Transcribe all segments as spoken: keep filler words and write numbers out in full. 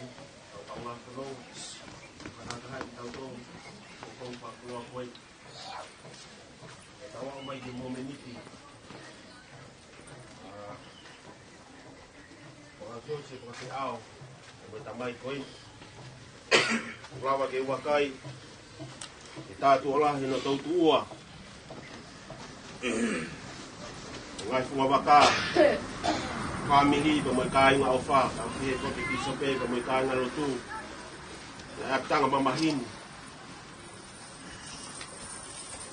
Kau ʻamanaki, fakataha ʻi tautolu, ʻoku ou fakakoloa koe. ʻE tau aʻu mai ki he momeniti. ʻA, fakafiosi, fakafeʻao, ʻe mo e tamai ko ē. Lava ke vakai, ʻe tātuʻo lahi hono toutuʻua. Ngaahi fua vaka, fāmili, pea mo e kāinga ʻofa, kau ki he ko e pīsope, pea mo e kāinga lotu. Ngaahi ʻapitanga mamahi ni.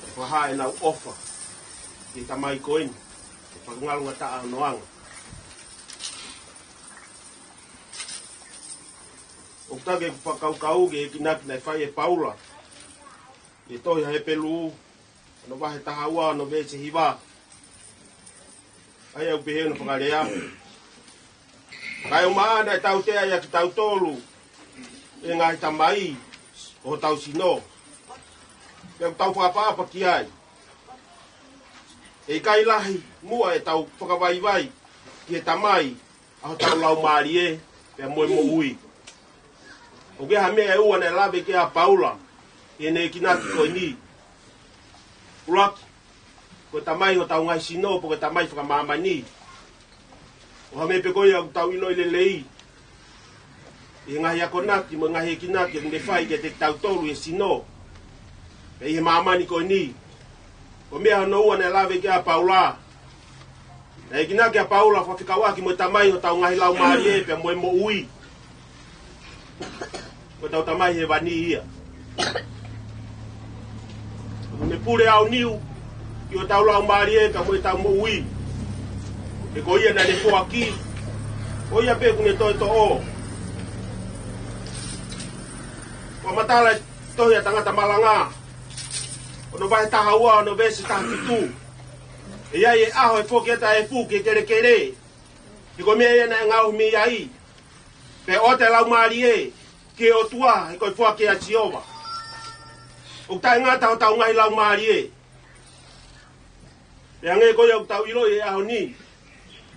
ʻE fakahā ʻenau ʻofa ki he tamai ko eni. ʻE fakangalongataʻa hono anga. ʻOku ou taki ʻeku fakakaukau ki he enginaki naʻe fai ʻe Paula ʻi he tohi ʻa Hepelū, hono vahe taha ua, hono veesi hiva. ʻA ia ʻoku pehē hono fakalea: Kae ʻumaʻā naʻe tautea ʻia kitautolu ʻe he ngaahi tamai ʻo hotau sino, pea ʻoku tau fakaʻapaʻapa ki ai. ʻE ʻikai lahi muʻa ʻetau fakavaivai ki he Tamai ʻa hotau laumālie pea mo e moʻui. ʻOku ʻi ai ha meʻa ʻe ua naʻe lave ki ai ʻa Paula ʻi heʻene enginaki ko eni. ʻUluaki, ko e tamai hotau ngaahi sino, pe ko e tamai fakamāmani. ʻO hangē pē ko ia ʻoku tau ʻiloʻi lelei ʻi he ngaahi akonaki mo e ngaahi enginaki ʻoku ne fai kiate kitautolu ʻi he sino, pea ʻi he māmani ko eni. Ko e meʻa hono ua naʻe lave ki ai ʻa Paula. Naʻe enginaki ʻa Paula fakafekauʻaki mo e Tamai hotau ngaahi laumālie pea mo e moʻui. Ko hotau Tamai Hēvani ia. ʻOku ne pule aoniu ki hotau laumālie pea mo ʻetau moʻui. He ko ia naʻa ne foaki, ko ia pē ʻoku ne toe toʻo. Fakamatala e tohi ʻa Tangata Malanga, hono vahe taha ua, hono veesi taha fitu: ʻE ʻi ai e ʻaho ʻe foki atu ʻa e efu ki he kelekele, he ko e meʻa ia naʻe ngaohi mei ai. Pea ʻoatu e laumālie ki he ʻOtua, he ko e foaki ʻa Sihova. ʻOku taʻengata hotau ngaahi laumālie. Pea hangē ko ia ʻoku tau ʻiloʻi he ʻaho ni,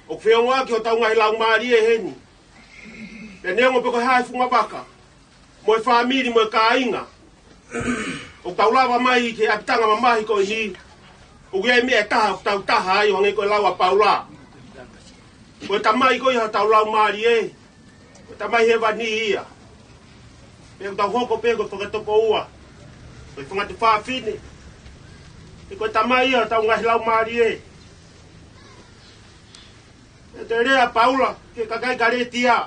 ʻoku feongoʻaki hotau ngaahi laumālie heni. Pea neongo pe ko e hā e fungavaka, mo e fāmili, mo e kāinga ʻoku tau lava mai ki he ʻapitanga mamahi ko eni, ʻoku ʻi ai e meʻa ʻe taha ʻoku tau taha ai, ʻo hangē ko e lau ʻa Paula. Ko e tamai ko ia hotau laumālie, ko e Tamai Hēvani ia. Pea ʻoku tau hoko pē ko e fakatokoua, ko e fanga tuofāfine, he ko e tamai ia hotau ngaahi laumālie. Pea toe lea ʻa Paula ki he kakai Kalētia.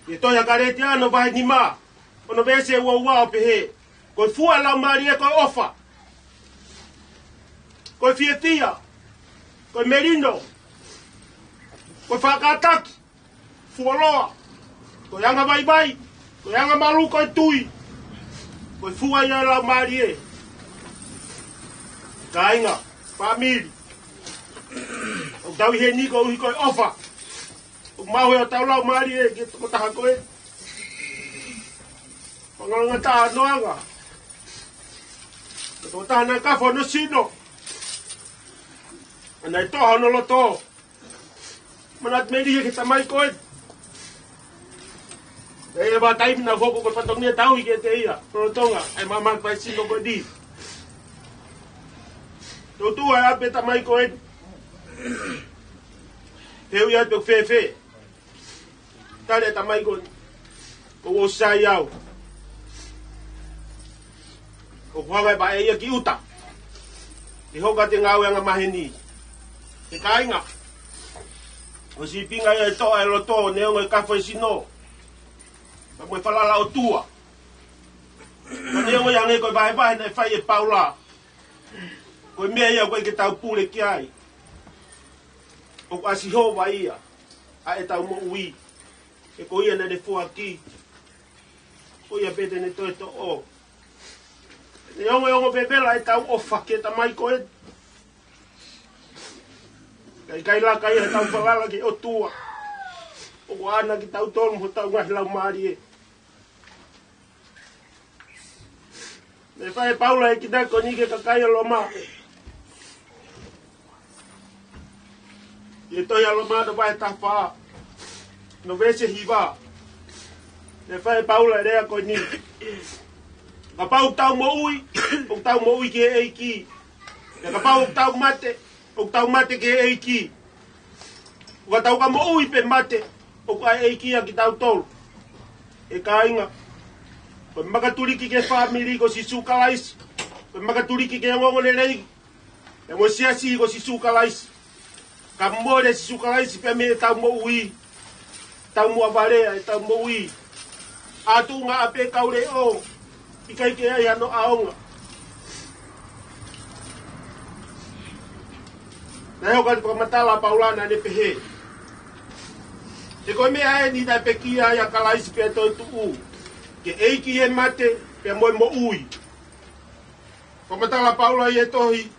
ʻI he tohi ʻa Kalētia hono vahe nima, hono veesi ua ua, ʻo pehē: Ko e fua ʻo e Laumālie ko e ʻofa, ko e fiefia, ko e melino, ko e faʻa kātaki, fuoloa, ko e anga vaivai, ko e anga malu, ko e tui. Ko e fua ia ʻo e Laumālie. Kāinga, fāmili, ʻoku tau ʻi heni koeʻuhi ko e ʻofa ʻoku maʻu ʻe hotau laumālie ki he tokotaha ko ē. Fakangalongataʻa hono anga. Ko e tokotaha naʻe kafo hono sino, naʻe toʻa hono loto. Manatu melie ki he tamai ko ē. ʻE ʻi ai e taimi naʻe hoko ko e fatongia tauhi kiate ia, lolotonga ʻa e māmani fai sino ko eni. Toutou ʻai pē tamai ko ē. He ui atu fēfē. Tali ʻa e tamai ko ē: Kuo u ʻosi sai au. ʻOku hanga ʻe he vaʻe ia ki ʻuta, ʻi he hoko atu e ngāue angamaheni. He kāinga, ko e sīpinga ia e toʻa e loto, neongo e kafo e sino, pea mo e falala ʻOtua. Ka neongo ia, hangē ko e vahevahe naʻe fai ʻe Paula, ko e meʻa ia ʻoku ʻikai ke tau pule ki ai. ʻOku ʻa Sihova ia ʻa ʻetau moʻui. He ko ia naʻa ne foaki, ko ia pē te ne toe toʻo. Neongo e ongo pepela ʻetau ʻofa ki he tamai ko ē, ka ʻikai laka ia heʻetau falala ki he ʻOtua ʻoku ʻaʻana kitautolu mo hotau ngaahi laumālie. Naʻe fai ʻe Paula e enginaki ko eni ki he kakai ʻa Loma. ʻI he tohi ʻa Loma hono vahe taha fā, Hono veesi hiva. Naʻe fai ʻe Paula e lea ko eni. Kapau ʻoku tau moʻui, ʻoku tau moʻui ki he ʻEiki. Pea kapau ʻoku tau mate, ʻoku tau mate ki he ʻEiki. ʻOka tau ka moʻui pe mate, ʻoku ʻa e ʻEiki ʻa kitautolu. ʻE kāinga, ko e makatuliki ki he fāmili ko Sīsū Kalaisi. Ko e makatuliki ki he ongoongolelei. Pea mo e siasi ko Sīsū Kalaisi. Ka mole Sīsū Kalaisi pea mei heʻetau moʻui, tau muʻa valea ʻetau moʻui. ʻA tuʻunga ʻa pē kau leʻo, ʻikai ke ʻi ai hano ʻaonga. Naʻe hoko atu fakamatala ʻa Paula naʻa ne pehē: He ko e meʻa eni naʻe pekia ai ʻa Kalaisi pea toetuʻu, ke ʻEiki he mate pea mo e moʻui. Fakamatala ʻa Paula ʻi he tohi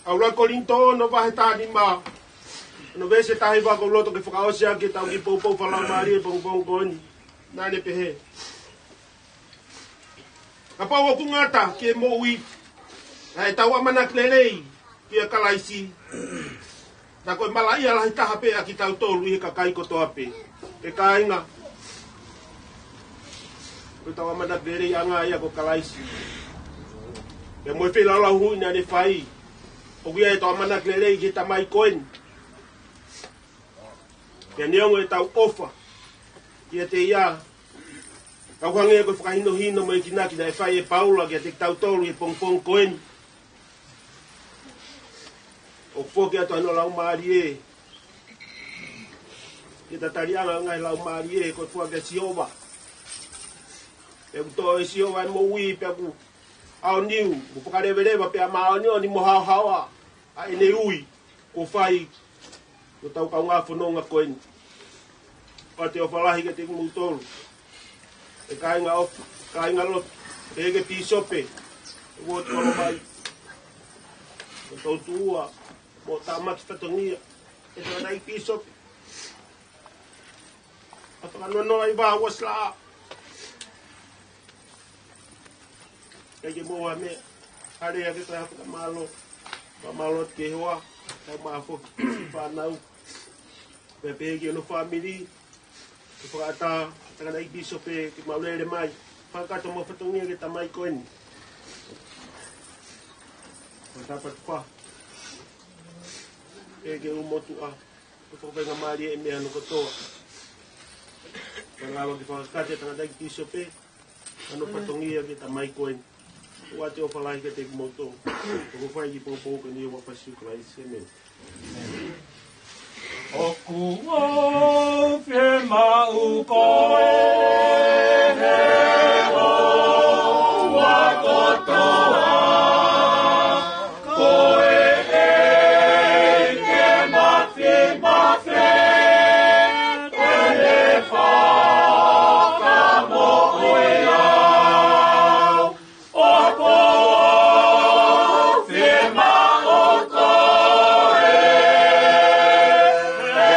ʻa ʻuluaki Kolinitō ono vahe taha nima, hono veesi taha hiva ʻoku ou loto ke fakaʻosi ʻaki ʻetau kiʻi poupou fakalaumālie he pongipongi ko eni. Naʻa ne pehē: Kapau ʻoku ngata ki he moʻui ʻa ʻetau ʻamanaki lelei kia Kalaisi, naʻa ko e malaʻia lahi taha pē ʻa kitautolu ʻi he kakai kotoa pē. ʻE kāinga, ko ʻetau ʻamanaki leleiʻanga ia ko Kalaisi. Pea mo e feilaulau hui naʻa ne fai, ʻoku ʻi ai ʻetau ʻamanaki lelei ki he tamai ko eni. Pea neongo ʻetau ʻofa kiate ia, ka ʻoku hangē ko e fakahinohino mo e enginaki naʻe fai ʻe Paula kiate kitautolu he pongipongi ko eni, ʻoku foki atu hano laumālie ki he tataliʻanga ʻo e ngaahi laumālie, ko e foaki ʻa Sihova. Pea ʻoku toʻo ʻe Sihova e moʻui, pea ʻoku ʻaoniu mo fakaleveleva pea māʻoniʻoni mo haohaoa ʻa ʻene ui kuo fai ki hotau kaungā fononga ko eni. ʻOatu e ʻofa lahi kiate kimoutolu, ʻe kāinga ʻofa, kāinga lotu, pehē ki he pīsope ʻo e uooti Kolomai, ko e toutuʻa mo e tamaiki fatongia, ʻe tangataʻeiki pīsope, ʻa Fakanoanoa ʻi Vaʻa Uasila. ʻIkai ke mou ʻai ha meʻa, ʻa e lea ke toe hapa ka mālō, ka mālō atu ki he hoa, ka mālō foki ki he fānau. Pea pehē ki hono fāmili, ke fakaʻatā, tangataʻeiki pīsope, ke mau lele mai, fakakakato mo e fatongia ki he tamai ko eni. Fakatapu atu fa. Pehē ki he ʻū motuʻa, ke fakafaingamālie ʻi he meʻa hono kotoa. Pea ngāue ke fakakakato e tangataʻeiki pīsope, hano fatongia ki he tamai ko eni. ʻOatu e ʻofa lahi kiate kimoutolu. ʻOku fai e kiʻi poupou ko eni ʻi he huafa ʻo Sīsū Kalaisi. ʻĒmeni. ʻOku ou fiemaʻu koe he houa kotoa, ko e ʻEiki mafimafi, ʻe fakamoʻui au. ʻOku ou fiemaʻu koe he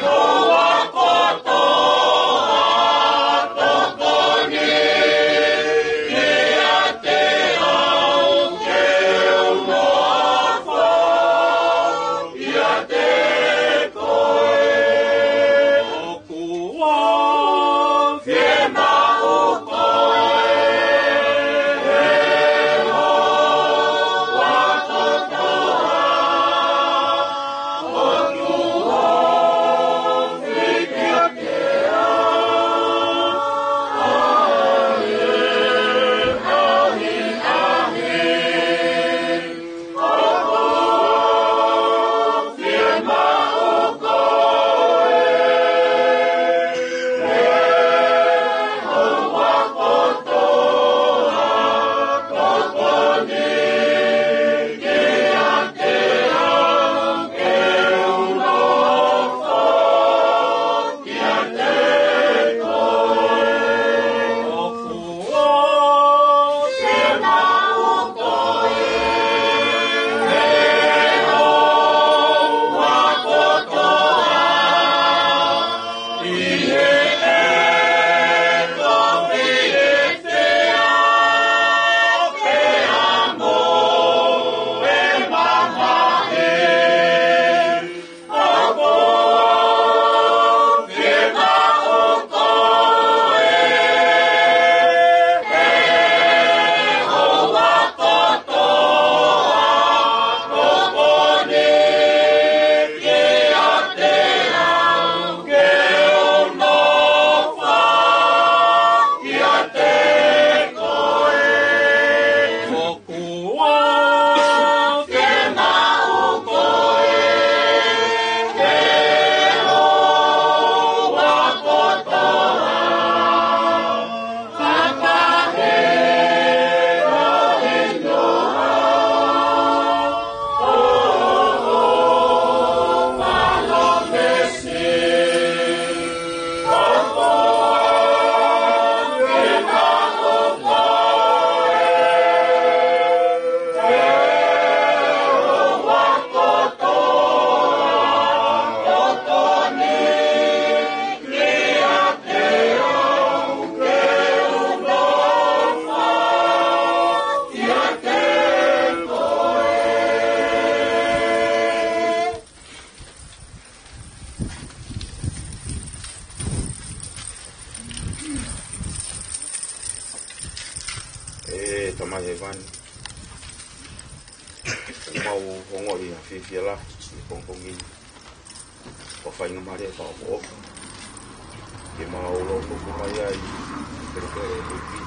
houa kotoa. ʻE Tamai Hēvani, ʻoku mau ongoʻi ha fiefia lahi ʻi he pongipongi ni. Ko e faingamālie pea mo e ʻofa ke mau lotu mai ai ki he pelepele ʻo e ʻEiki.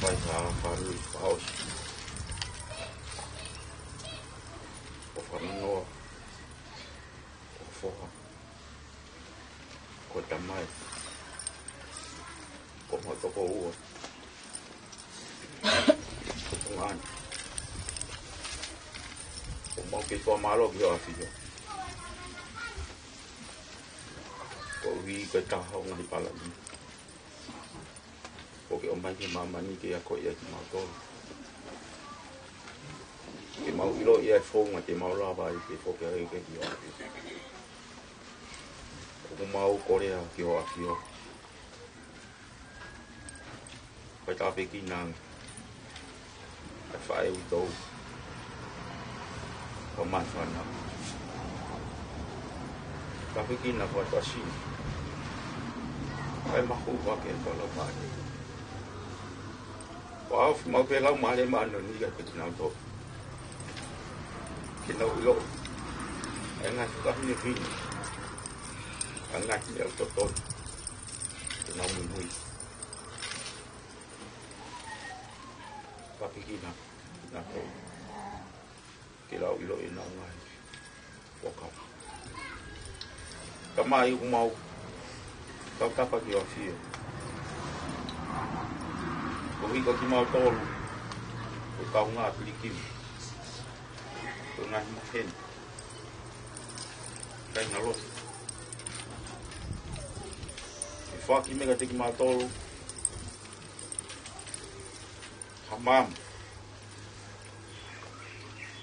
Fai ha fānui fakaʻosi. ʻOfa noa, ʻofa ko e tamai, ko e tokoua. Ko e ngaahi, ʻoku mau kei fakamālō ki hoʻo ʻAfio, koeʻuhi ko e taha ʻo e ngaahi palani kuo ke ʻomai ki māmani ke akoʻi ai kimautolu, ke mau ʻiloʻi ʻa e founga te mau lava ai ke foki ai ki hoʻo ʻAfio. ʻOku mau kolea ki hoʻo ʻAfio, fai tāpuekina ange ʻa e faʻē ʻoku tau, ʻo e fānau. Tāpuekina ʻa e fānau. Fai maʻu hake ʻa e fānau. ʻOku ʻofa mai pē lau mālie māʻoniʻoni kiate kinautolu, ke nau ʻilo ʻa e ngaahi fakahinohino, ʻa e ngaahi meʻa ʻoku totonu ke nau muimui. Tāpuekina kinautolu ke nau ʻilo ʻenau ngaahi fuakava. Tamai, ʻoku mau tautapa ki hoʻo ʻAfio, koeʻuhi ko kimautolu ko e kaungā pilikimi, ko e ngaahi maheni, kāinga lotu. Ke foaki mai kiate kimautolu ha maama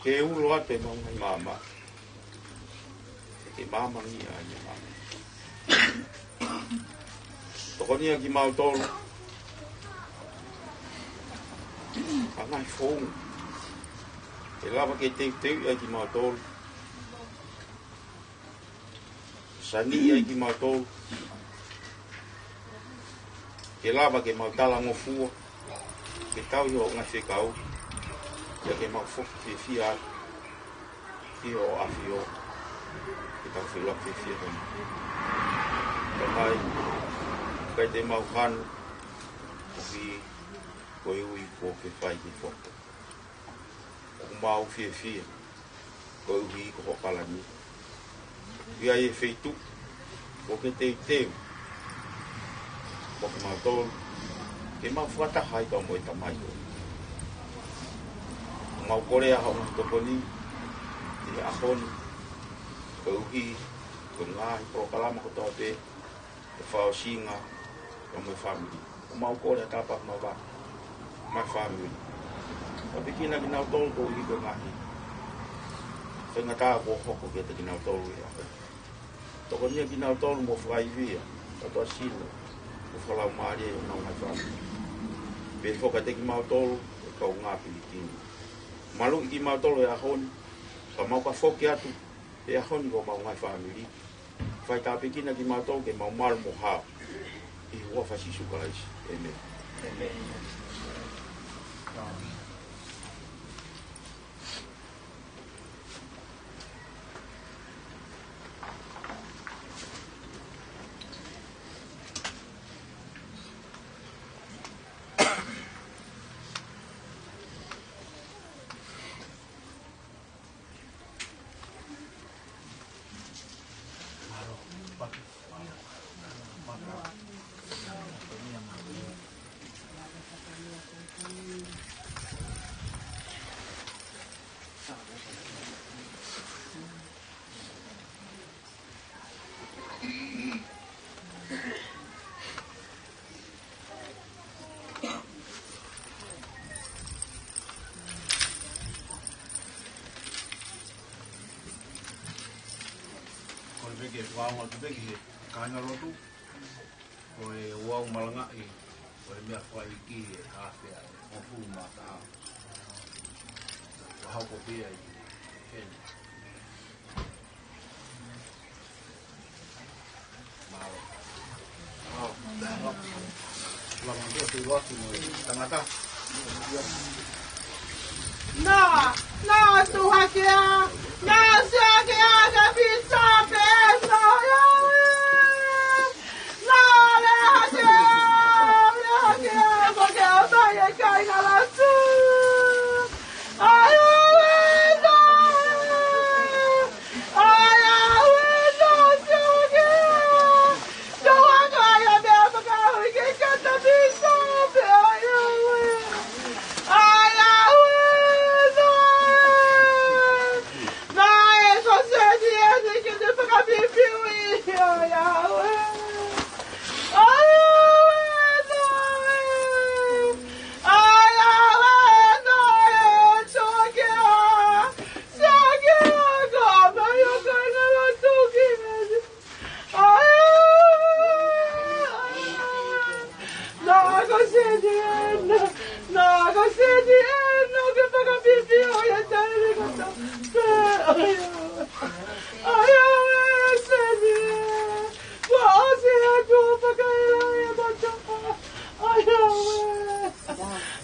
ke ulo atu ʻemau ngaahi maama, ke maamangia ai ʻemau maama. Tokonia kimautolu ʻa e ngaahi founga ʻe lava ke teuteuʻi ai kimautolu, sani ai kimautolu, ke lava ke mau talangofua ke tauhi hoʻo ngaahi fekau, pea ke mau foki fiefia atu ki hoʻo ʻAfio, ke tau feʻiloaki fiefia koe. Tamai, ʻikai te mau hanu, koeʻuhi ko e ui kuo ke fai ki he foki. ʻOku mau fiefia koeʻuhi ko hoʻo palani. ʻI ai e feituʻu kuo ke teuteu maʻa kimautolu ke mau fakataha ai pea mo e Tamai ko ē. ʻOku mau kolea hoʻo ngaahi tokoni ʻi he ʻaho ni, koeʻuhi ko e ngaahi polokalama kotoa pē, ʻa e fakaʻosinga pea mo e fāmili. ʻOku mau kole ʻa e tāpuaki maʻa e fāmili. Tāpuekina kinautolu koeʻuhi ko e ngaahi faingataʻa kuo hoko kiate kinautolu ʻi he ʻaho ni. Tokonia kinautolu mo fakaivia, kātoa sino, mo fakalaumālie ʻenau ngaahi fāmili. Pehē foki kiate kimautolu ko e kaungā pilikimi. Maluʻi kimautolu he ʻaho ni, ka mau ka foki atu he ʻaho ni ko homau ngaahi fāmili. Fai tāpuekina kimautolu ke mau malu mo hao. ʻI he huafa ʻo Sīsū Kalaisi. ʻĒmeni. Ko e peke, ua ua tu peke he kāinga lotu. Ko e ua ua malangaʻi, ko e meʻa fakaʻeiki ʻe hafea, ʻe hongofulu mā taha. Ua hoko pē ai, ʻeni. Nā, nā, tuʻu hake ā, nā, sio hake ā, ka pīsope, nā, ʻio, ē. Nā, lea hake ā, lea hake ā, pea ke ʻomai e kāinga Latu. ʻAi ʻauē, nā, ē. ʻAi ʻauē, nā, sio hake ā. Tau hanga ʻa e meʻa fakaʻuhi ke kata pīsope, ʻai ʻauē. ʻAi ʻauē, nā ē. Nā ē, ko Seti eni ke te fakapipiuʻi, ʻai ʻauē. ʻAi ʻauē, nā ē. ʻAi ʻauē, nā ē, sio hake ā. Sio hake ā, ko e ʻomai ʻo e kāinga Latu ki heni. ʻAi ʻauē, ʻai ʻauē. Nā ko Seti ena, nā ko Seti ena, ke fakapipiuʻi e taimi kotoa pē, ʻai ʻauē. ʻAi ʻauē, Seti ē. Kuo ʻosi atu hoʻo fakaʻilonga ia kotoa. ʻAi ʻauē.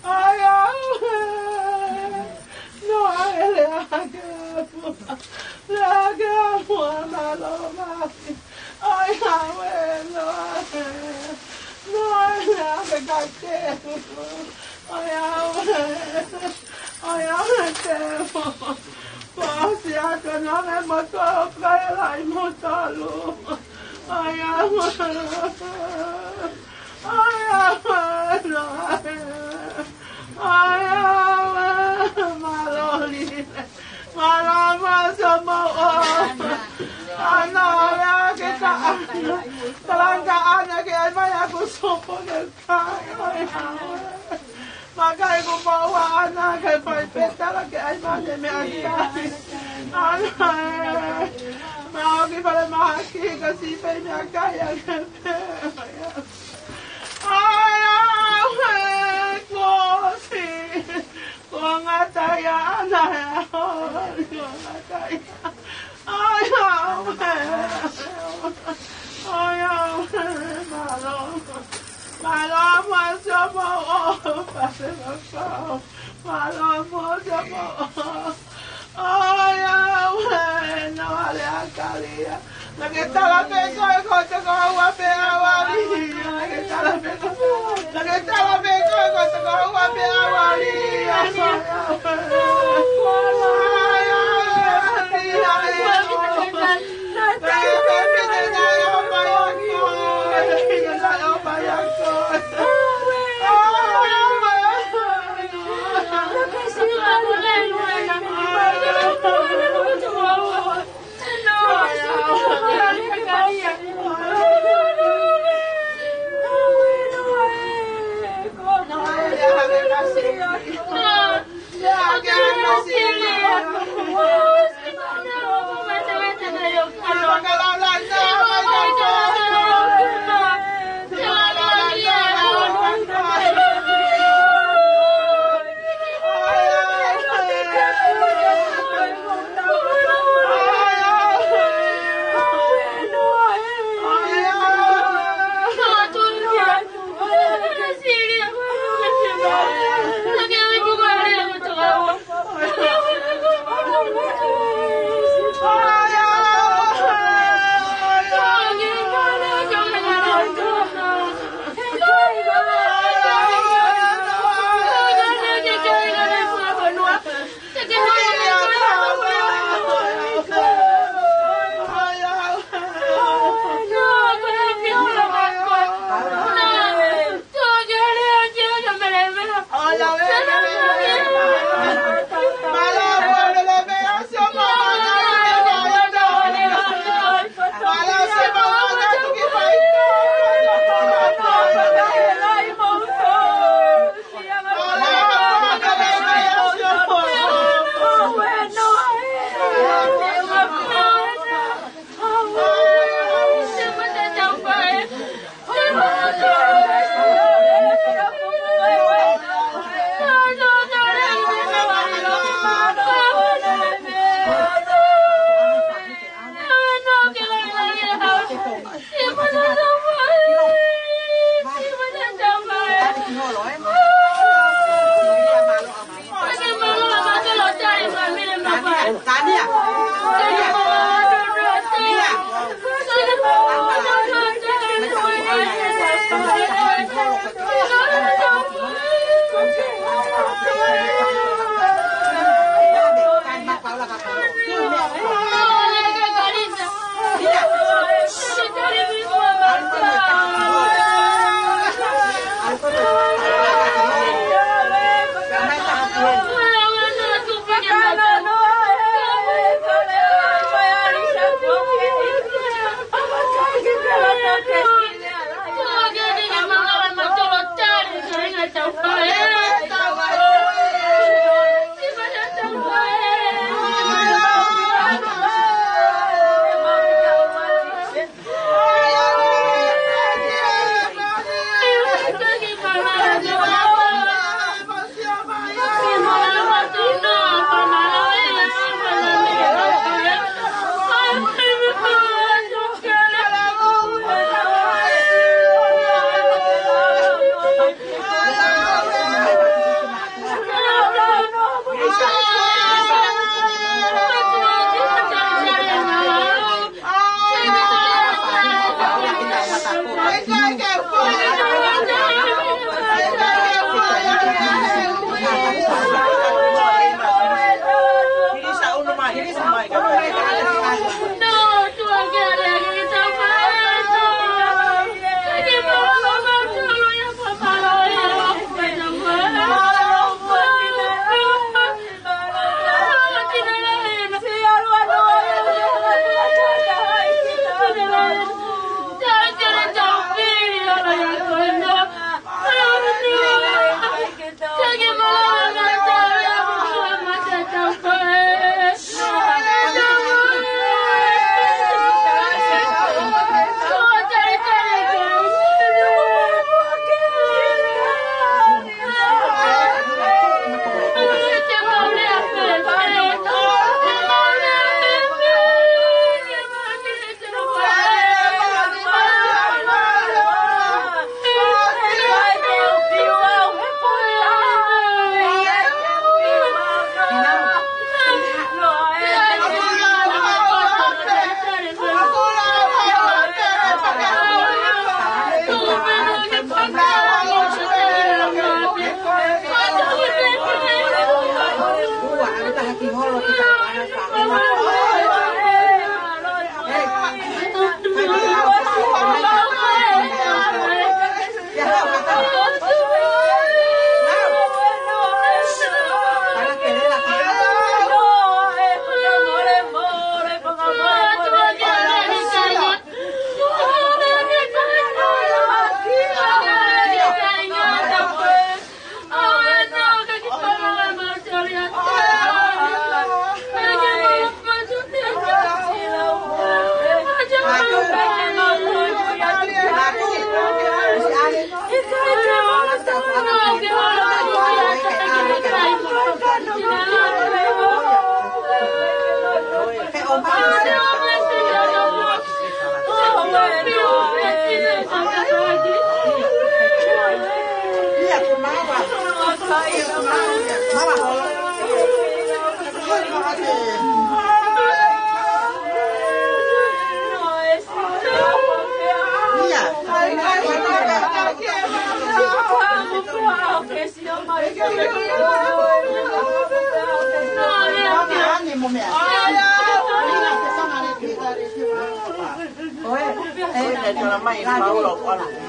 ʻAi ʻauē. Noa ē, lea hake ā muʻa. Lea hake ā muʻa, mālō Mafi. ʻAi ʻauē, Noa ē. Noa ē, lea hake ā, Tēvita. ʻAi ʻauē. ʻAi ʻauē, Tēvita. Kuo ʻosi atu, nā me moto, kae lai moto lu. ʻAi ʻauē. ʻAi ʻauē, Noa ē. ʻAi ʻauē, mālō Lile. Mālō Mafi, mālō. ʻAna, lea hake ā, ʻAna. Talanga ʻAna ke ʻai mai ʻa e sopo ke kai. ʻAi ʻauē. Makai ko maua ʻAna, ke fai pē tala ke ʻai mai e meʻakai. ʻAna ē. Mau ki falemahaki, ka siʻi pē meʻakai ʻa ke pē. ʻAi ʻauē, kuo ʻosi. Kuo ngata ia, ʻAna ē. Kuo ngata ia. ʻAi ʻauē. ʻAi ʻauē, mālō. Mālō Mafi, mālō. Mālō Mafi. ʻAi ʻauē, Noa, lea hake ā. Naʻa ke tala pē koe ko e toko ua pē ʻa e ʻauali. Naʻa ke tala pē koe, naʻa ke tala pē koe ko e toko ua pē ʻa e ʻauali.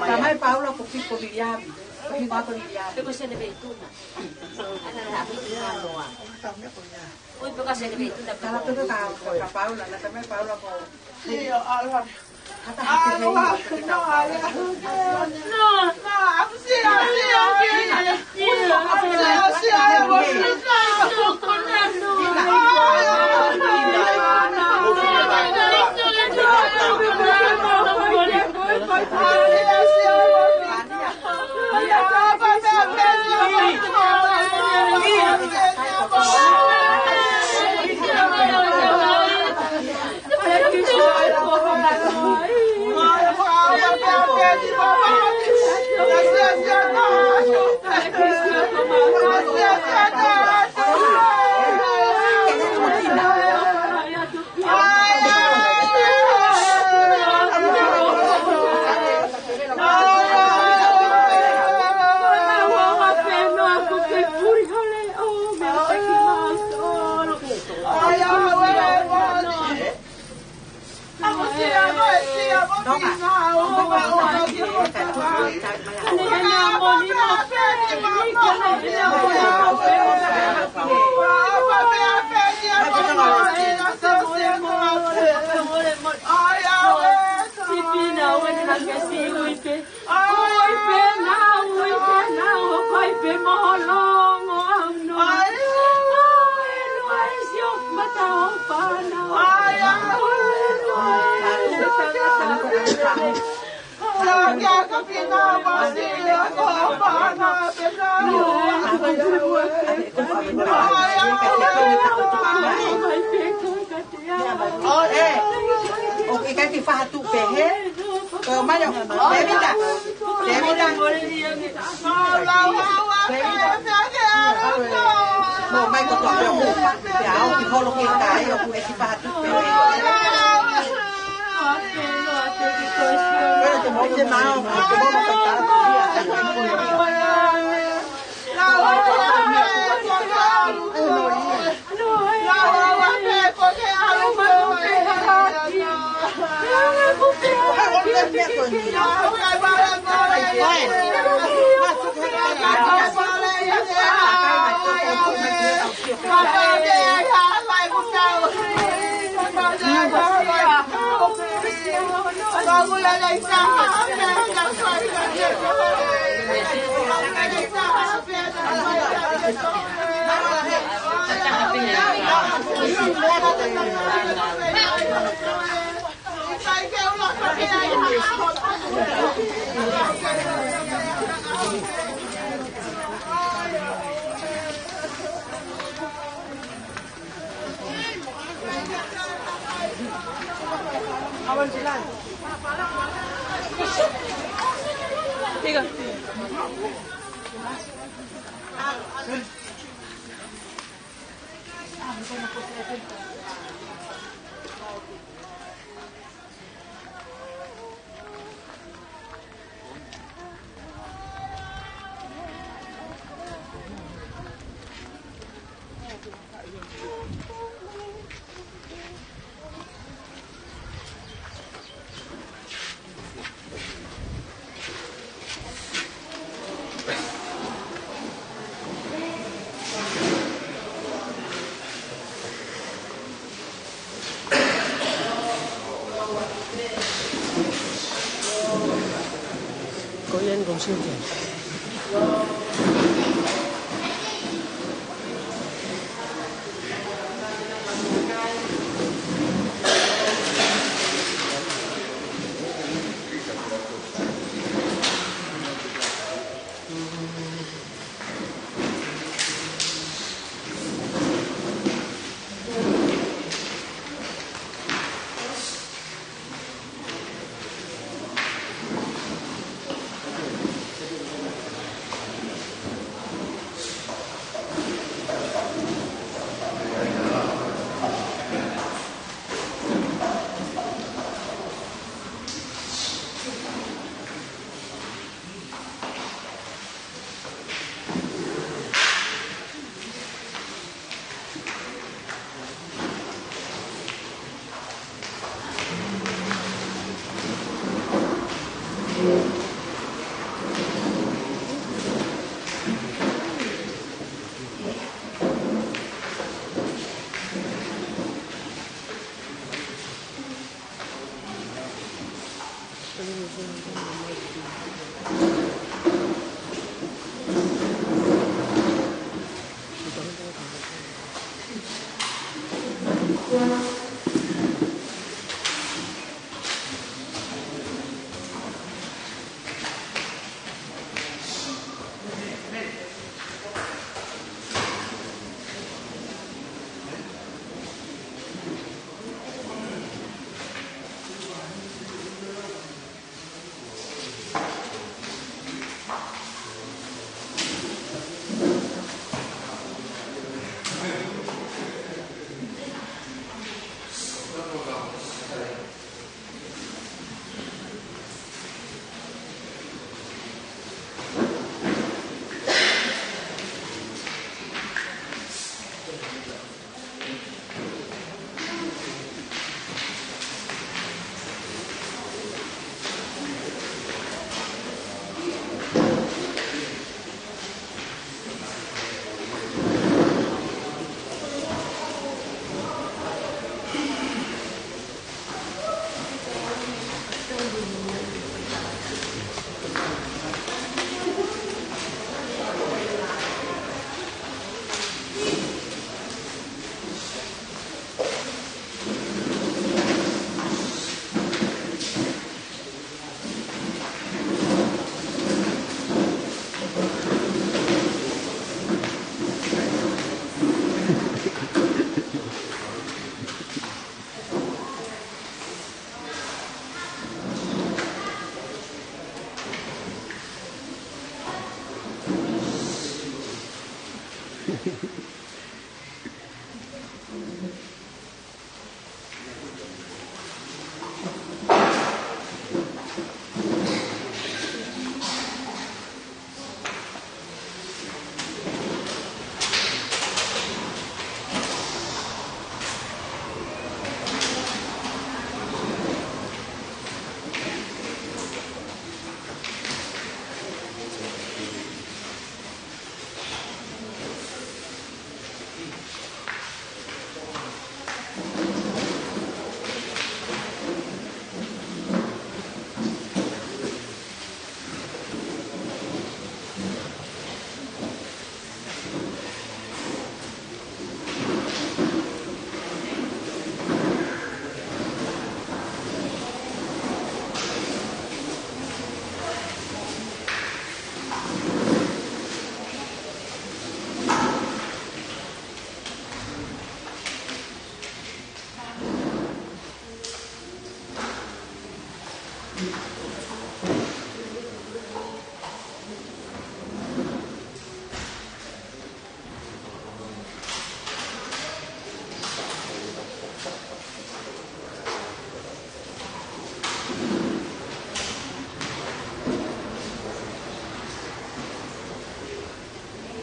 Tamai Paula ko Piko Viliami. Ko Piko Viliami. Piko sene veituna. Ana la veituna noa. Ui, piko sene veituna. Tala piko ka, ka Paula, na tamai Paula ko. Sio, ala. ʻOku ʻikai ke fai ha tuʻu pehē. Ko mai ʻo, Tevita. Tevita. Mo mai ko tua pē ʻo. Pea au ki holo ki kai ʻoku ʻikai ke fai ha tuʻu pehē. Pea te mau te mau, te mau te mau. Ko ia ni kong siu ke.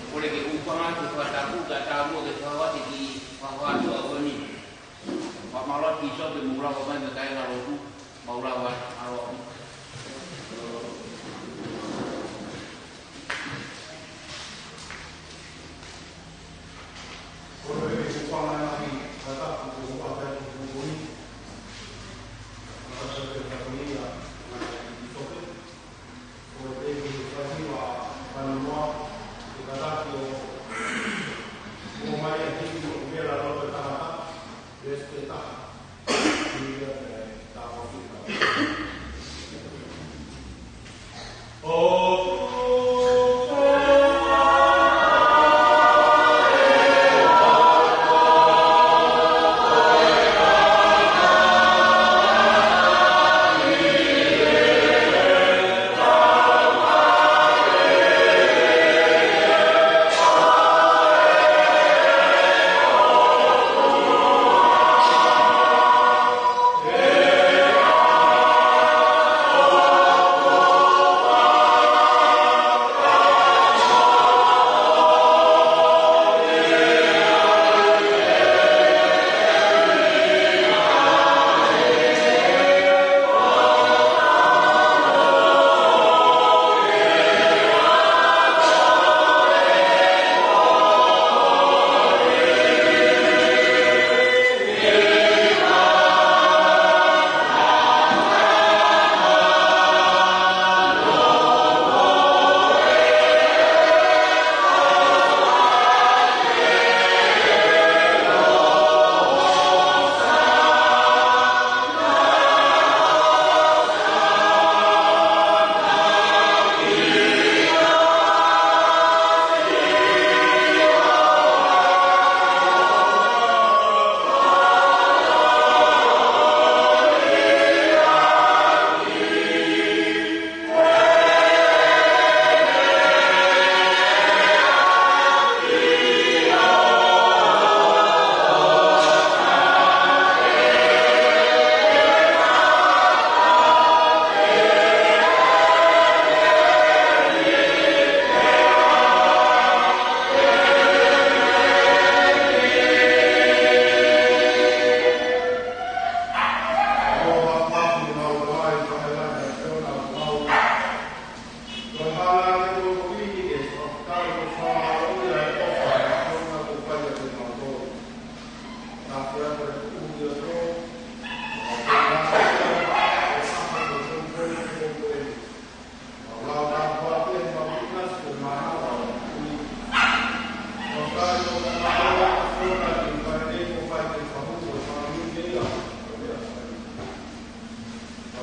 Kole ke u hūfanga he fakatapu, kae ʻatā muʻa ke fakahoko atu e kiʻi fakahoko atu ʻa e ʻaho ni. Fakamālō atu ki he pīsope mo e lava mai mo e kāingalotu, mo e lava ʻa e ʻaho ni.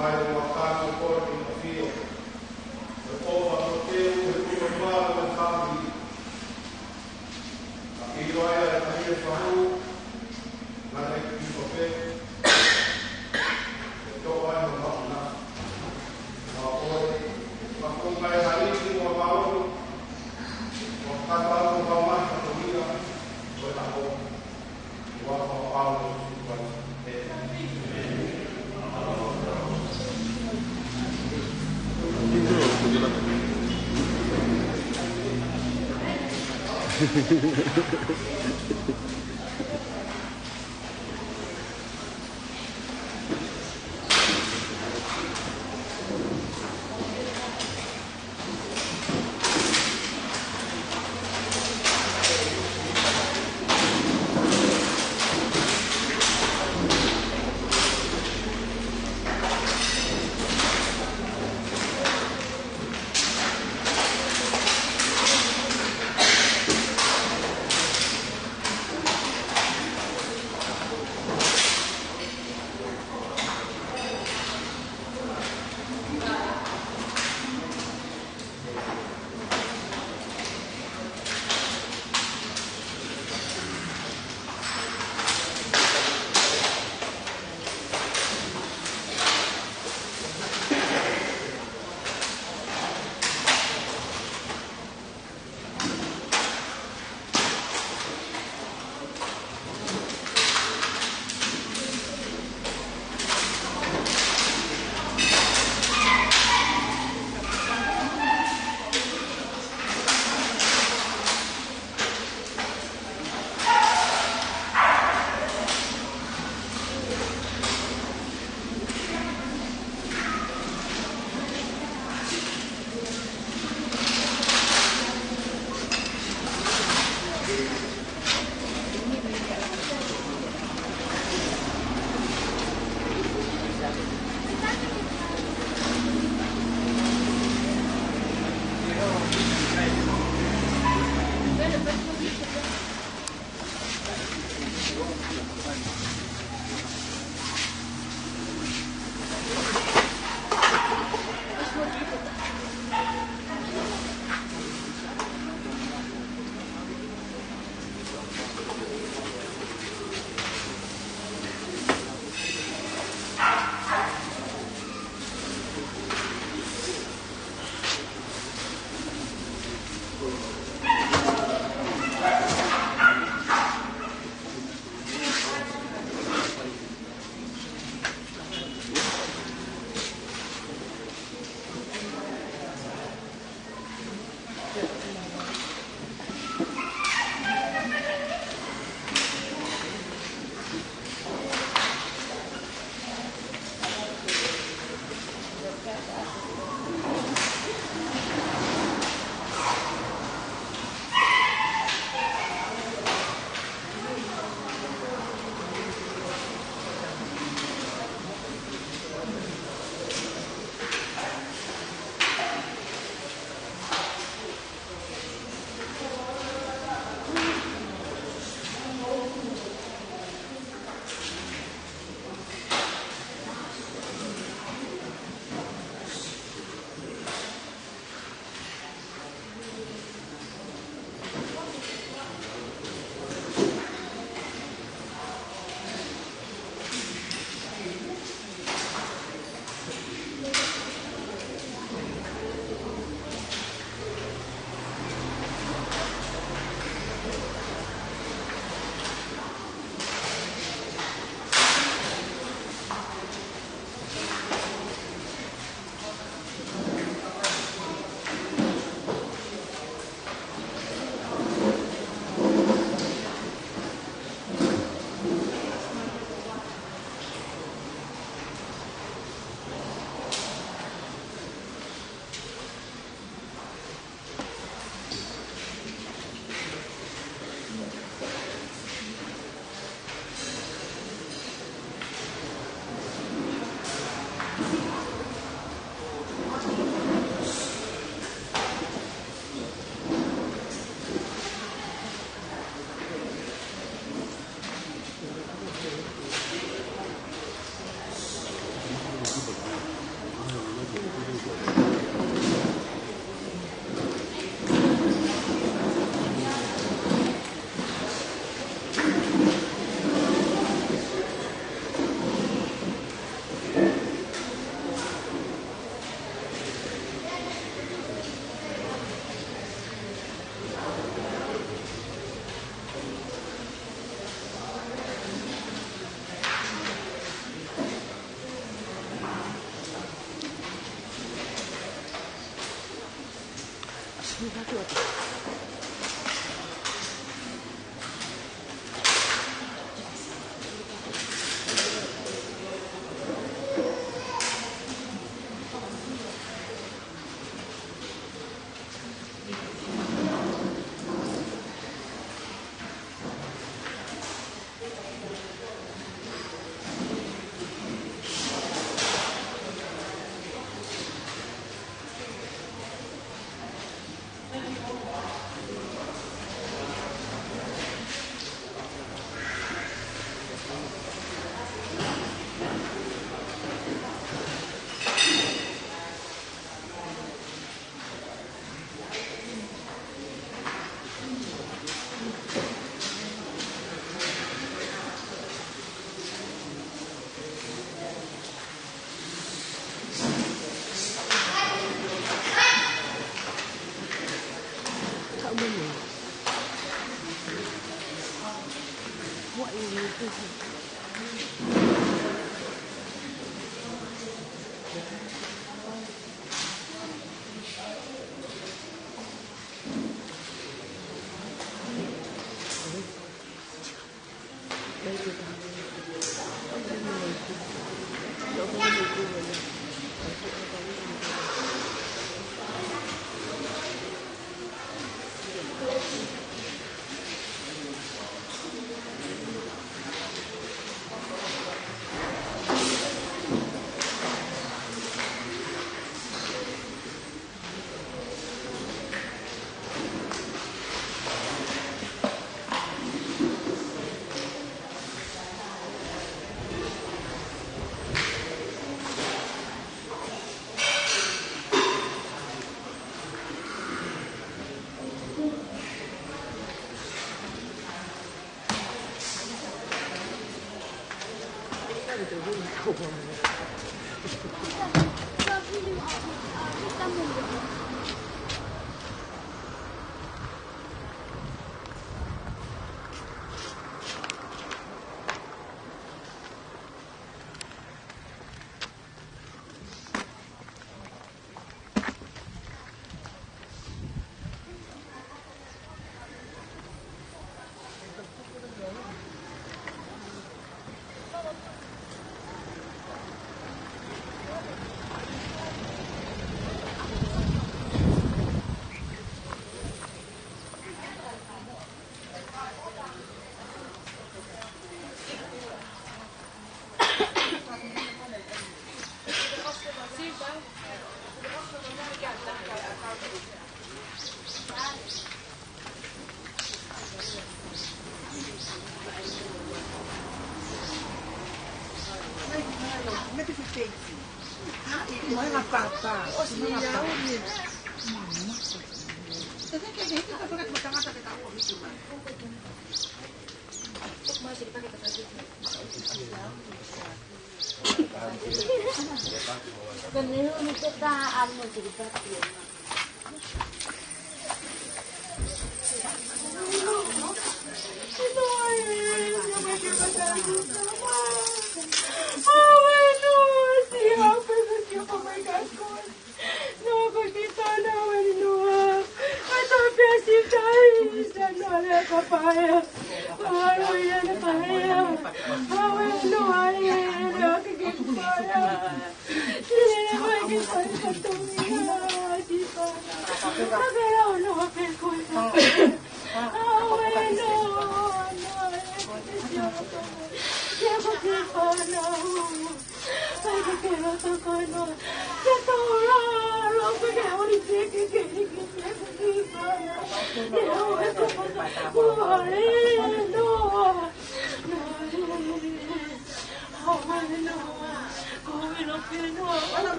Ai, ʻoku ou kole ki he ʻafio ʻo e ʻofa ʻa e ʻOtua ʻi he ʻOtua ʻo e fāmili. ʻA ia ʻoku ʻi ai ʻa e fahu, naʻe ʻi ai pē ʻa e toʻa ʻo e maʻuna. Naʻa ko e, ʻa ko e ngaahi hali ki ua malu, ʻo kata atu ʻo haumai ka ko ia, ʻo e taho.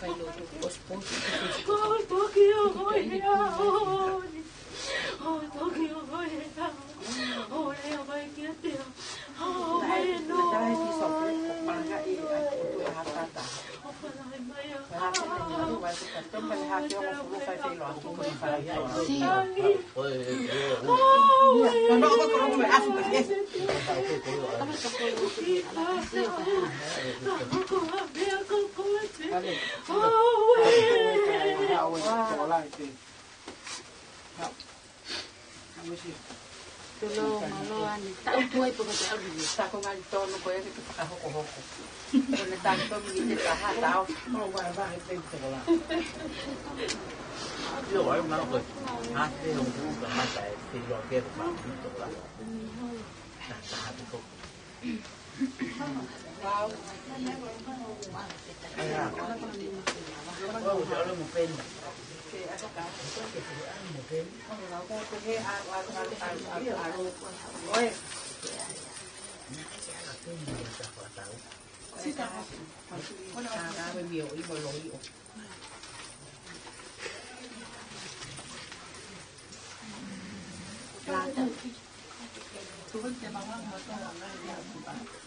ʻOi, toki ʻo koe ʻo hea, ʻoi. ʻOi, toki ʻo koe ʻo hea. ʻOi, lea mai kiate au. ʻOi, no. Sio. Tolou, mālō ʻanai. Taʻu tuai pē ko e ʻalu ia. Taʻu ko e ngali tonu ko ia ke fakahokohoko. Ko e ngali tonu ki he taha tau. Io, ai, mālō ko e. Hā te o ku ka hata e te io ke ko ma ni to la. Ta ta ha te ko.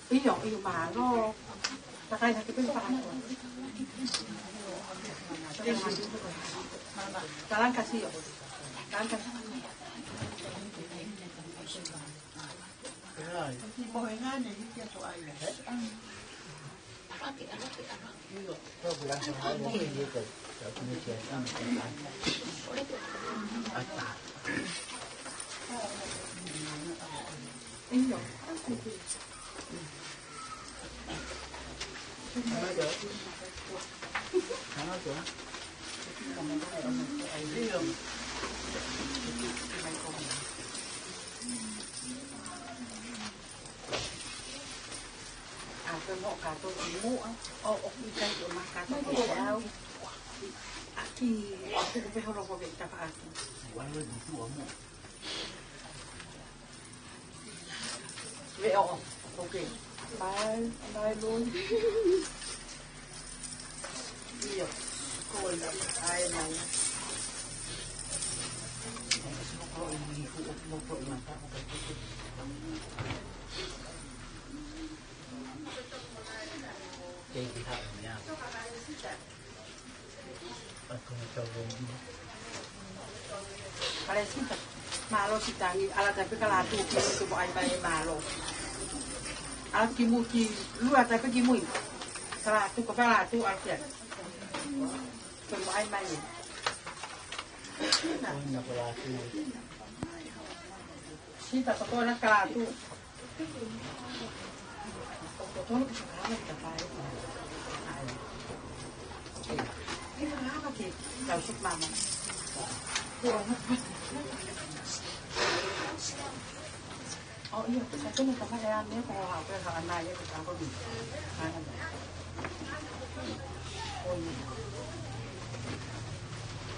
ʻIo, ʻio, mālō. Takai hake pē pā. Talanka sio. Talanka sio. ʻA, pea mo kātou ki muʻa, ʻo, ʻoku ʻikai ke ʻomai kātou ki he au. ʻAki, ʻoku pehē holo ko e tafaʻaki. Veʻo, okay. Bye, bye, Lord. ʻIo, ko e ʻai mai. Thank you. Palesita, mālō Sita ni, ʻalu atu pē ka lātū ki mui, ko e ʻai mai e mālō. ʻAlu ki mui ki lua atu pē ki mui. Ka lātū, ko e lātū ʻalu ki ai. Ko e ʻai mai e. Sita, ko e lātū.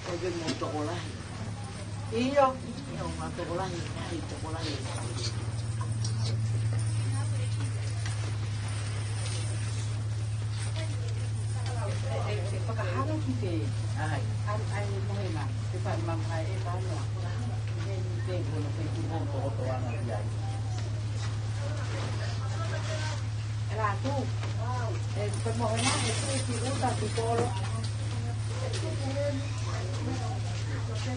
Ko e mo tokolahi. ʻIo, ʻio, mo tokolahi, lahi, tokolahi. ʻE, ʻe, ʻe fakahanga ki te, ai, ai, ai, mo hena, te fai ma, ai, e fai ma, he, te, kono, te, te, ko, ko, ko, ana, ia. E lātū. E, ko e mohe na, e tui ki ʻuta, ki kolo.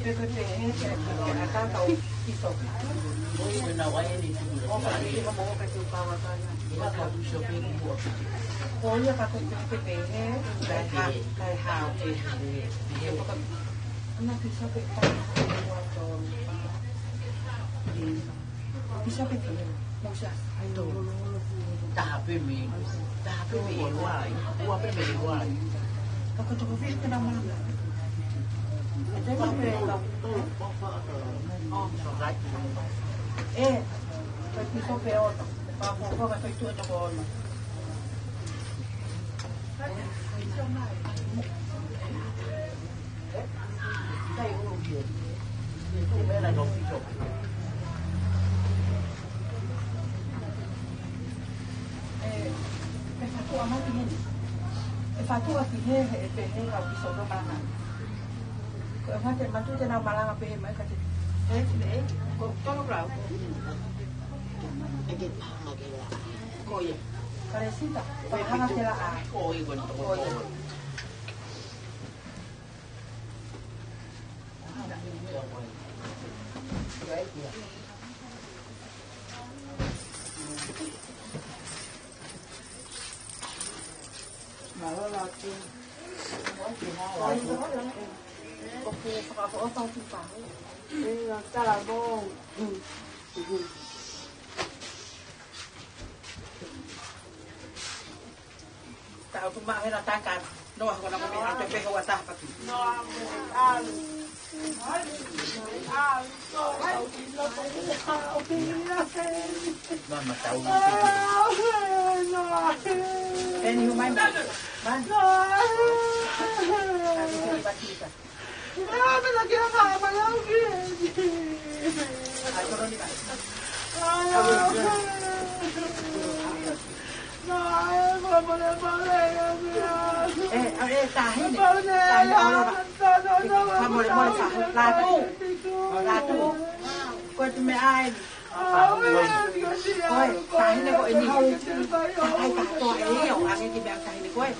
Pe ko e pehē, pe ko e ʻatā kau ki soka. ʻO ka ʻi ha moho ka te u kau atu ana. ʻO ia ka ko e pehē, kae hā, kae hā. Ana ki soka ka hā, ua tolu. Pisa pē ke, mo sia. Taha pē mei, taha pē mei ua, ua pē mei ua. Ka ko toko fiha ke na mana. Te ma pē ka. ʻE, ka pisa pē ʻoto. Ka ko ko ka kai tu e toko ono. Fatua ki he, he, he pehē au ki soto malanga. Ko e mate matu te nau malanga pehē mai ka te. He, he, ko tolo rau. Ko ia. Karesita, pahanga te la a. Ko ia, ko ia. Tau tu maʻu hela taka. Noa, ko na ko me ate pe hoa taha paki. Noa, ko e alu. Noa, ma tau. Eni humai ma. Ma. Ate pe paki ta. E, a, e, tahine. Tahine, ʻalu. Ka mole, mole, ka, latu. Latu. Ko e tu me ai. Ko e, tahine ko eni. Ai, ka toa e, o, ange ki mea tahine ko e.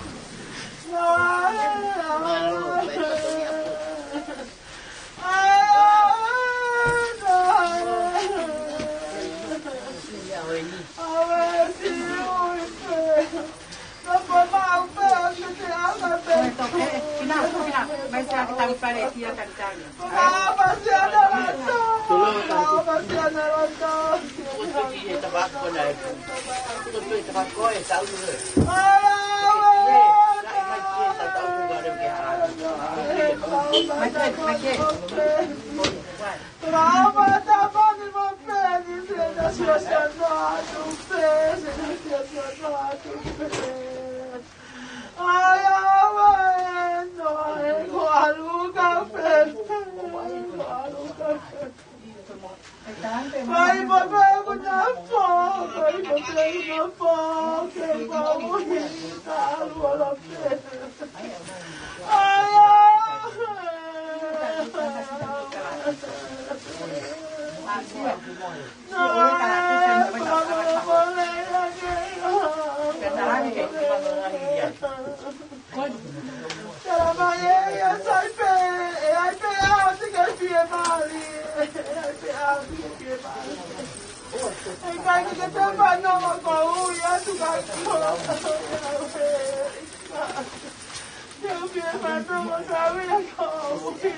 Tala mai e ia sai pē, e ai pē ʻaho te ke fiemālie, e ai pē ʻaho te ke fiemālie. ʻIkai ke ke pē pano ma ko ui atu kai ko. Te u fiemālie ma ka ui atu ko ui.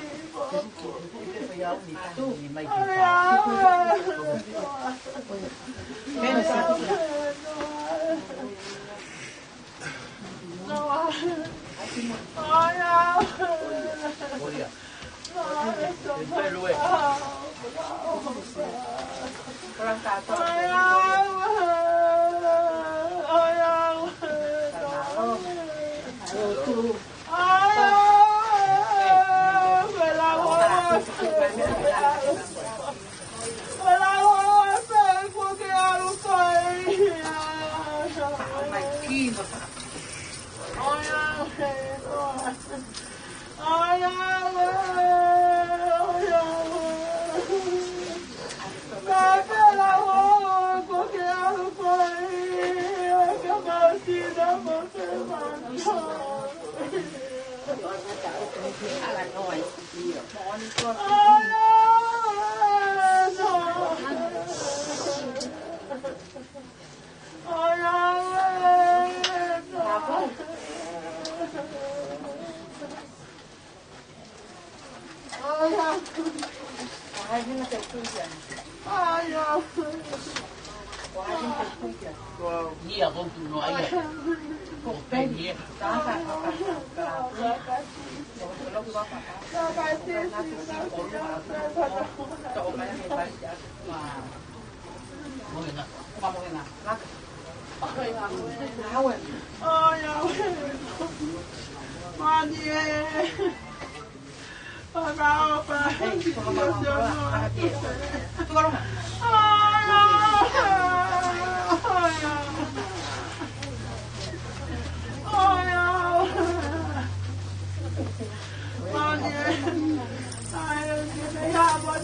Ai, ai.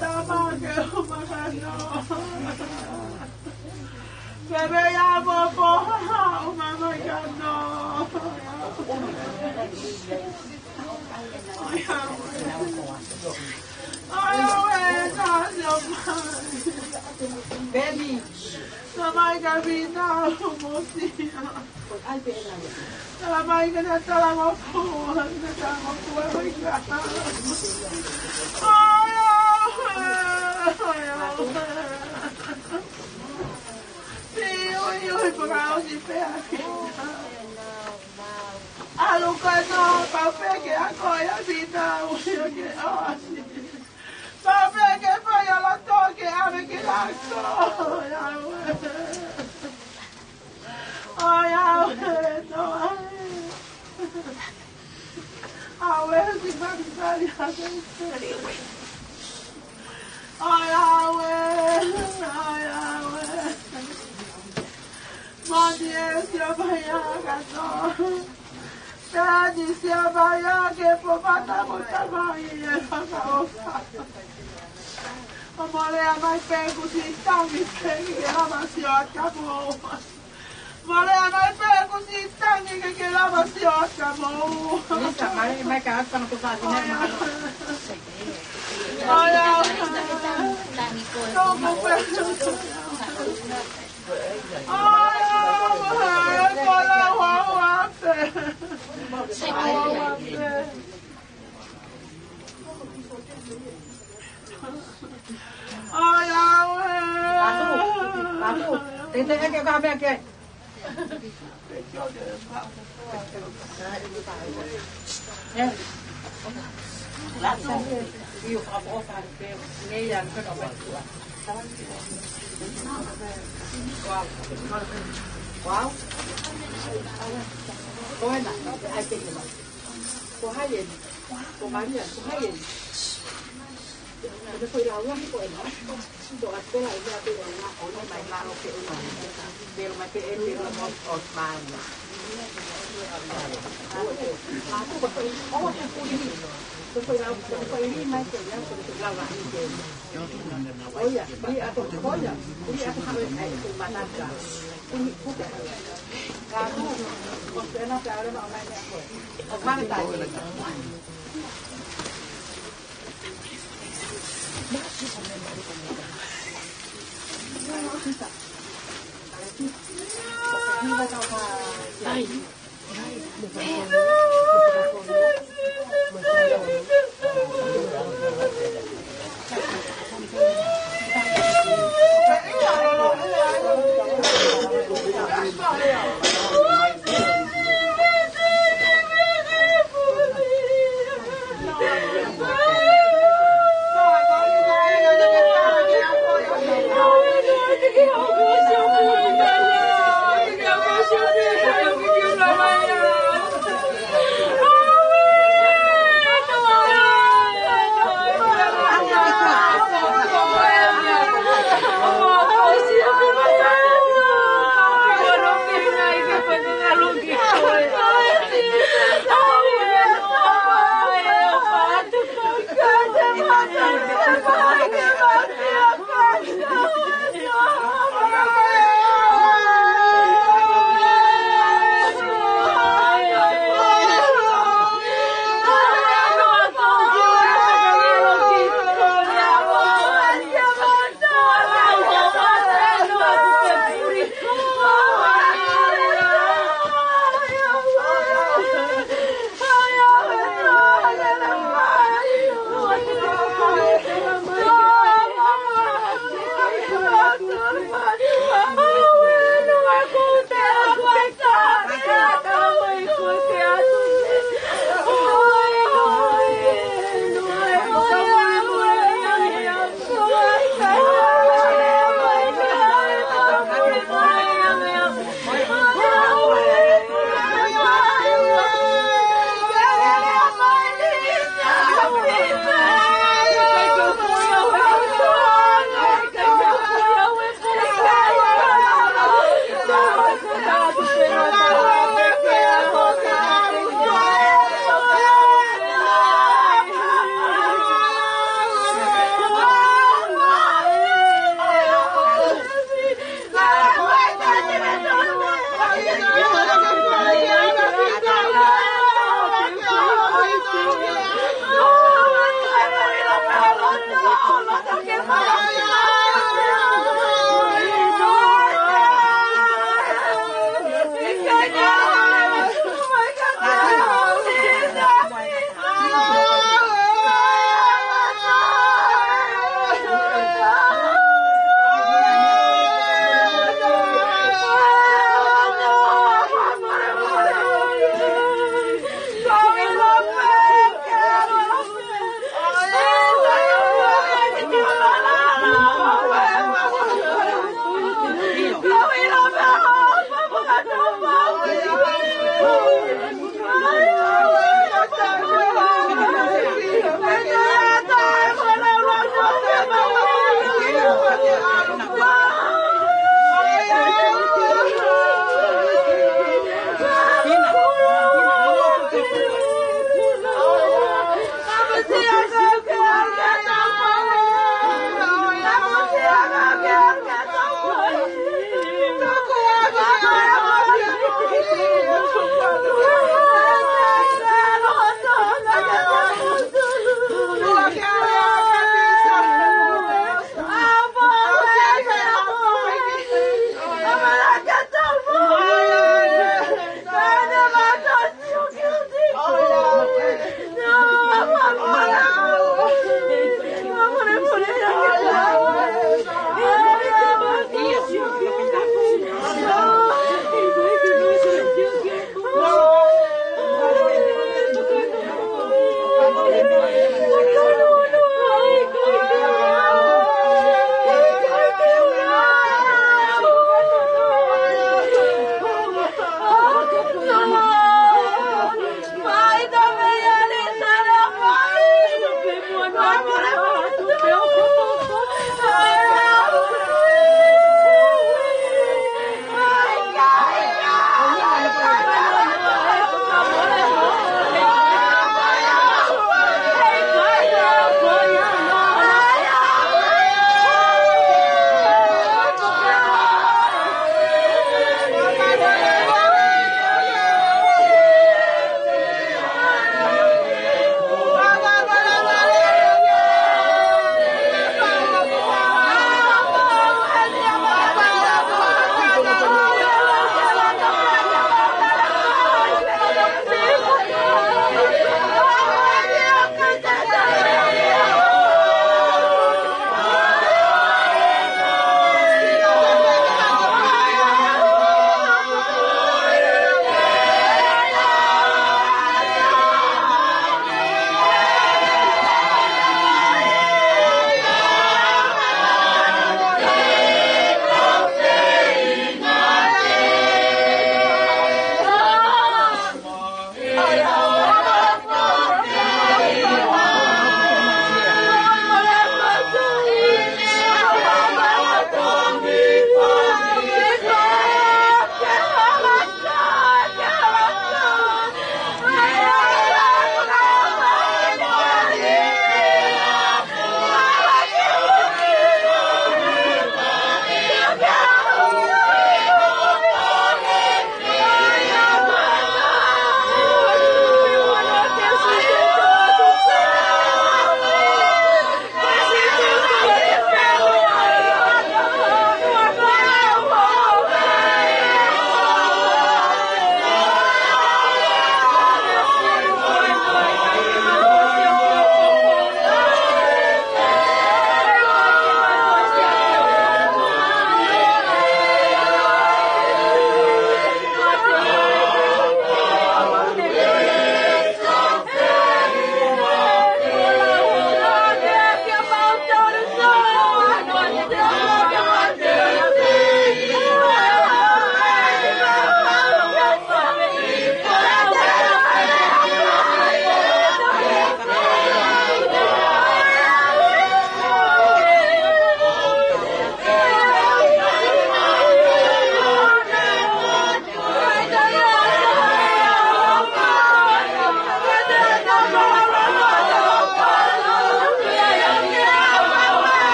Tama ke uma kano. Bebe ya mo po ha uma mai kano. Ai, au e, na, na, mai. Baby. Tama ka vina mo sia. Tama ka na tala mo po, na tala mo po mai ka. Ai, au e, ai, au e. Ui, ui, ui, pakaʻosi pē ʻa e vina. ʻAlu kano, pau pē ke ako ʻa e vina, ui, ke ʻosi. Pau pē ke fai ʻa e loto ke ʻave ki lalo, ʻa e au e. ʻAi, au e, no, ʻai. Au e, si mani sali ʻa e. ʻAi, au e, ʻai, au e. Mani e, sia mai ʻa kato. Pea ni sia mai ʻa ke po mata mo tamai e fakaʻofa. ʻO mole ʻa mai pē kusi tangi pē ke lava sio ʻa mo. Mole ʻa mai pē kusi tangi ke ke lava sio ʻa mo. Ni sa mai, mai ka ata na ko sa ni ma. ʻAi, au e. Tō mo pē. ʻAi, au e, ko la wa wa pē. Wa wa pē. ʻAi, au e. Atu, atu. Tete e ke ka me ke. Ko hai eni? Ko Malia, ko hai eni? Ko e foʻi lau lahi ko ena. Ko ʻAtela e mea pē ʻo na ʻo na mai ma o ke ʻuma. Pero mai pē e pero mo o Malia. A ko ko foʻi, o ko foʻi, ko foʻi lau, ko foʻi li mai ko ia, ko foʻi lau lahi ke. ʻO ia, li ako ko ia, li ako hawe ai ko manaka. Kuni kuke. Ka ko, ko ena ka ore ma o mai ne ako. O mana ka.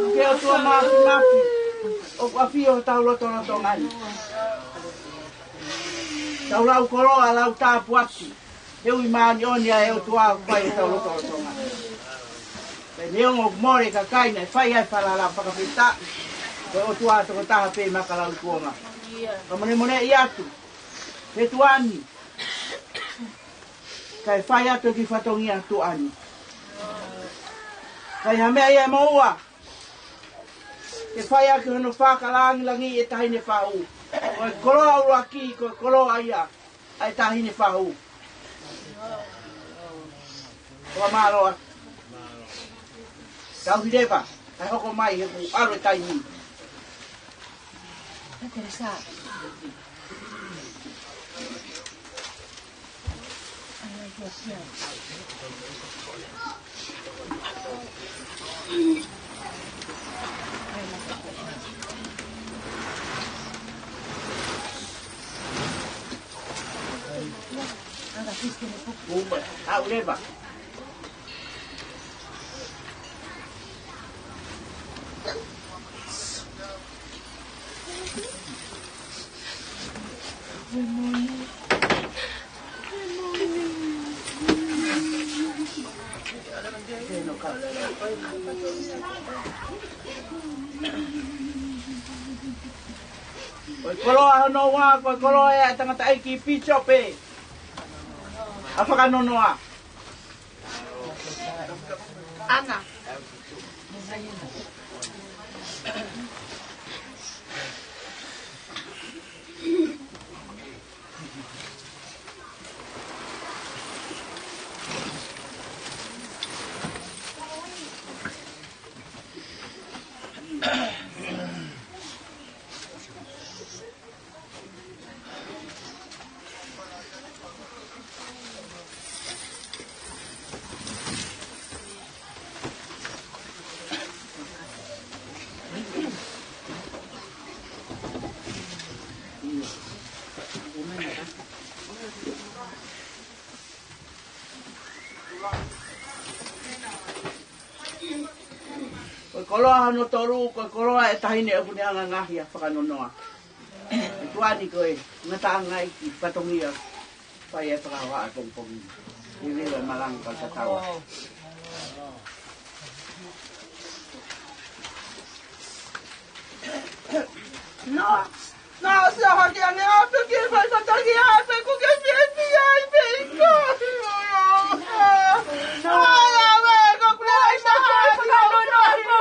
Ke ʻOtua Māfimafi, ʻoku ʻafio ʻi hotau lotolotonga ni. Tau lau koloa, lau tāpuaki, he ui māʻoniʻoni ʻa e ʻOtua ʻoku fai ʻi hotau lotolotonga. Pea neongo ʻoku mole e kakai naʻe fai ai e falala, fakafetaʻi ko e ʻOtua tokotaha pē ʻoku maka lau tuonga. Fakamolemoleʻi atu, he tuʻa ni, kae fai atu e kiʻi fatongia tuʻa ni. Ka ʻi ha meʻa ia ʻe moua, ke fai ʻaki hono fakalangilangiʻi e Taʻahine Fahu. Ko e koloa ʻuluaki, ko e koloa ia ʻa e Taʻahine Fahu. Fakamālō atu. Tauhi leva, kae hoko mai he kuo ʻalu e taimi. Upa, haʻu leva. Ko e koloa hono ua, ko e koloa ʻa e tangataʻeiki pīsope ʻa Fakanonoa. ʻAna. Ko e koloa hono tolu, ko e koloa ʻa e taʻahine ʻoku ne hanga ʻo ngaohi ʻa Fakanonoa. Ko e tuʻa ni ko e ngataʻanga ʻi he fatongia fai e fakahohaʻa pongipongi. Ivila malanga kau tatau. No. No, sia hake ane ape ke fai fatongia ape ko ke fiefia ai pē ʻi ko. Ai, ave, ko kule ai maha.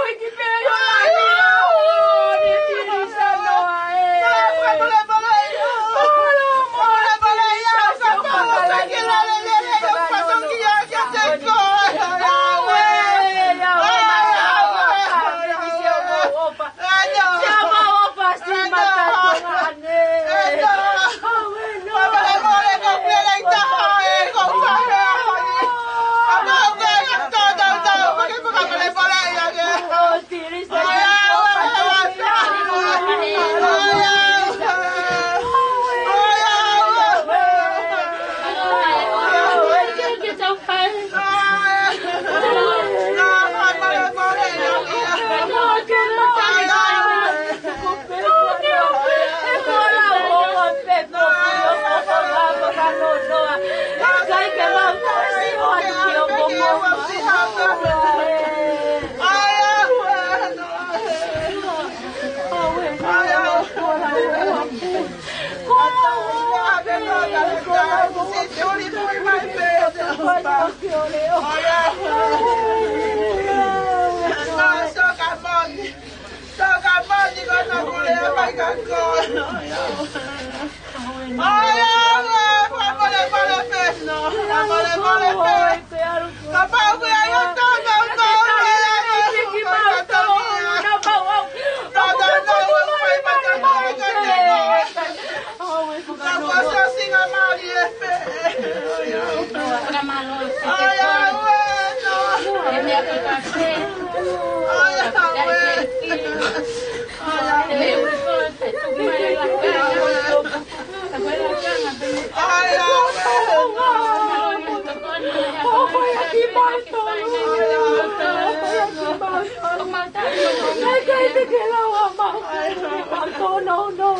Naʻe ʻikai te ke lau ʻa mautolu, mautolu, no, no.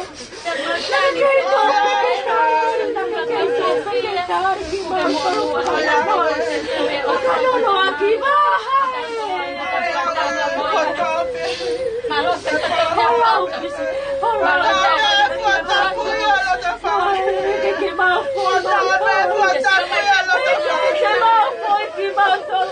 Naʻe ʻikai te ke lau, naʻe ʻikai te ke lau, mautolu. ʻO ka nonoʻaki vaha ē. Hala, hala, hala. Ke ke mau foʻi, ke ke mau foʻi, ke ke mau foʻi, ke mau foʻi.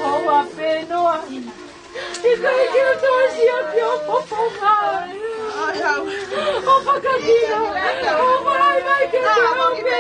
ʻOua pē noa. ʻIkai ke u tausia ki ho poponga. ʻO fakakina. ʻO fai mai ke te au pē.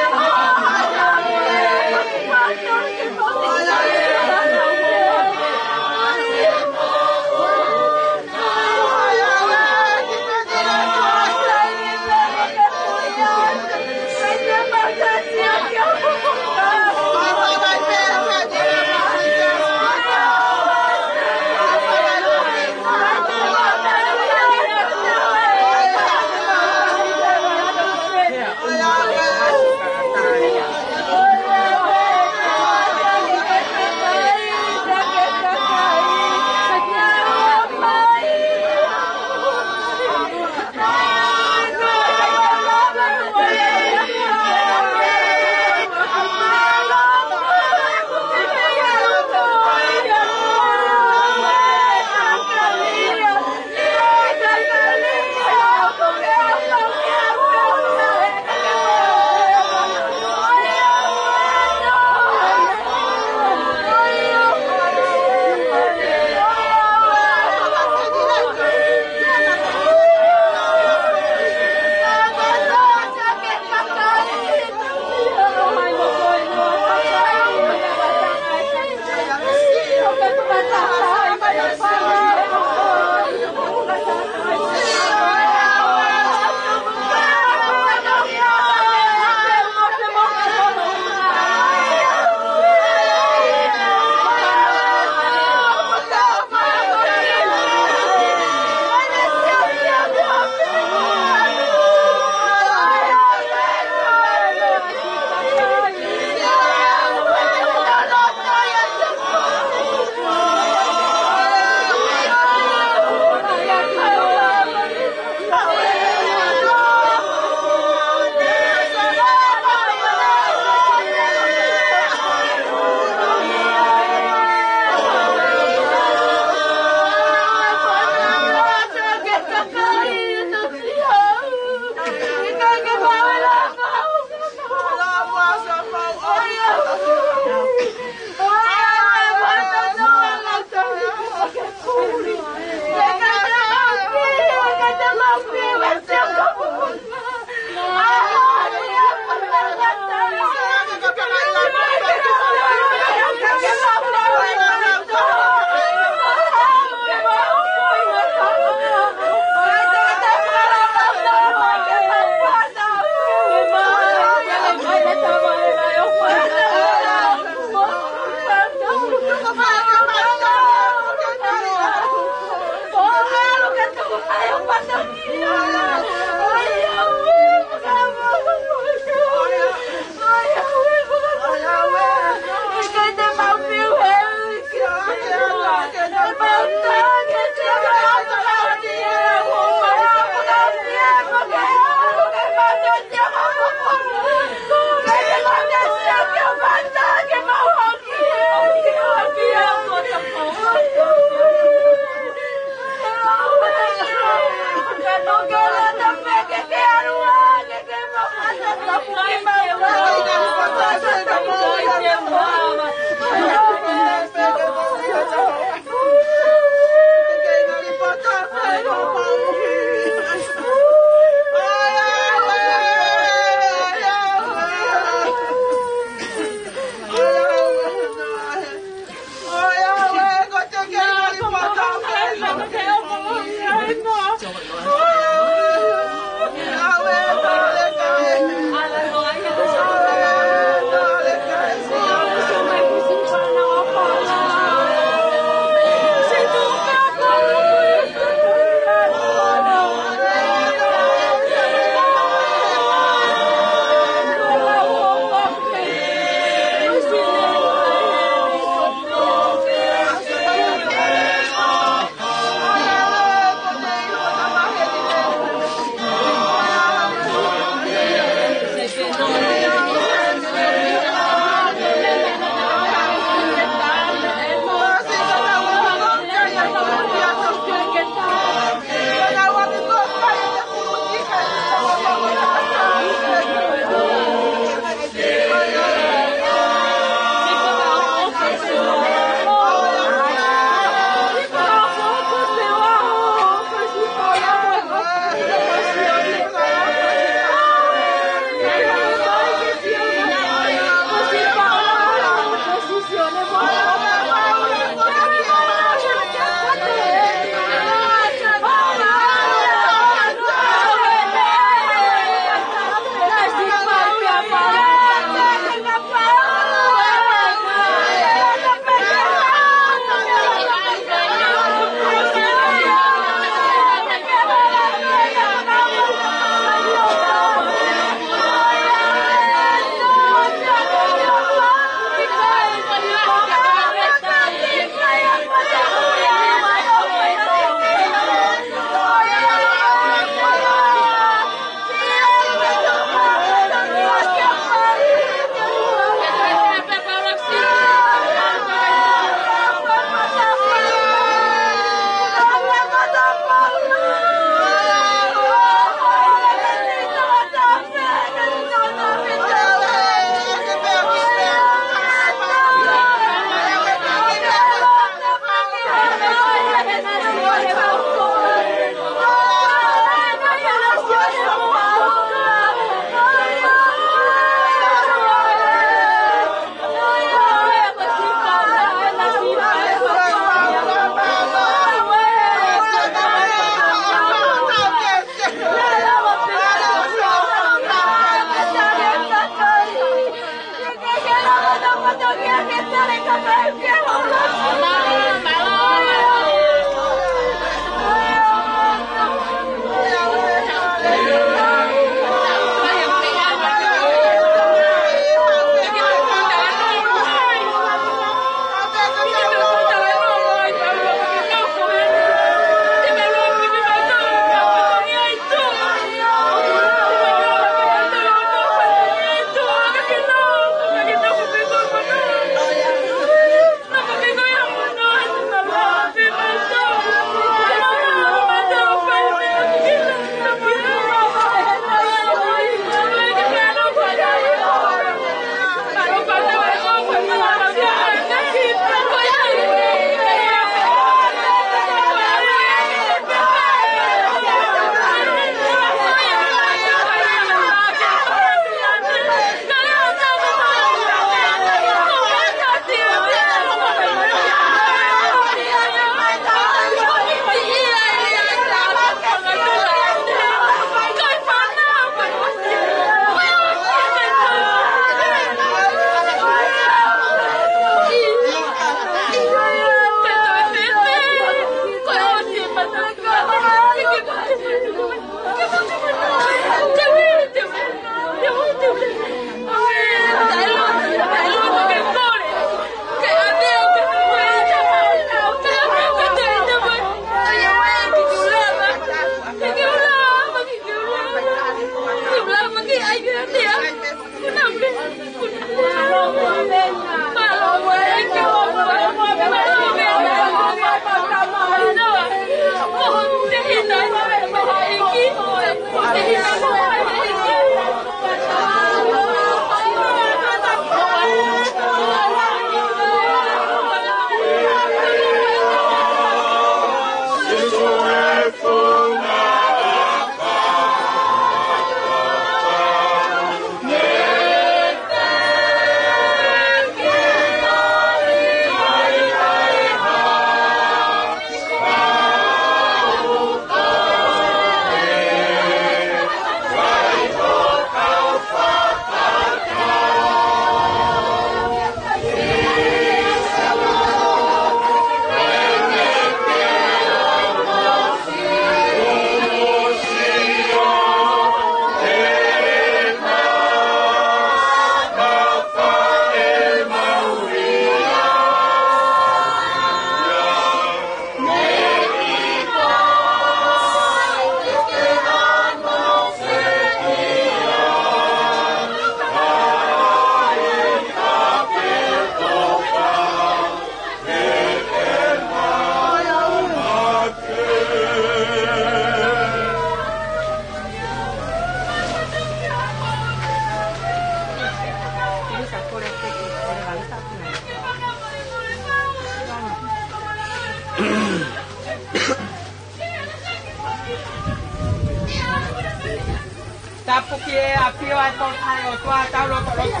Tapu ki he ʻafio ʻa e Tolu ʻa e ʻOtua, tau lotoloto.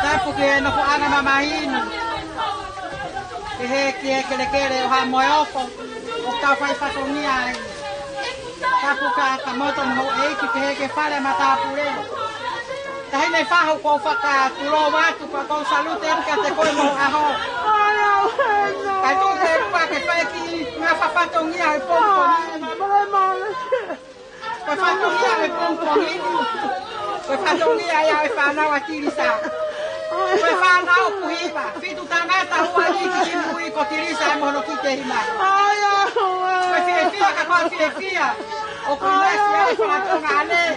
Tapu ki he nofoʻanga mamahi ni. Pehē ki he kelekele ʻo Haʻa Moheofo, ʻoku tau fai fatongia ai. Tapu kia Kamoto mo houʻeiki, pehē ki he fale matāpule. Taʻahine Fahu, ʻoku ou fakatulou atu, pea ʻoku ou salute atu kiate koe mo ho ʻaho. Kae tuku ke ʻoua ke fai e kiʻi ngafa fatongia he pongipongi ni. Ko e fatongia he pongipongi ni, ko e fatongia ia ʻo e fānau ʻa Tilisa. Ko e fānau ʻoku hiva, fitu tangata, ua lī ki mui, ko Tilisa mo hono kiʻi tehina. Ko e fiefia ka ko e fiefia ʻoku ʻi ai ʻa e fanga Tonga ʻanenai.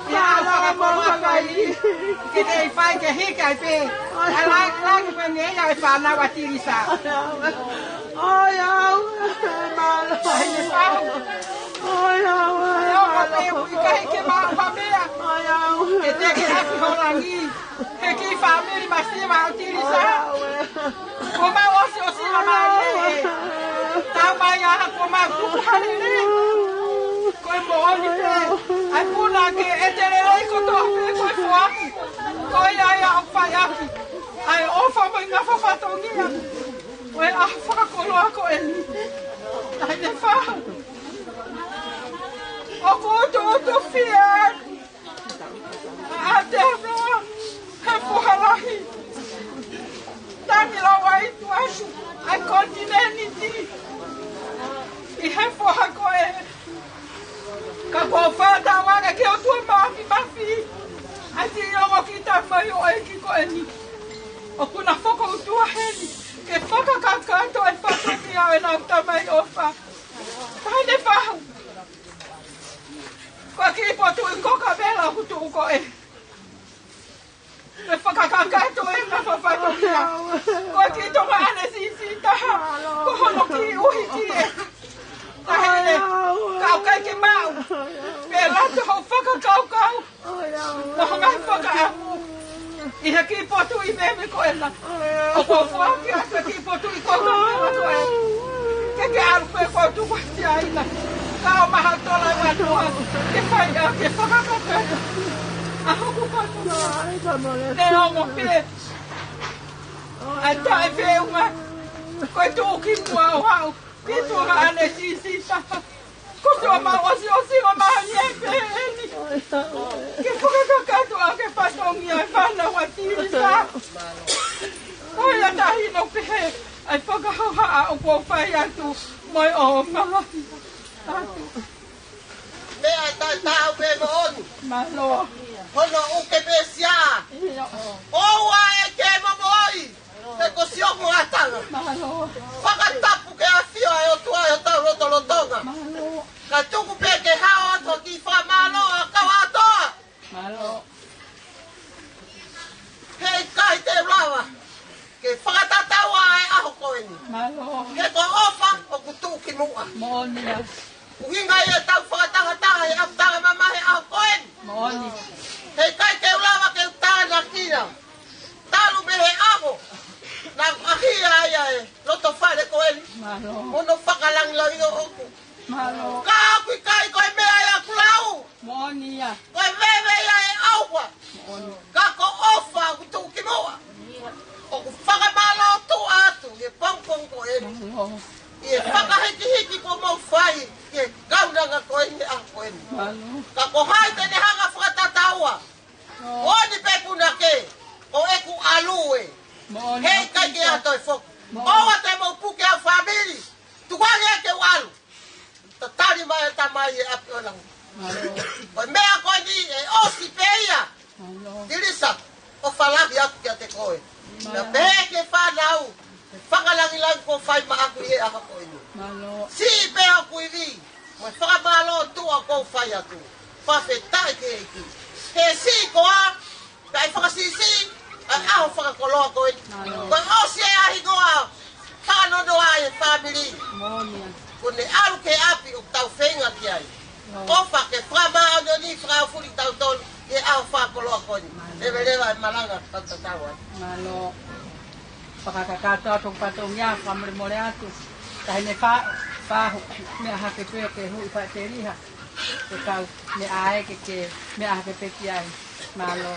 Ia au fakakoloa ko eni, ke kei fai ke hiki ai pē ʻa e lāngilangi ko eni ia ʻo e fānau ʻa Tilisa. ʻOiauē, mālō. Taʻahine Fahu. ʻOiauē, mālō. ʻIkai ke maʻu ha meʻa. ʻOiauē. Ke teke ʻaki ho langi he kiʻi fāmili masiva ʻo Tilisa. ʻOiauē. Kuo mau ʻosiʻosi mai ē. Tau mai ā, kuo mau tuku hā lelei. Ko e moʻoni pē, ʻa e puna ke ʻete lelei kotoa pē ko e foaki. Ko ia ia ʻoku fai ʻaki ʻa e ʻofa mo e ngafa fatongia ʻo e ʻaho fakakoloa ko eni. Taʻahine Fahu, ʻoku ou tuʻutuʻuni atu ʻa Aotearoa, he foha lahi, tangi lauaitu atu ʻa e konitinēniti ʻi he foha ko ē. Ka kuo u fakatauange ki he ʻOtua Mafimafi, ʻa e siʻi ongo kiʻi tamaioʻeiki ko eni, ʻoku na fokoutua heni ke fakakakato e fatongia ʻo ʻenau tamai ʻofa. Taʻahine Fahu, ko e kiʻi potuʻi koka vela ʻoku tuʻu ko ē. ʻE fakakakato e ngafa fatongia. Ko e kiʻi Tonga ʻanenai siʻisiʻi taha, ko hono kiʻi uhi ki he taʻahine, ka ʻoku ʻikai ke maʻu. Pea ʻalu atu hoʻo fakakaukau mo hoʻo ngaahi fakaʻamu ʻi he kiʻi potuʻi meme ko ena. ʻOku ou foaki atu e kiʻi potuʻi koka vela ko ē. Ke ke ʻalu pē ko e tuku ʻa Siaina. Ka ʻoku maha tola e matua ke fai ʻa e fakakakato ʻa hoku fatongia. Neongo pē ʻa e taʻefeʻunga, ko e tuʻukimuʻa ʻo aʻu ki he Tonga ʻanenai siʻisiʻi taha. Ko e tuʻu mau ʻosiʻosi ʻo maha ni e pehē ni ke fakakakato ʻaki e fatongia e fānau ʻa Tilisa. Ko ia taʻahine, ʻoku pehē ʻa e fakahohaʻa ʻoku ou fai atu mo e ʻofa lahi atu. Meʻa tatau pē moʻoni. Mālō. Hono ʻuke pē sia. ʻIo. ʻOua ʻe ke momoʻi. He ko siʻoku ngataʻanga. Mālō. Fakatapu ki he ʻafio ʻa e ʻOtua ʻi hotau lotolotonga. Mālō. Ka tuku pē ke hao atu ha kiʻi fakamālō ʻa e kau ʻofa. Mālō. Heʻikai te u lava ke fakatatau ʻa e ʻaho ko eni. Mālō. He ko e ʻofa ʻoku tuʻukimuʻa. Moʻoni ia. ʻUhinga ia ʻetau fakatahataha he ʻaho tala mamahi he ʻaho ko eni. Moʻoni. Heʻikai te u lava ke u tānaki ia. Talu mei he ʻaho naʻa ku ʻaʻahi ai ʻa e loto fale ko eni. Mālō. Mo hono fakalangilangiʻi ʻoʻoku. Mālō. Ka ʻoku ʻikai ko e meʻa ia ʻoku lau. Moʻoni ia. Ko e veve ia e ʻauha. Moʻoni. Ka ko e ʻofa ʻoku tuʻukimuʻa. ʻOku fakamālō tuʻa atu ʻi he pongipongi ko eni. Mālō. ʻI he fakahikihiki kuo mau fai ʻi he kaunanga ko eni he ʻaho ko eni. Mālō. Ka ko hai te ne hanga ʻo fakatataua? Moʻoni pē punake, ko ʻeku ʻalu ē. Moʻoni. Heʻikai ke ʻalu atu e foki. Moʻoni. ʻOua te mou puke au fāmili. Tuku ange ke u ʻalu. Tatali mai e tamai e ʻapi ʻo e langi. Mālō. Ko e meʻa ko eni ʻe ʻosi pē ia. Mālō. Tilisa, ʻofa lahi atu kiate koe. Mālō. Pea pehē ki he fānau, he fakalangilangi kuo fai maʻaku ʻi he ʻaho ko eni. Mālō. Siʻi pē hoku ivi, mo e fakamālō tuʻa ʻoku ou fai atu. Fakafetaʻi ki he ʻEiki. He siʻi koā, kae fakasiʻisiʻi ʻa e ʻaho fakakoloa ko eni. Mālō. Kuo ʻosi e ʻahigoa fakanonoa e fāmili. Moʻoni. Kuo ne ʻalu ki he ʻapi ʻoku tau feinga ki ai. Mālō. ʻOfa ke fakamāʻoniʻoni, fakaʻaufuli kitautolu ʻi he ʻaho fakakoloa ko eni. Mālō. Leveleva e malanga, tau tatau ai. Mālō. Fakakakato atu hoku fatongia, fakamolemole atu. Taʻahine Fa-, Pahu, meʻa hake pē ʻo ke hui fai teliha. Ke kau, meʻa ʻae ke ke, meʻa hake pē ki ai. Mālō.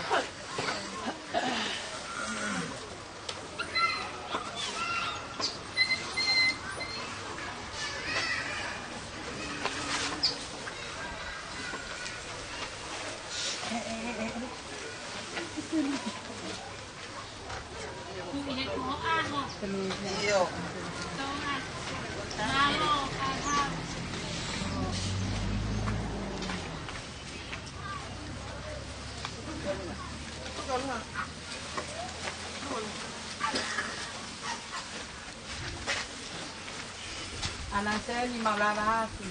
Ana seni malala atu.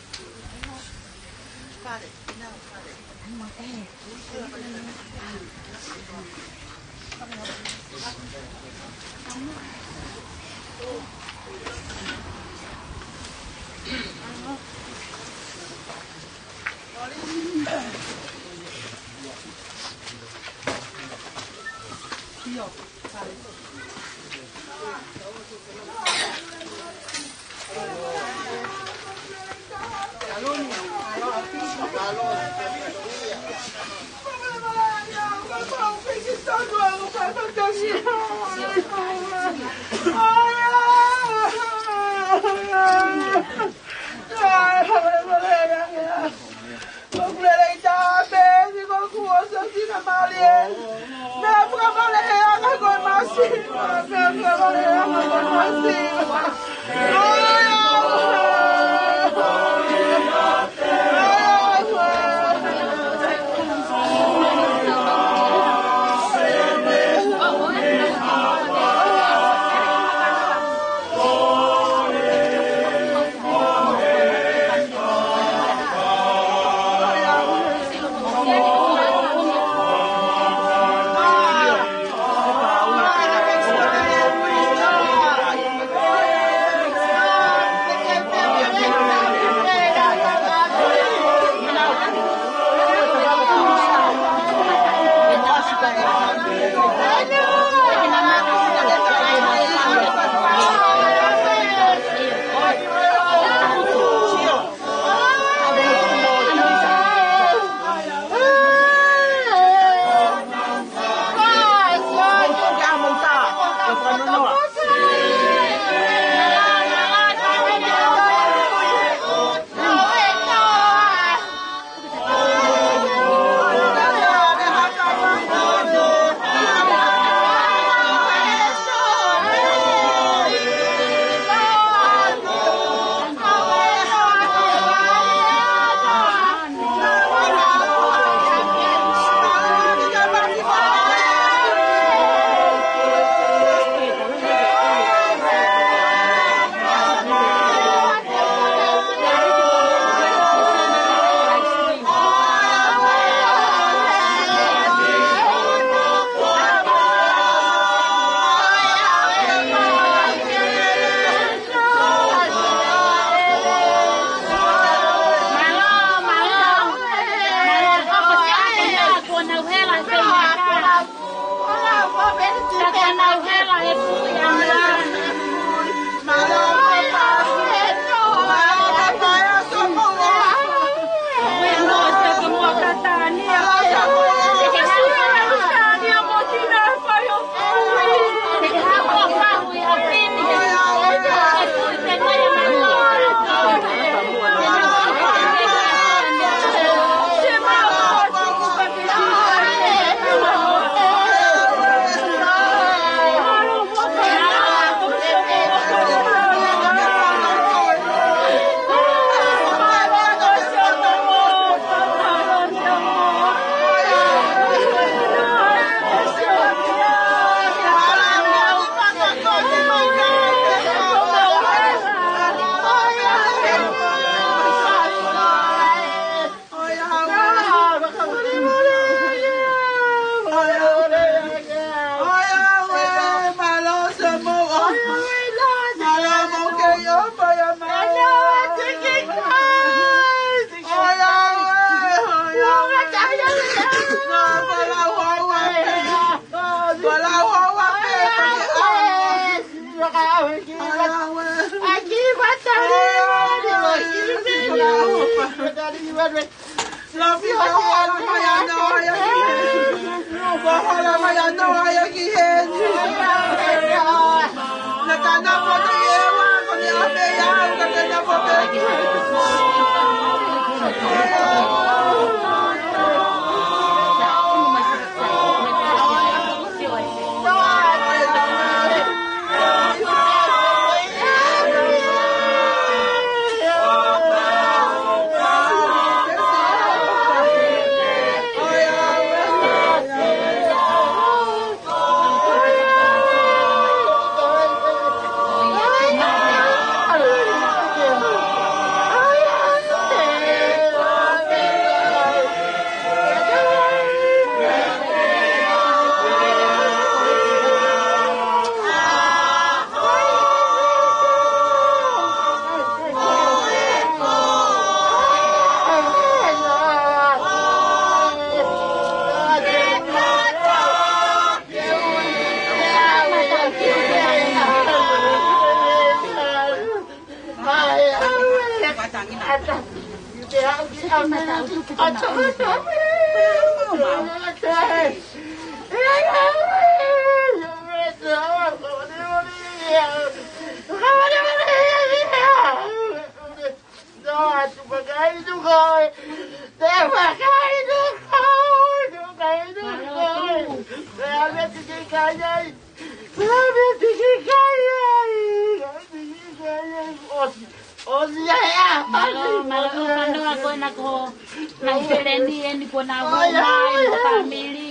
Mālō, mālō, ʻofa noa ko ena ko, na i feleni eni ko na vau mai, mo family.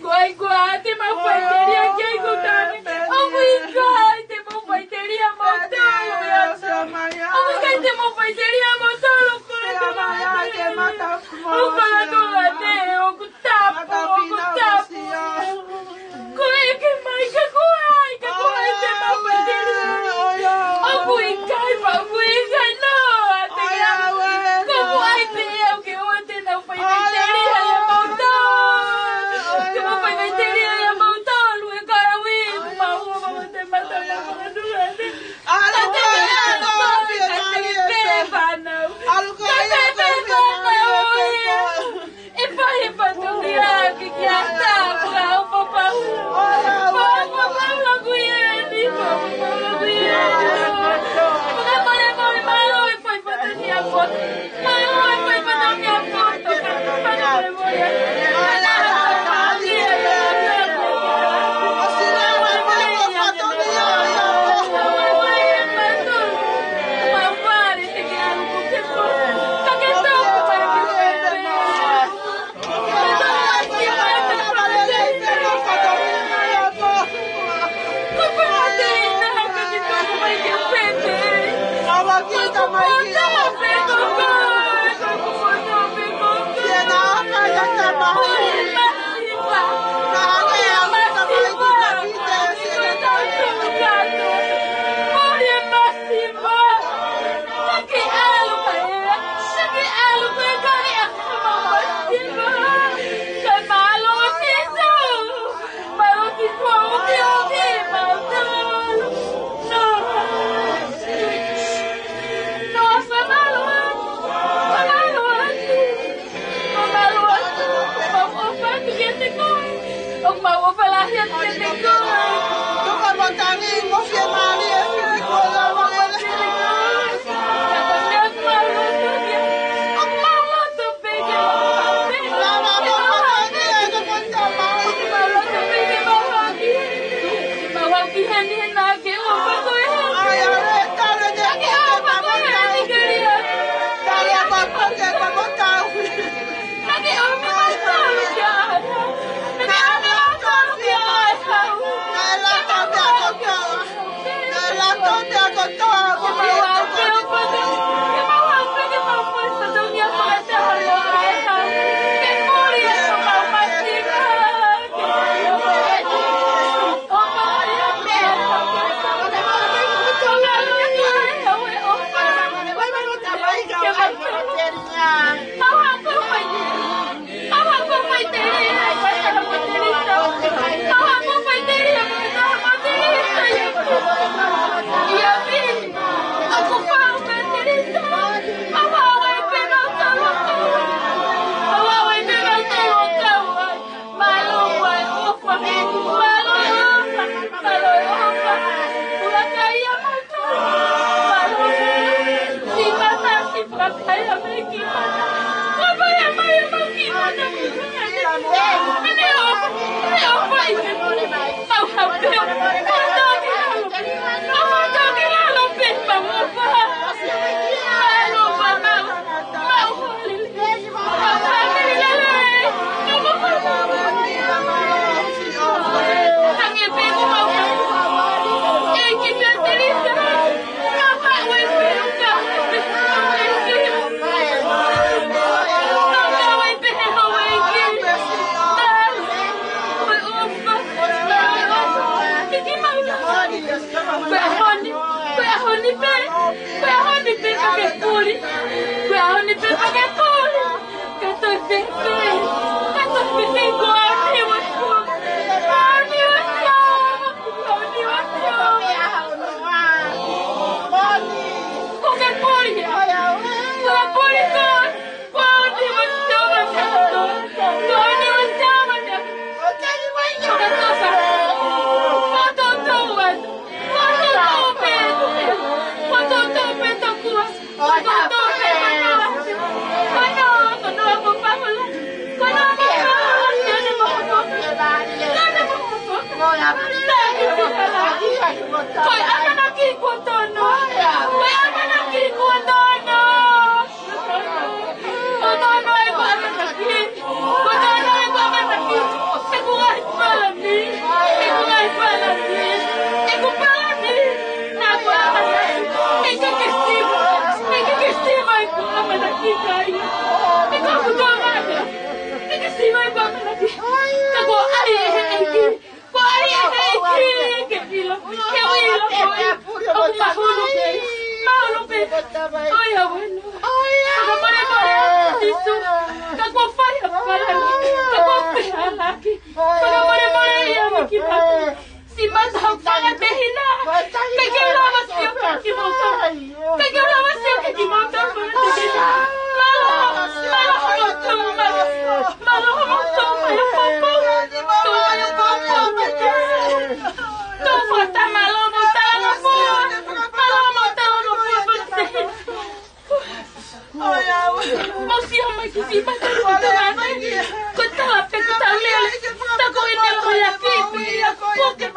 Ko ai ko ā te mau faʻiteliha ki ai ko tane. ʻOku ʻikai te mau faʻiteliha mautolu ia. ʻOku ʻikai te mau faʻiteliha mautolu ko e tama. ʻOku kala ko ane, ʻoku tapu, ʻoku tapu. Ko e ke mai ka ko ai, ka ko ai te mau faʻiteliha. ʻOku ʻikai, ʻoku ʻikai, no, ate ia. Ko ko ai te ia, ke o te nau faʻiteliha ia mautolu. Ke mau faʻiteliha ia mautolu, e karawi, mau, mau te mata, mau te mata. Ala te mea, ala te mea, fānau. Ala te mea, fānau. E pahi patu ki a ki ki a ta, pura o papa. Papa, papa, papa, kui e ni, papa, papa, kui e ni. Papa, papa, papa, papa, e pahi patu ki a papa. Ko e ʻaho ni, ko e ʻaho ni pē, ko e ʻaho ni pē ka ke kuli, ko e ʻaho ni pē ka ke kuli. Ka toe pehē, ka toe pehē ko ʻaho ni ua tua, ʻaho ni ua tua, ʻaho ni ua tua. Ko ke kuli, ko ke kuli ko, ko ʻaho ni ua tua, ʻaho ni ua tua. Ko e ʻamanaki kuo tono. Ko e ʻamanaki kuo tono. Kuo tono ʻeku ʻamanaki. Kuo tono ʻeku ʻamanaki. ʻEku ngaahi palani. ʻEku ngaahi palani. ʻEku palani. Naʻa ku ʻamanaki. ʻIkai ke siva. ʻIkai ke siva ʻeku ʻamanaki, kāinga. ʻIkai ke siva ʻeku ʻamanaki. Ka kuo ʻai ʻe he ʻEiki. Kuo ʻai ʻe he ʻEiki ke ʻilo, ke u ʻilo ko e, ʻoku mahulu pē, mahulu pē. ʻOiauē. Fakamolemole atu Sīsū, ka kuo fai ha palani, ka kuo fai ha laki. Fakamolemole ia mi ki mata. Siʻi mata hoku fanga tehina. ʻIkai ke u lava sio ki he kiʻi moutolu. ʻIkai ke u lava sio ki he kiʻi moutolu fanga tehina. Mālō, mālō hoʻomou tō mai. Mālō hoʻomou tō mai ʻo poupou. Tō mai ʻo poupou. Tō fata mālō mo talangofua. Mālō mo talangofua fanga tehina. Mau sio mai ki siʻi mata ko e tala pē ko e tau lele. Tau ko ʻene lohiakiʻi pē ia ko e puke.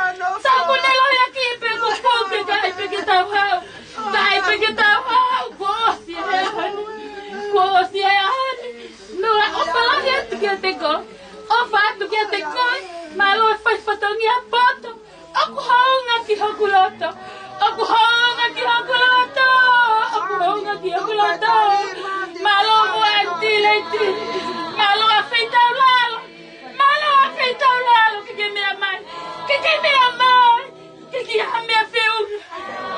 Tau ko ʻene lohiakiʻi pē ko e puke, ka ʻai pē ke tau haʻu. Ka ʻai pē ke tau haʻu. Kuo ʻosi e ʻaho ni. Kuo ʻosi e ʻaho ni. Noa, ʻofa lahi atu kiate koe. ʻOfa atu kiate koe. Mālō e fai fatongia poto. ʻOku hounga ki hoku loto. ʻOku hounga ki hoku loto. ʻOku hounga ki hoku loto. Mālō mo e ʻauniti Leiti. Mālō ʻa Feitaulalo. Mālō ʻa Feitaulalo ke ke meʻa mai. Ke ke meʻa mai. Ke ke ʻi ha meʻa feʻunga.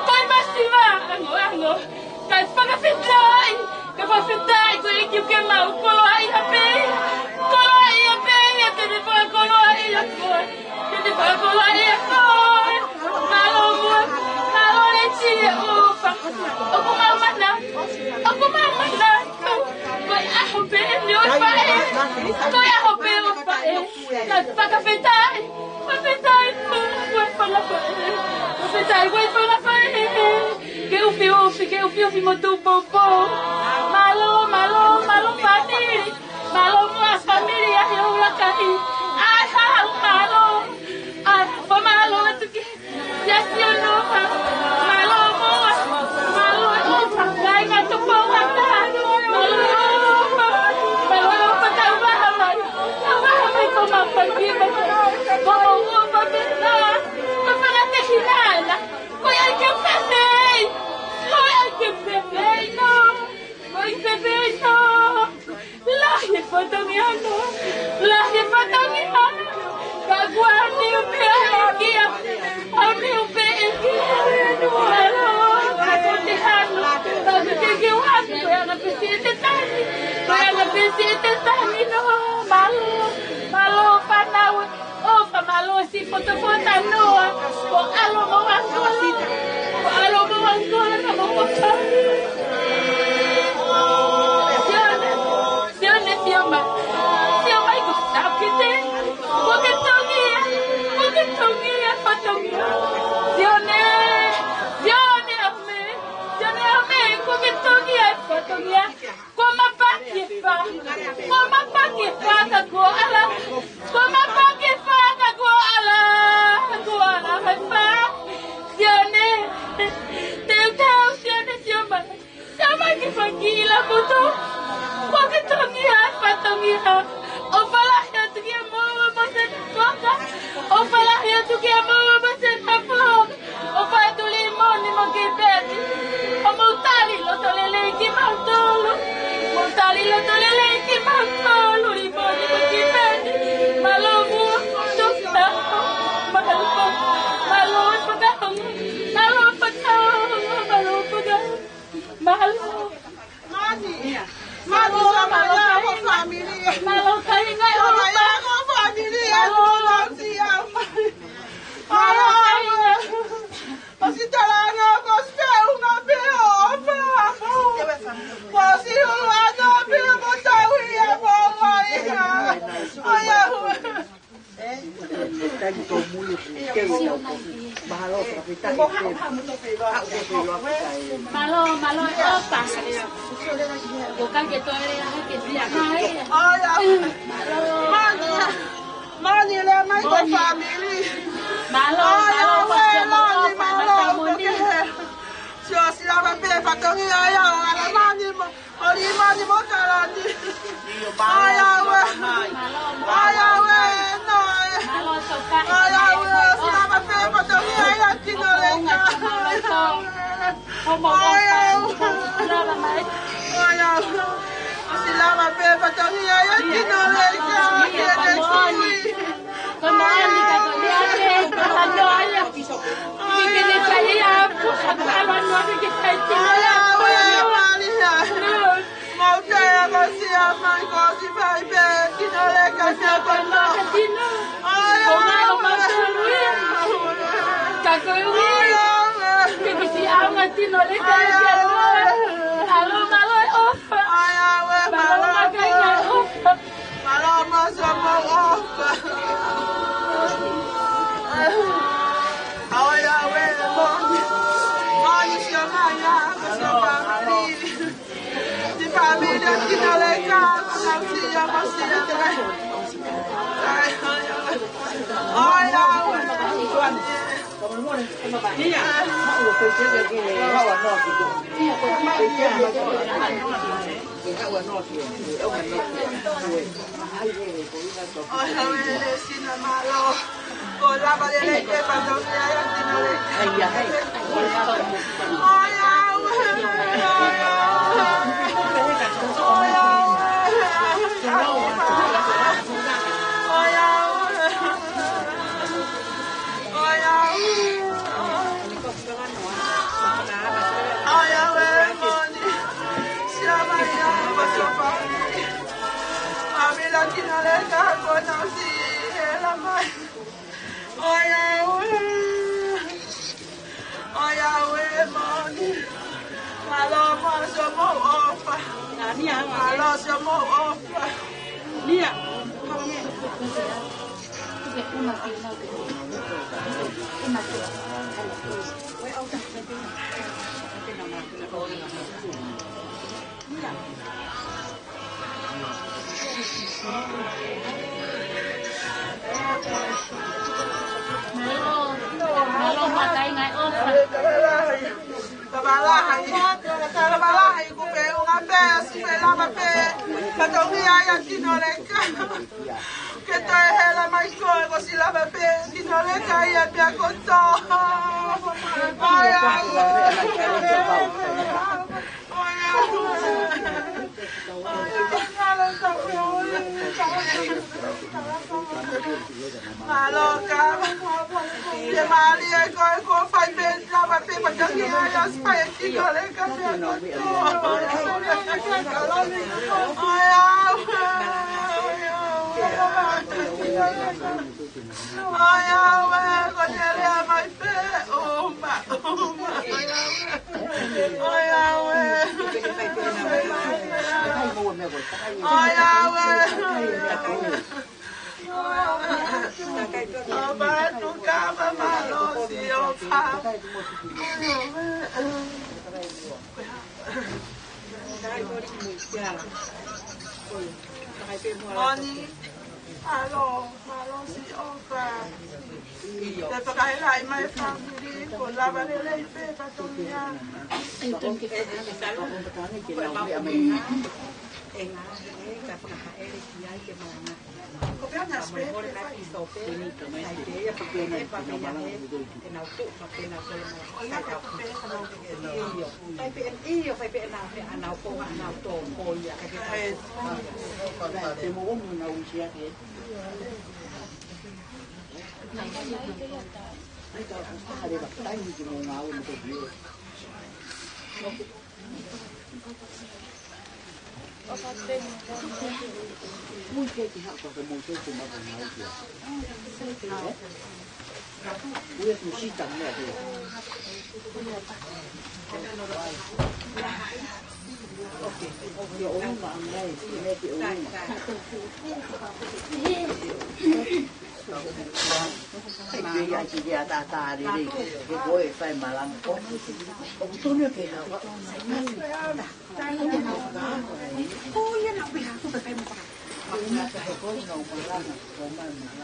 Ko e masiva angoango. Kae fakafetaʻi, kae fakafetaʻi ko e ʻEiki ke mau koloaʻia pē ia. Koloaʻia pē ia, te ne fakakoloaʻia koe. Te ne fakakoloaʻia koe. Mālō muʻa, mālō Leiti e ʻofa. ʻOku mau manatu, ʻoku mau manatu. Ko e ʻaho pē eni ʻo e faʻē. Ko e ʻaho pē ʻo e faʻē. Kae fakafetaʻi, fakafetaʻi, ko e fanga faʻē. Fakafetaʻi, ko e fanga faʻē. Ke ufiufi, ke ufiufi mo tuʻu poupou. Mālō, mālō, mālō fāmili. Mālō muʻa fāmili ʻa e ʻuluaki. ʻAi haʻu mālō. ʻAi, fakamālō atu ki he siasi ʻo Noa. Mālō muʻa. Mālō e ʻofa. Kāinga Tupou Ata. Mālō e ʻofa. Mālō e ʻofa, tau vaha mai. Tau vaha mai ko mau fai ki mai. Ko mau ʻofa pē na. Ko e fanga tehina ena. Ko ia ke fefei. Ko ia ke fefei no. Ko ia fefei no. Lahi e fatongia no. Lahi e fatongia. Ka kuo ʻaonga pē ʻEiki. ʻAonga pē ʻEiki. Mālō. Ka ko te hanu. Ka ko te ke hanu. Ko ia na pesi e te tani. Ko ia na pesi e te tani no. Mālō. Mālō fānau. ʻOfa mālō siʻi fotofota Noa. Ko ʻAlo mo Angola. Ko ʻAlo mo Angola ka mo Angola. Sione, Sione, sio mai. Sio mai ko Sakite. Ko ke tongi ia. Ko ke tongi ia, ko tongi ia. Sione, Sione ʻo me. Sione ʻo me, ko ke tongi ia, ko tongi ia. Kuo mapaki e fā. Kuo mapaki e fā ka kuo ʻala. Kuo mapaki e fā ka kuo ʻala. Kuo ʻala e fā. Sione. Teuteu Sione, sio mai. Sio mai ke fai ki la moto. Kuo ke tongi ha, fatongia. ʻOfa lahi atu kia moua mo se na foka. ʻOfa lahi atu kia moua mo se na foka. ʻOfa atu Limoni mo Kipeni. ʻO mou tali loto lelei kimautolu. Mou tali loto lelei kimautolu, Limoni mo Kipeni. Mālō muʻa, tokita. Mālō, mālō e fakaongo. Mālō e fakaongo, mālō e fakaongo. Mālō. Mani, mani, mālō, mālō, mālō, kāinga. Mālō, kāinga. Mālō, kāinga. Mālō, kāinga. Mālō, kāinga. Mālō, kāinga. Mālō, mālō, ʻofa. Ko ka ke toe lea hake tia. Mālō. Mani, lea mai ko e fāmili. Mālō, mālō, ʻofa, mālō, ʻofa, mālō. Tongi ai au, ala mani mo, oli mani mo kalani. Ai au ē. Ai au ē, no ē. Ai au ē, ʻosi lava pē fatongia ia ʻa Tinoleka. Ai au. Ai au. ʻOsi lava pē fatongia ia ʻa Tinoleka. Ko e moʻoni ka ko e meʻa pē, ko e hanoa ia. Ke ke ne fai ia, pusa palo noa ke ke fai Tinoleka. Ai au ē, Malia. Mau te akosia mai ko si fai pē Tinoleka pea ko na. Ko ngalo mautolu ia. Ka ko e ui. Ke kisi au ma Tinoleka ia. Alo, mālō e ʻofa. Mālō ma kai na ʻofa. Mālō ma sa mau ʻofa. Au ia ue mo. Mau ia sio mai ia, ko sio pa mali. Ti pa mi de Tinoleka, ko sa si ia ma si ia te. Ai, ai, ai. Ai, ai, ai. Ai, au ē, sina mālō. Ko lava lelei pē fatongia ia ʻa Tinoleka. Ai, au ē, ai, au ē. Ai, au ē. Ai, au ē. Ai, au ē, moni. Sia mai ia, ko sio pa mali. Pamila Tinoleka, ko na si e la mai. Ai, au ē. Ai, au ē, moni. Mālō mo sa mau ʻofa. Mālō sa mau ʻofa. Nia. Mālō, mālō, mālō, mālō, mālō, mālō. Tavalahi, tavalahi, kuo pē ʻuhinga pē, si pē lava pē, fatongia ia ʻa Tinoleka. Ke toe hela mai koe, ko si lava pē, Tinoleka ia pea ko to. Ai, ai, ai. Mālō ka. Ke mālie ko e ko fai pē lava pē fatongia ia ʻosi fai ʻe Tinoleka. Ai, au. Ai, au ē, ko e lea mai pē, uma, uma, ai, au ē. Ai, au ē. Ai, au ē. Ō, patu ka ma malosi, ō, pa. Moni, alo, malosi, ō, pa. Te fakaʻaiʻai mai fāmili, ko lava lelei pē fatongia. Ko pea na spē, pē fai. Ai, pea ia ki he ʻatā lelei, he ko e fai malanga. ʻOku tonu ke hau. Ko ia na pē ha ko e fai malanga. Ko e malanga, ko e malanga.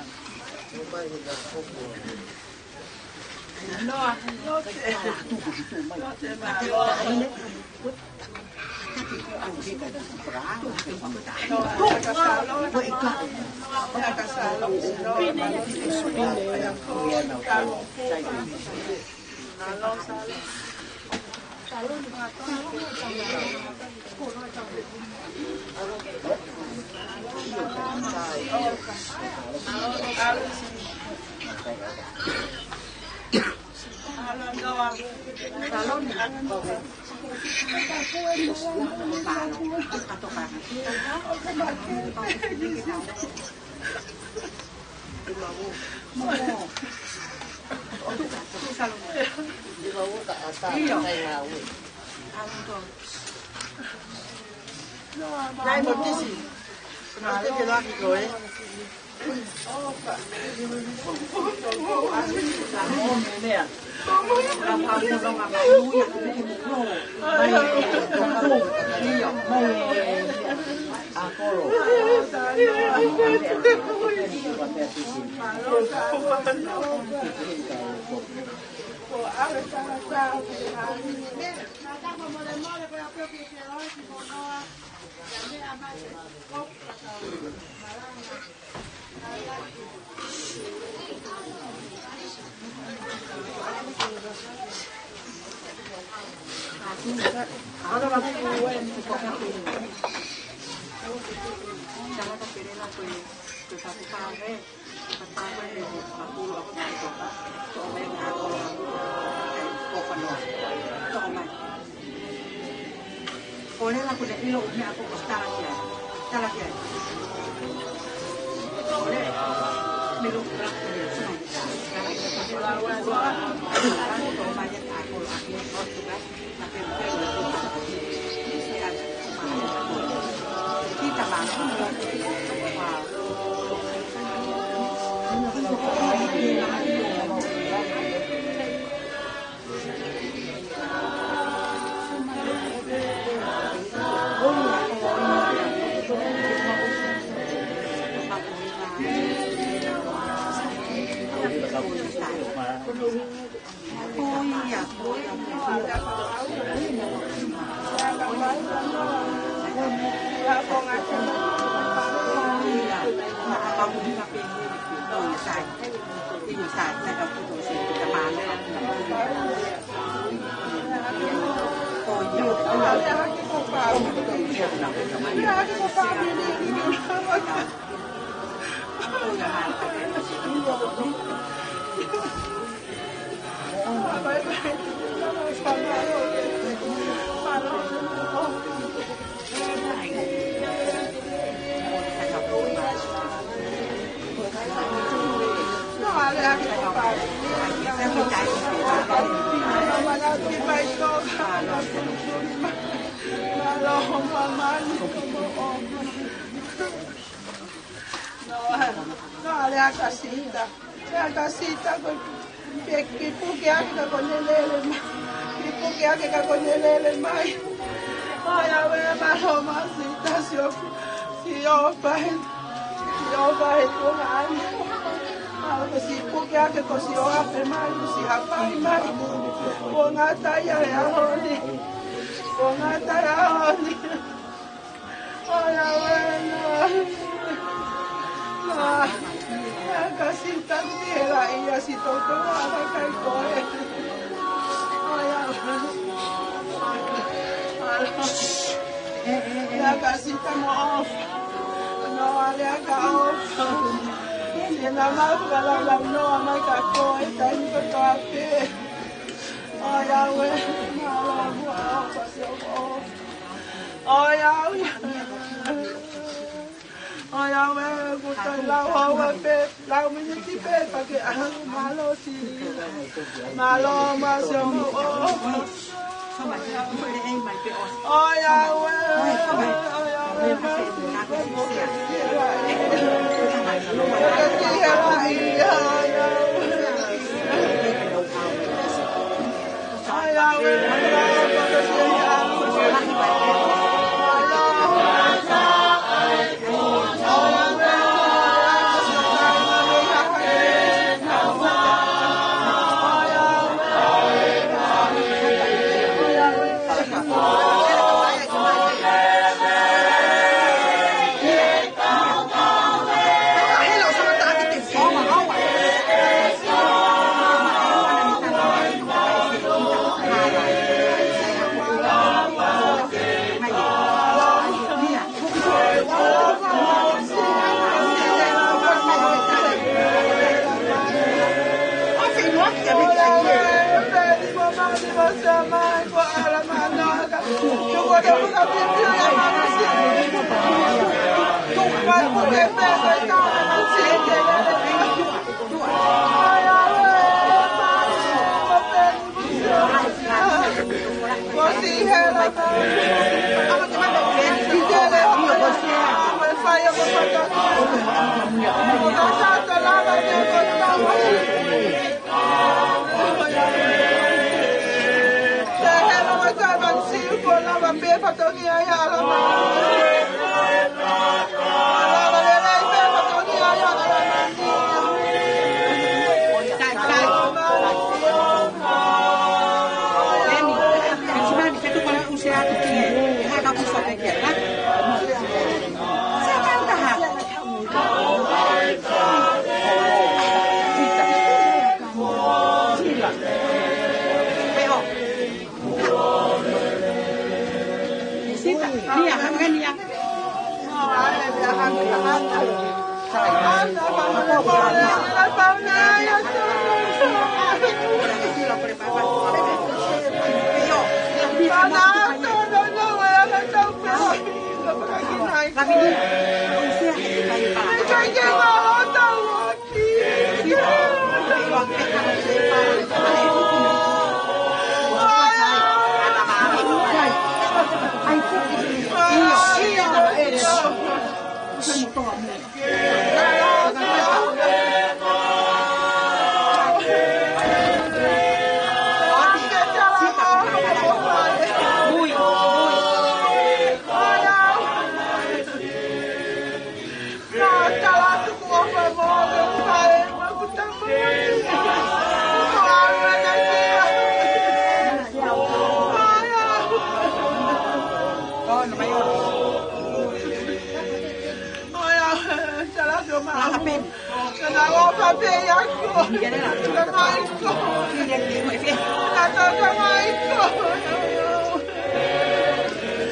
No, no, ale ʻa Kasita. ʻA Kasita ko e kiʻi puke ake ka ko ʻene lele mai. Kiʻi puke ake ka ko ʻene lele mai. ʻOiauē, mālō Masita, sio, sio pahi. Sio pahi ko ngani. ʻA ko e siʻi puke ake ko e siʻi ʻapi mai, ko e siʻi hapai mai. Kuo ngata ia he ʻaho ni. Kuo ngata ia he ʻaho ni. ʻOiauē, no. No. ʻA Kasita, ni hela ia si toto ʻa kai koe. ʻOiauē. ʻA Kasita mo ʻofa. No, ale ʻa ka ʻofa. Sena mau ka lau lau no, mai ka koe, taimi kotoa pē. ʻOiauē, mālō, ʻofa, sio ʻofa. ʻOiauē. ʻOiauē, kuo toe lau houa pē, lau miniti pē, pea ke ʻalu mālō si. Mālō, mālō, ʻofa. ʻOiauē, ʻoiauē, mālō.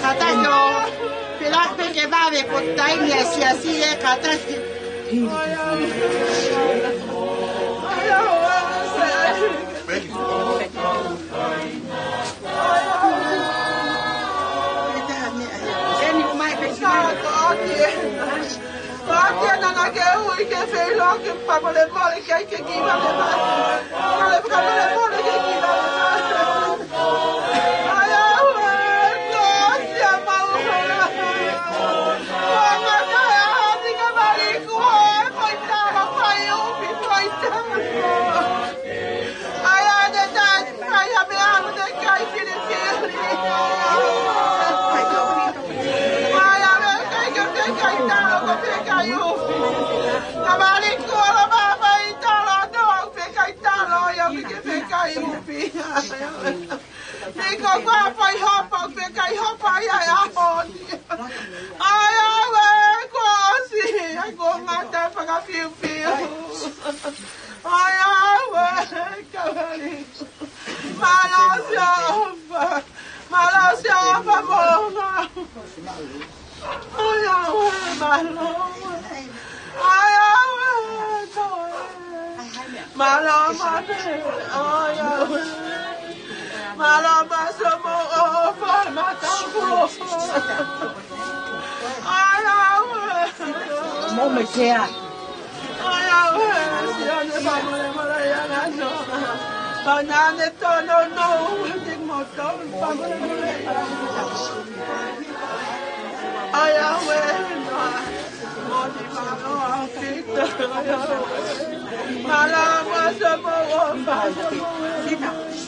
Kātaki ʻo pela pē ke vave ko e taimi ʻa e siasi ē, kātaki. Pātia nana ke ui ke feiloaki fakamolemole ke ke kiʻi vale mai. Fale fakamolemole ke kiʻi vale mai. ʻAi au ē, ko sia mau. Ko mata e ati ka mali ko e koitala fai upi koitala. ʻAi ane tai, ʻai ha meʻa ʻalu te kai filifili. ʻAi ane kai ke te kai talo ko te kai ufi. Ka mali ko la mama i talo no pe kai talo ia pe ke pe kai ufi. Ni ko kua fai hopa pe kai hopa ia e aho ni. ʻAi au ē, ko sia, ko ngata fakafiufiu. ʻAi au ē, ka mali. Mālō Sihova. Mālō Sihova mo e ngāue. ʻAi au ē, mālō. ʻAi au ē, mālō. Mālō mālō. ʻAi au ē. Mālō mālō Sihova mo e ngāue. ʻAi au ē. Mo me sea. ʻAi au ē, sia ne fakamolemole ia nano. Pau nane tono no, te mo to, fakamolemole. ʻAi au ē, no. Mo ni mālō au fita. Mālō mālō mo e ngāue.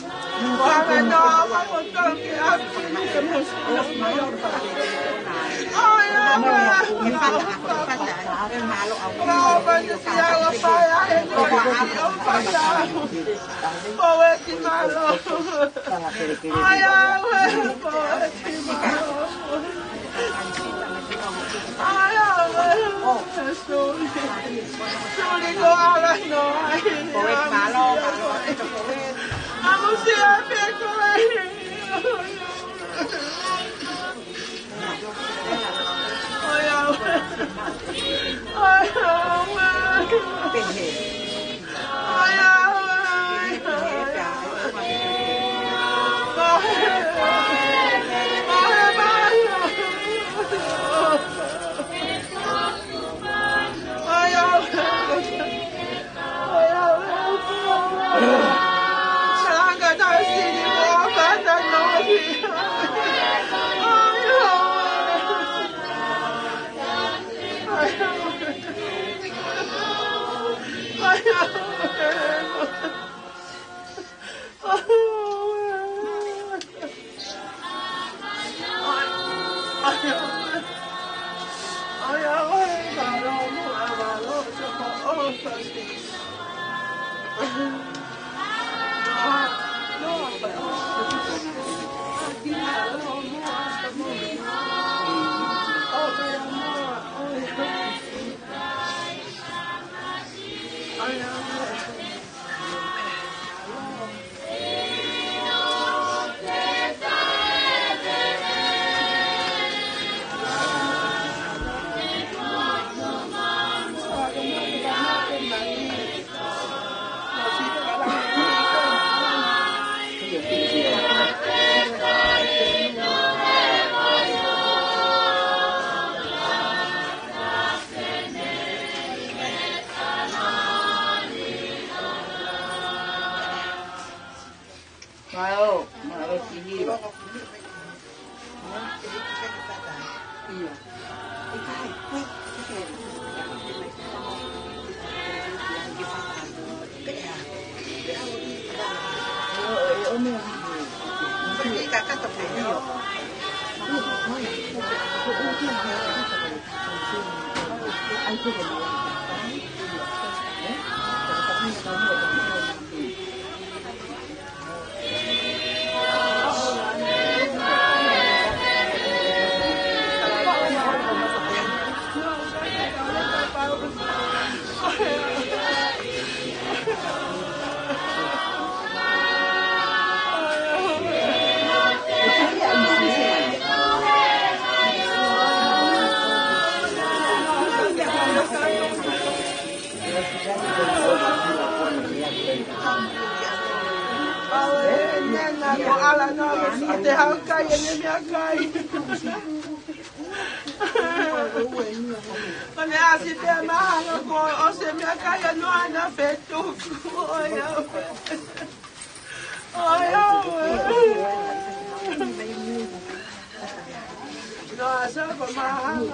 Mālō, mālō Sihilo. ʻIo. Ko ʻAlana, ko e sī te haukai ʻene meʻakai. Ko ʻene ʻasi pē mahalo kuo ʻosi e meʻakai ʻa Noa ʻana fetuku. ʻOiauē. ʻOiauē. Noa, sio ko mahalo.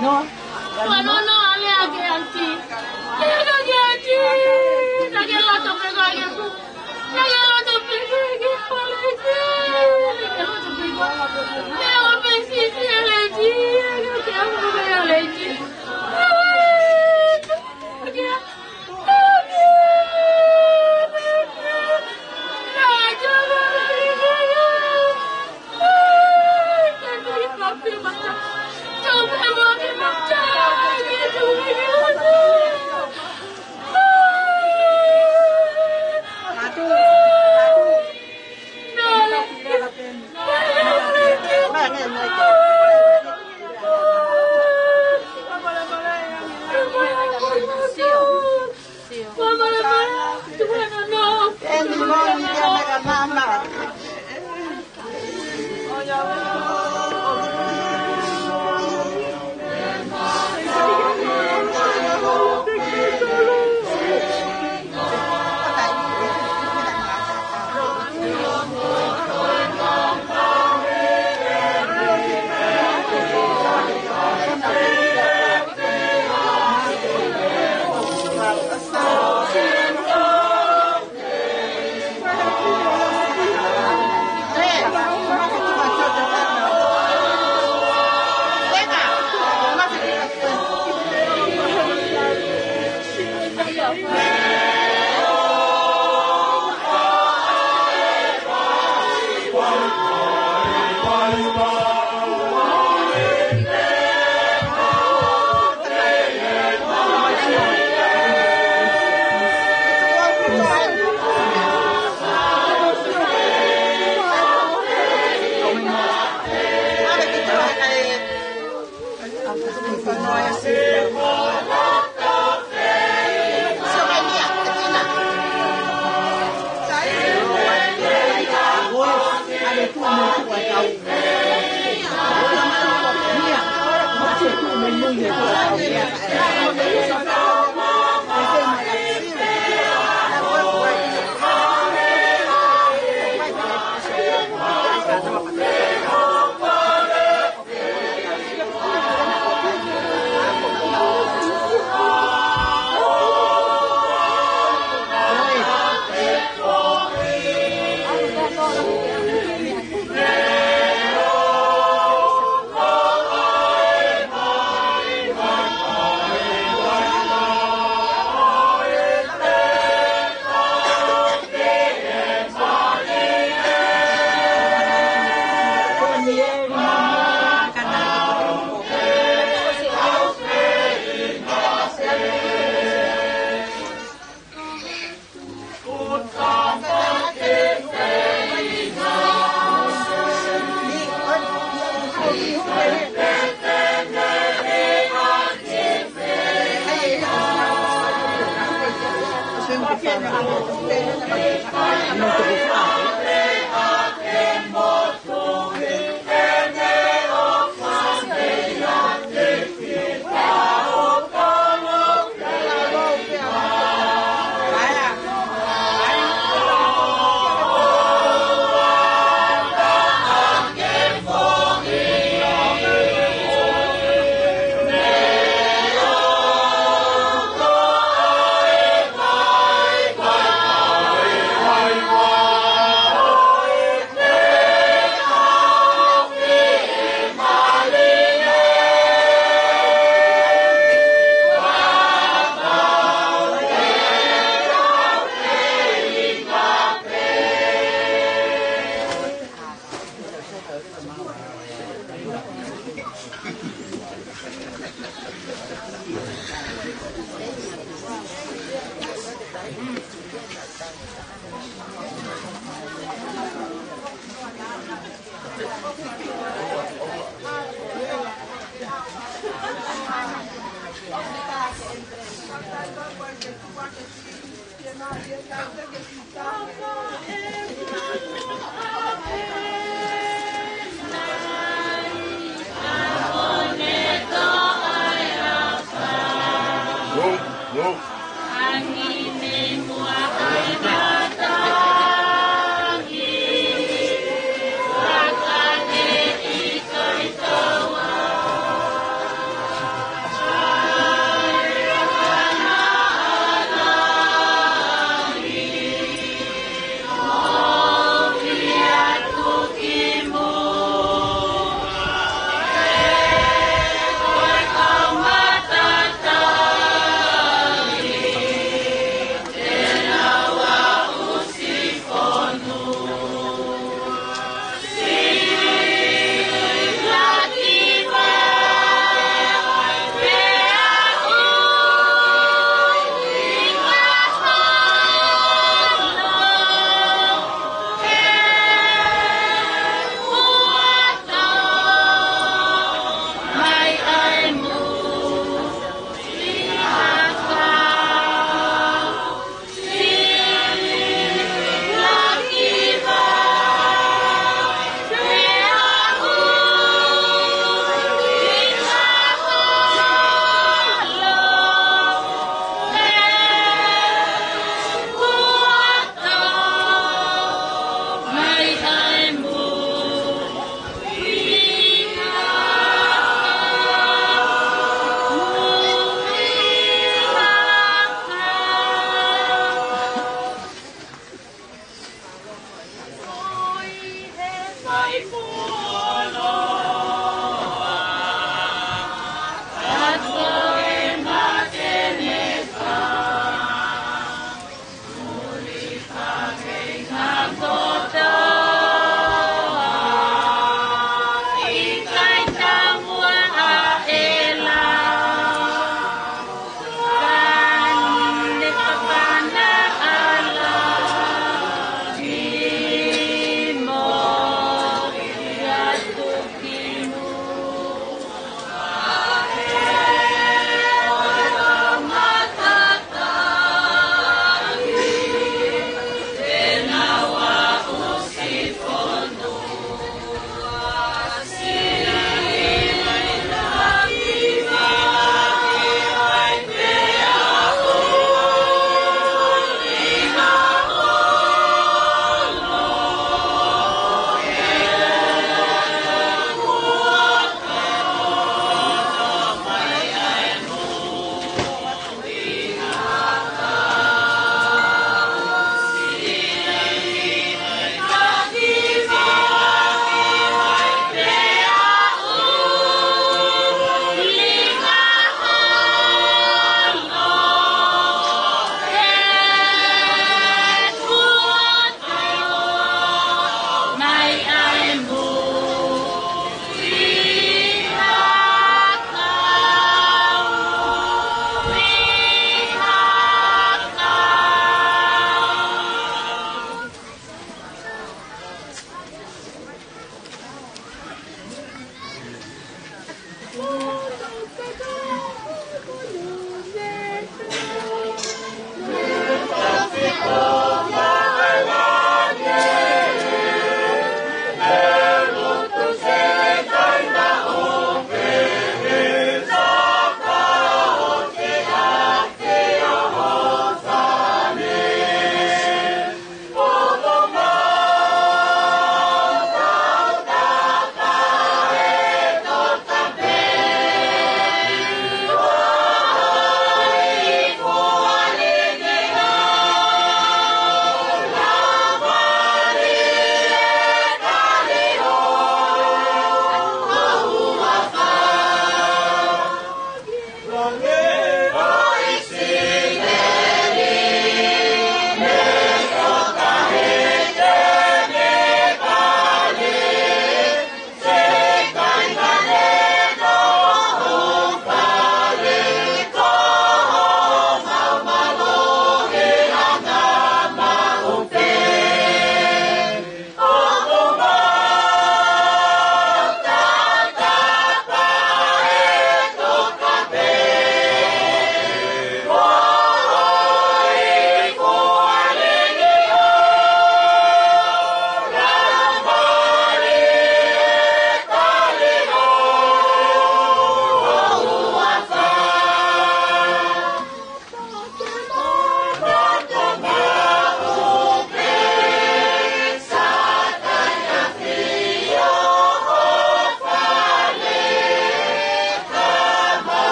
No. Bueno, no, ale a ke anti. Ke a ke anti. Na ke la to pe ko ke. Na ke la to pe ko ke. Pale ke. Na ke la to pe ko. Ke o pe si si ale ti. Ke o pe ale ti. Ke o pe.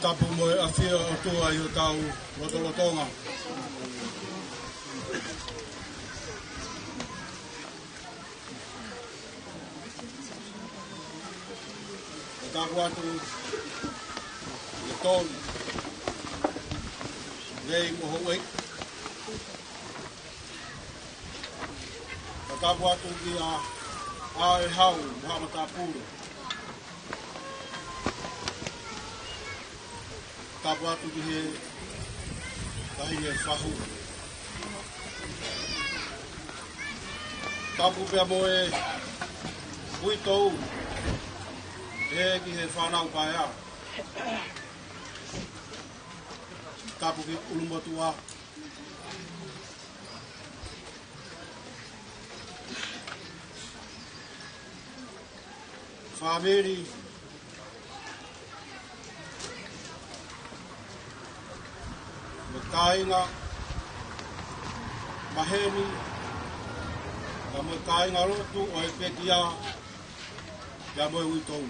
Tapu mo e ʻafio ʻa e ʻOtua ʻi hotau lotolotonga. Tapu atu ʻi he tolu, lei mo houʻeiki. Tapu atu kia ʻAoehau mo haʻa matāpule. Tapu atu ki he taʻahine fahu. Tapu pea mo e uitou, ʻe ki he fānau paea. Tapu ki ʻUlumotuʻa. Fāmili, mo e kāinga, maheni, Pea mo e kāingalotu ʻo e pekia, pea mo e uitou.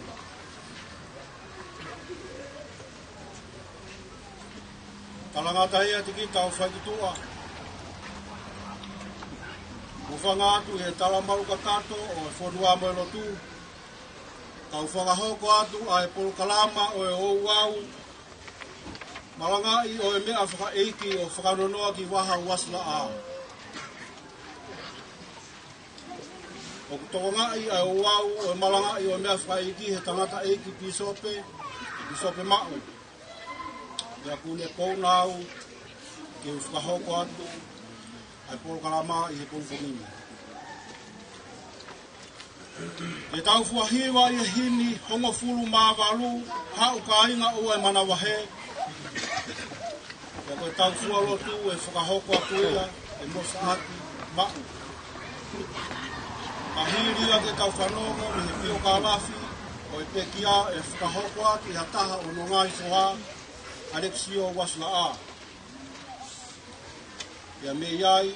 Talangata ia ʻiate kita ʻo faikituʻa. Hūfanga atu ʻi he talamalu kakato ʻo e fonua mo e lotu. Kau fakahoko atu ʻa e polokalama ʻo e ouau malangaʻi ʻo e meʻa fakaʻeiki ʻo fakanonoa ki Vaha Uasilaʻā. ʻOku tokangaʻi ʻa e ouau ʻo e malangaʻi ʻo e meʻa fakaʻeiki he tangataʻeiki pīsope, Pīsope Maʻu. Pea ʻoku ne pouna au ke u fakahoko atu ʻa e polokalama ʻi he pongipongi ni. Ke tau fua hiva ʻi he himi hongofulu mā valu, Haʻu Kāinga ʻOua ʻe Manavahē. Pea ko e tau fua lotu ʻe fakahoko atu ia ʻe Mosaʻaki Maʻu. Ka hili ia ke tau fanongo mei he piokālafi ʻo e pekia ʻe fakahoko atu ʻe ha taha ʻo hono ngaahi foha, ʻAlekisio Uasilaʻā. Pea mei ai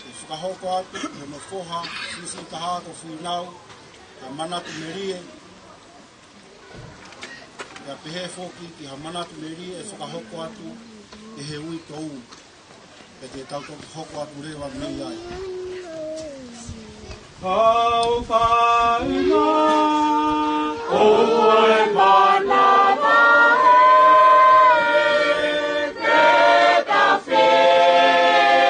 ʻe fakahoko atu ʻe hono foha siʻisiʻi taha ko Fīnau, ʻa Manatu Melie. Pea pehē foki ki ha Manatu Melie ʻe fakahoko atu ʻe he uitou. Pea te tau toki hoko atu leva mei ai. Haʻu Kāinga ʻOua ʻe Manavahē, ke tau fiefia.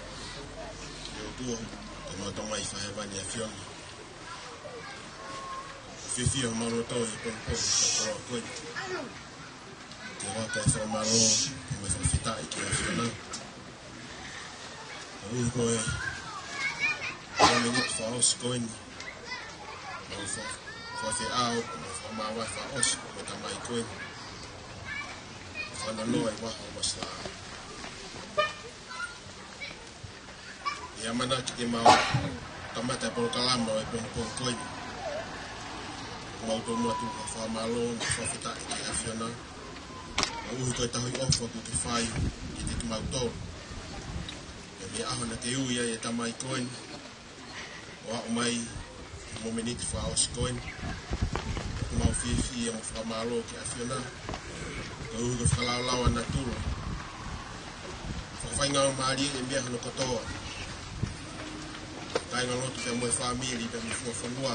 ʻE ʻOtua, ʻEmau Tamai fakahēvani ʻa e ʻAfiona. Fiefia homau loto ʻi he pongipongi fakakoloa ko eni. Ke ʻoatu ʻa e fakamālō, mo e fakafetaʻi ki he ʻAfiona. Koeʻuhi ko e, ko e miniti fakaʻosi ko eni. Fa-, Faifekau, mo e fakamāvae fakaʻosi, mo e tamai ko eni. Fakanonoa ʻi he vaha ʻo Masilaʻa. ʻI he ʻamanaki ke mau kamata e polokalama ʻo e pongipongi ko eni, ʻoku mau tonu atu ʻa e fakamālō mo e fakafetaʻi ki he ʻAfiona, koeʻuhi ko e tauhi ʻofa kuo ke fai kiate kimautolu. Pea mei he ʻaho naʻa ke ui ai e tamai ko eni ʻo aʻu mai ki he momeniti fakaʻosi ko eni, ʻoku mau fiefia mo fakamālō ki he ʻAfiona, koeʻuhi ko e fakalaolao ʻa natula. Fakafaingamālie e meʻa hono kotoa. Kāingalotu pea mo e fāmili pea mo e fua fonua.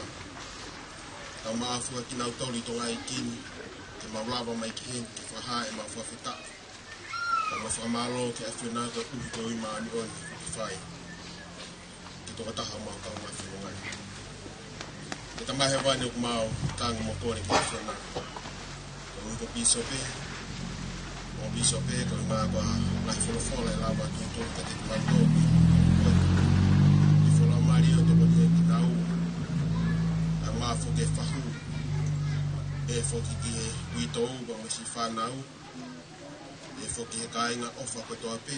Tau maʻa fua kinautolu ʻi Tonga ʻi heni, ke mau lava mai ki heni, ke fakahā ʻemau fakafetaʻi. Tau mau fakamālō ki he ʻAfiona koeʻuhi ko e ui māʻoniʻoni kuo ke fai ki he tokotaha ʻo ʻemau kaungā fononga ni. ʻE Tamai Hēvani, ʻoku mau tangi mo kole ki he ʻAfiona. Koeʻuhi ko e pīsope, mo e pīsope, koeʻuhi ko e ngaahi folofola ʻe lava ʻo tuʻutuʻuni kiate kimautolu. Ko e folau mālie ʻo tokoni kiate kinaua. ʻA e mā foki e fahu, ʻe foki ki he uitou, pea mo e siʻi fānau, ʻe foki ki he kāinga ʻofa kotoa pē,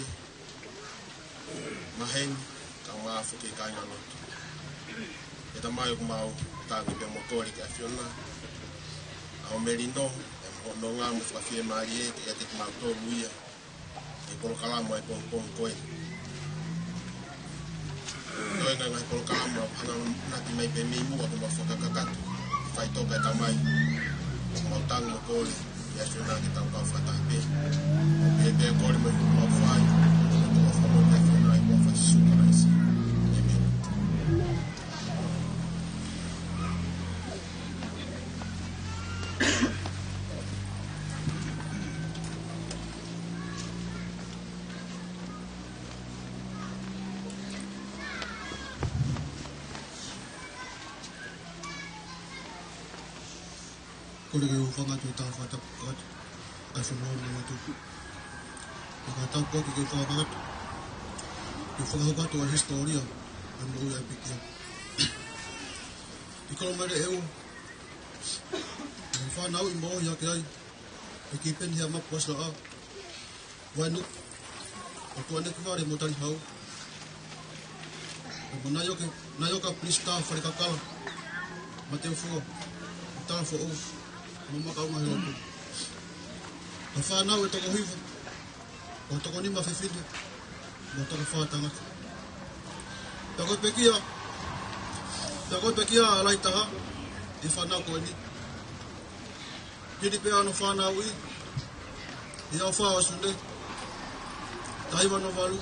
maheni, kae ʻumaʻā foki e kāingalotu. ʻE Tamai, ʻoku mau tangi pea mo kole ki he ʻAfiona, ʻa hoʻo melino, ʻa hoʻo nonga mo e fakafiemālie kiate kimautolu ia ʻi he polokalama ʻo e pongipongi ko eni. Ko e ngaahi polokalama ʻoku hanga ʻo aʻu mai pē mei muʻa ke mau fakakakato, faitoka, ʻe Tamai. Mau tangi mo kole ki he ʻAfiona ke tau kau fakataha pē. Pea pea kole mai ʻoku mau fai, ʻoku mau fakamolemole ki he ʻAfiona ʻi he huafa ʻo Sīsū Kalaisi. ʻĒmeni. Kole ke u hūfanga atu he tau fakatapu atu. Kae fonua mo atu. Ka tau poki ke u fakakakato. Ke u fakahoko atu ʻa e hisitōlia ʻo e moʻui ʻa e pikia. ʻI Kolomele ʻEua, ʻe fānau ʻi moʻui hake ai ʻe Kipeni Heamapu Asilaʻa Vainuku, ʻo Tuʻanekivale mo Talihau. Pea mo Naioke, Naioka Pilisita Falekakala, Mateufua, Talafoʻou, mo Makaunga Heloku. Ko e fānau ʻe toko hiva, ko e toko nima fefine, mo e toko fā tangata. Pea ko e pekia, pea ko e pekia ʻa Laitaha ʻi he fānau ko eni. Hili pē ʻa hono fānauʻi ʻi he ʻaho fā ʻo Sune, taha hiva noa valu,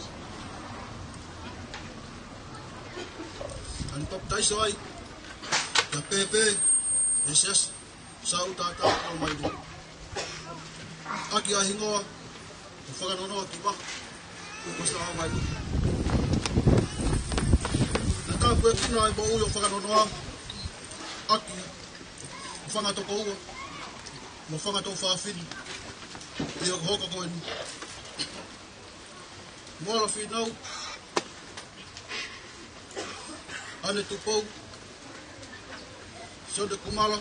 naʻa ne papitaiso ai, pea pēpē ʻi he siasi Saʻu Tata ʻo Maile. ʻAki ʻa e hingoa ko Fakanonoa Kiva, ko Saʻu Maile. Naʻe tāpuekina ʻa e moʻui ʻo Fakanonoa ʻaki ʻa e fanga tokoua mo e fanga tuofāfine ʻi he hokohoko ko eni. Moala Fīnau, ʻAne Tupou, Sione Kumala,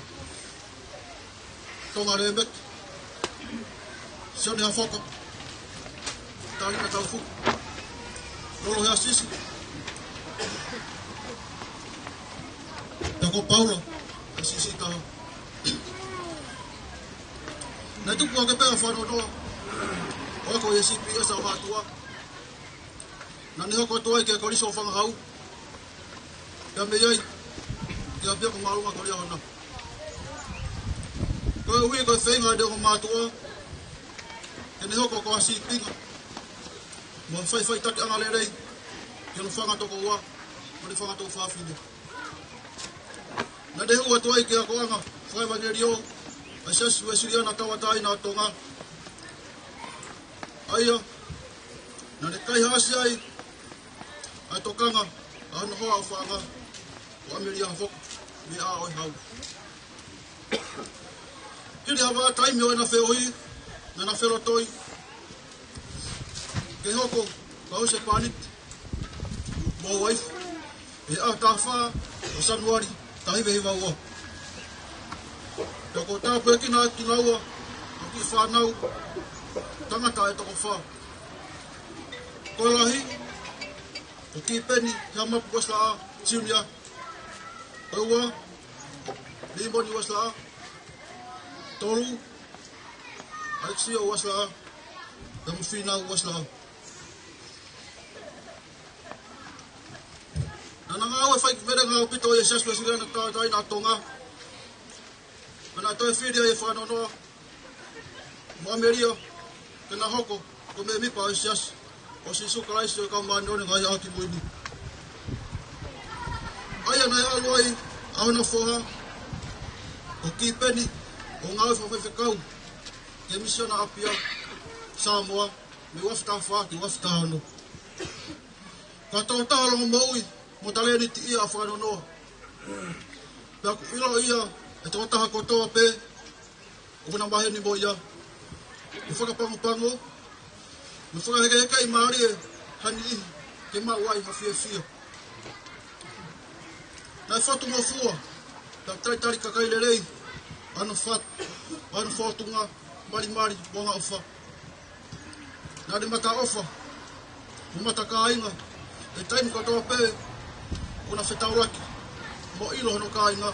Tonga Lēmeki, Sione Hafoka, Talina Taufuku, Lolo Heasisi, pea ko Paula, Heasisi Taha. Naʻe tupu hake pē ʻa Fakanonoa ʻo ako ʻi he C P S ʻo Haʻatua. Naʻa ne hoko atu ai ki he Kolisi ʻo Fangahau, pea mei ai ki ʻApiako Māʻolunga ko Liahona. Koeʻuhi ko e feinga ʻa e ongo mātuʻa ke ne hoko ko ha sīpinga mo e faʻifaʻitakiʻanga lelei ki hono fanga tokoua mo ʻene fanga tuofāfine. Naʻa ne hū atu ai ki he akoʻanga fakaʻevangeliō ʻa e Siasi Uēsiliana Tauʻatāina ʻo Tonga, ʻa ia naʻa ne kaihaʻasi ai ʻa e tokanga ʻa hono hoa ʻofaʻanga ko ʻAmelia Hafoka mei ʻAoʻoihau. Hili ha vahaʻa taimi ʻo ʻena feohi, naʻa na felotoi ke hoko ko ha husepāniti mo ha uaifi ʻi he ʻaho taha fā ʻo Sānuali, taha hiva hiva ua. Pea kuo tāpuekina kinaua ʻa e kiʻi fānau tangata ʻe toko fā. Ko e lahi, ko Kipeni Heamapu Uesilā Junior. Ko e ua, Limoni Uesilā. Tolu, Alexio Uesilā. Pea mo Fīnau Uesilā. Naʻa na ngāue faivelenga ʻaupito ʻi he Siasi Uēsiliana Tauʻatāina ʻa Tonga. Naʻa na toe fili ai e fakanonoa mo ʻAmelia ke na hoko ko e mēmipa ʻo e Siasi ʻo Sīsū Kalaisi ʻo e Kau Māʻoniʻoni ʻi he Ngaahi ʻAho Kimui Ni. ʻA ia naʻe ʻalu ai ʻa hono foha ko Kipeni ʻo ngāue fakafaifekau ki he Misiona ʻApia, Samoa, mei he uaafe taha fā ki he uaafe taha ono. Ko e tokotaha longomoʻui mo talēniti ia ʻa e fakanonoa. Pea ʻoku ʻiloʻi ia ʻe he tokotaha kotoa pē ʻoku na maheni mo ia, ʻo fakapangopango, ʻo fakahekehekeʻi mālie ha niʻihi ke maʻu ai ha fiefia. Naʻe fotungofua, pea talitali kakai lelei ʻa hono fatu, ʻa hono fōtunga, malimali mo angaʻofa. Naʻa ne mata ʻofa mo mata kāinga he taimi kotoa pē ʻoku na fetaulaki mo ʻilo hono kāinga.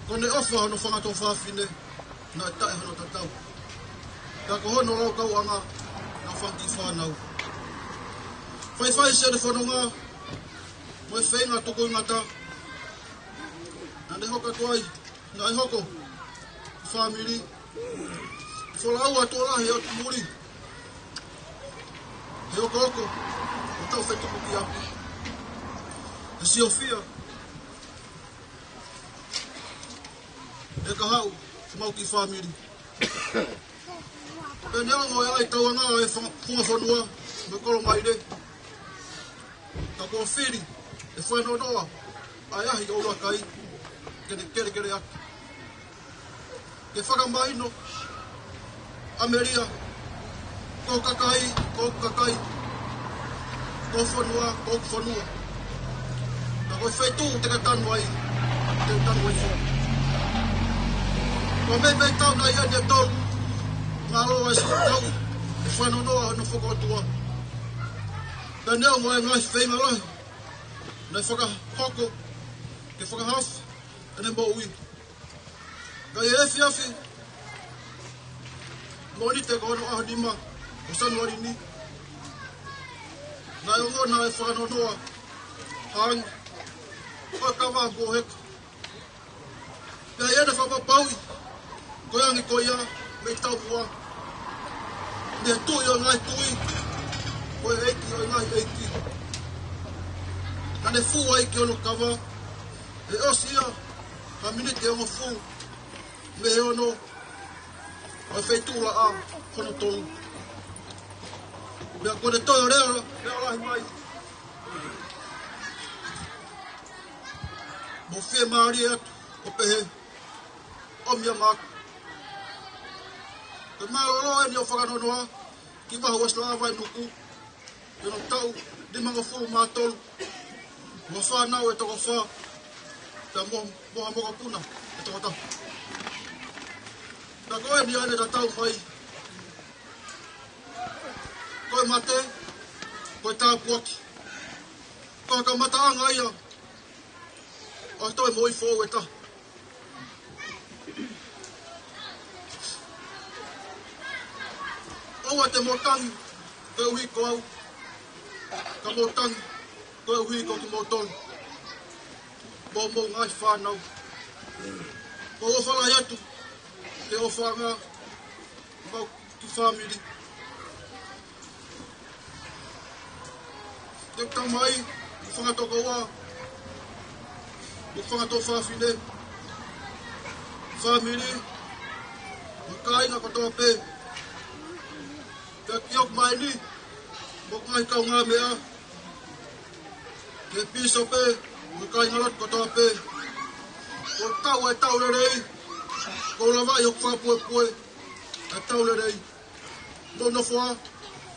Ko ʻene ʻofa hono fanga tuofāfine naʻe taʻe hono tatau. Pea ko hono laukauʻanga naʻe fanga kiʻi fānau. Faifai siʻene fononga mo e feinga tukuingata naʻa ne hoko atu ai, naʻe hoko fāmili. Folau atu ʻo lahi ʻo tumuli he okooko ʻo tau fetuku ki ʻapi. ʻE siofia ʻe Kahaʻu ʻemau kiʻi fāmili. Pea neongo e ʻai tauanga ʻa e fanga-, funga fonua mo e kolo maile, ka kuo fili ʻe fakanonoa ʻa e ʻahi ʻo ʻUlakai ke ne kelekele atu. Ke fakamahino ʻAmelia, ko e kakai, ko e kakai, ko e fonua, ko e fonua. Ka ko e feituʻu te ke tanu ai, te ke tanu ai foki. Ko e meimei taʻu nai ʻeni ʻe tolu, ngalo ai si tau, ʻe fakanonoa hono fakaʻotua. Pea neongo e ngaahi feinga lahi naʻe fakahoko ke fakahaofi ʻene moʻui, ka ʻi he efiafi Mōnite ko hono ʻaho nima ʻo Sānuali ni, naʻe ongona e fakanonoa ha angi ʻo e kava kuo heka. Pea ʻi heʻene fakapapauʻi ko e angi ko ia mei taumuʻa, mei he Tuʻi ʻo e ngaahi tuʻi, ko e ʻEiki ʻo e ngaahi ʻeiki, naʻa ne fū ai ki hono kava. ʻE ʻosi ia ha miniti ʻe hongofulu mei he ono ʻo e feituʻulaʻā hono tolu, pea kuo ne toe lea, lea lahi mai mo fiemālie atu ʻo pehē, ʻOmi ia maʻaku. Ko e mālōlō ʻeni ʻo e fakanonoa ki he Vahe Uesilā Vainuku, ʻi hono taʻu nimangofulu mā tolu, mo e fānau ʻe toko fā, pea mo, mo ha mokopuna ʻe toko taha. Pea ko ʻeni ʻa ʻene tatau mai: Ko e mate ko e tāpuaki, ko e kamataʻanga ia ʻo e toe moʻui foʻou ʻe taha. ʻOua te mou tangi koeʻuhi ko au, ka mou tangi koeʻuhi ko kimoutolu mo hoʻomou ngaahi fānau. ʻOku ou ʻofa lahi atu ki he ʻofaʻanga ʻemau kiʻi fāmili. Ki he tamai, ki he fanga tokoua, ki he fanga tuofāfine, fāmili, mo e kāinga kotoa pē. Pea ki hoku maheni mo hoku ngaahi kaungāmeʻa, ki he pīsope mo e kāingalotu kotoa pē. Kuo tau ʻa e tau lelei, kuo lava ʻi hoku fakapuepue ʻa e tau lelei. Mou nofo ā,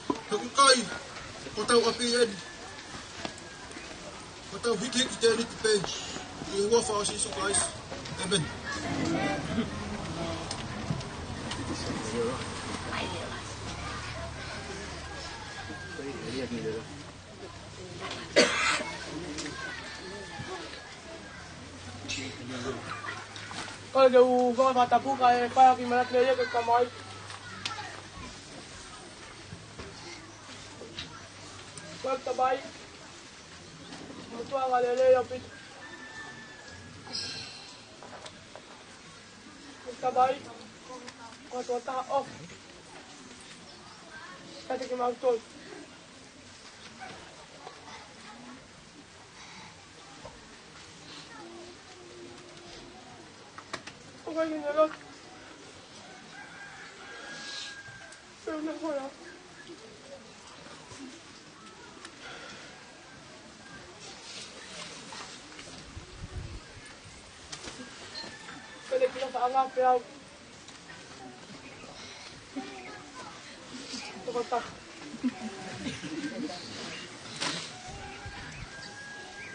he ʻoku ʻikai ko hotau ʻapi ʻeni, ko hotau hikihiki tēniti pē, ʻi he huafa ʻo Sīsū Kalaisi. Kole ke u fakatapu kae fai ʻaki e manatu lelei ke kamai. Kole ke kamai. Motuʻa lelei ʻaupito. Kole ke kamai. Ko e tokotaha ʻofa kiate kimautolu. ʻOku ʻikai ke ne lotu. Pea na hola. Pele kilo fa anga pea au. Toko ta.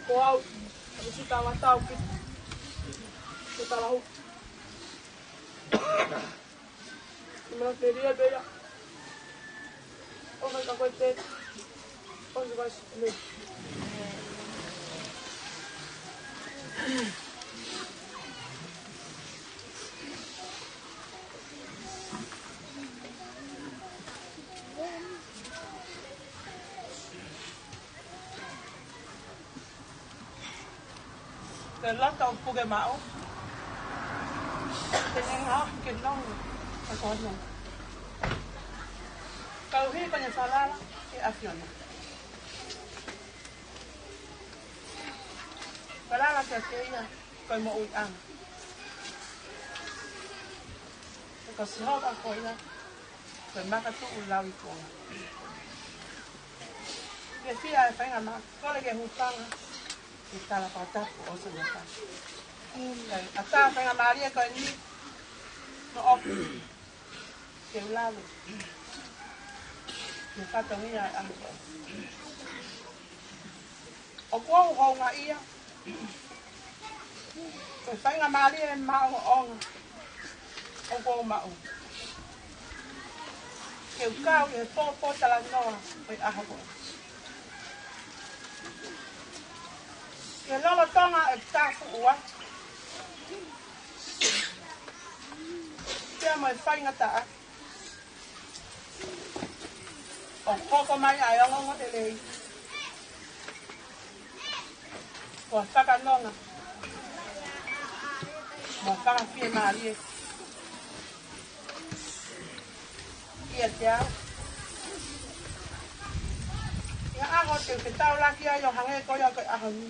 Ko au, ʻoku sita wa tau ki. Ko ta lau. Ima te ria pea. ʻO ka ka ko te. ʻO ka ka me. Ke loto puke maʻu. Ke ne ngā ke nongo. Ka kono. Kau hi ko ne falala ke ʻAfiona. Falala ke ke ia ko e moʻuiʻanga. Ko Sihova ko ia ko e makatuʻu lau i konga. Ke fia e faingamālie, kole ke hūfanga, ke tala pātapu ʻo sa mata. ʻA tā faingamālie ko eni, no ʻoku, ke u lalo, ke fatongia e ʻaho. ʻOku ou houngaʻia, ko e faingamālie maʻongoʻonga ʻoku ou maʻu. Ke u kau ʻi he pōpōtalanoa ʻo e ʻaho ko eni. Ke lolotonga e tafuʻua. Pea mo e faingataʻa. ʻOku hoko mai ʻa e ongoongolelei. Ko e fakanonga. Mo e fakafiemālie. ʻIate au. ʻI he ʻaho te u fetaulaki ai ʻo hangē ko ia ko e ʻaho ni.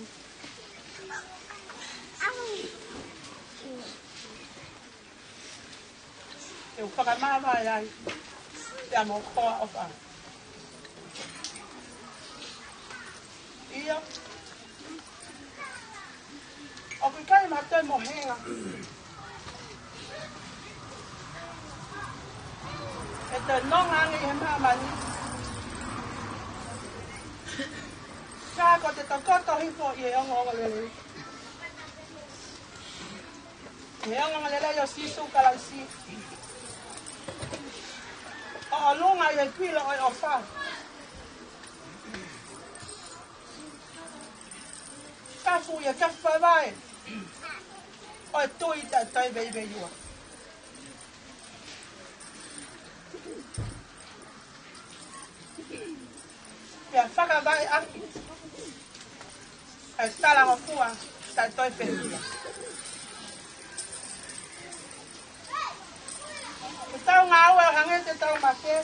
Te u fakamāvae ai, pea mo hoʻo ʻofa. ʻIo. ʻOku ʻikai ma te mohenga. ʻE te nonga ange ʻi he māmani. Ka ko te tokoto hifo ʻi he ongoongolelei. He ongoongolelei ʻo Sīsū Kalaisi. ʻO ʻolunga ʻi he kuila ʻo e ʻofa. Kafu ʻi he kafu vaevae. ʻO e tui taʻe toe veiveiua. Pea fakavaʻe ʻaki ʻa e talangofua taʻe toe pehē. Ke tau ngāue ʻo hangē te tau mate.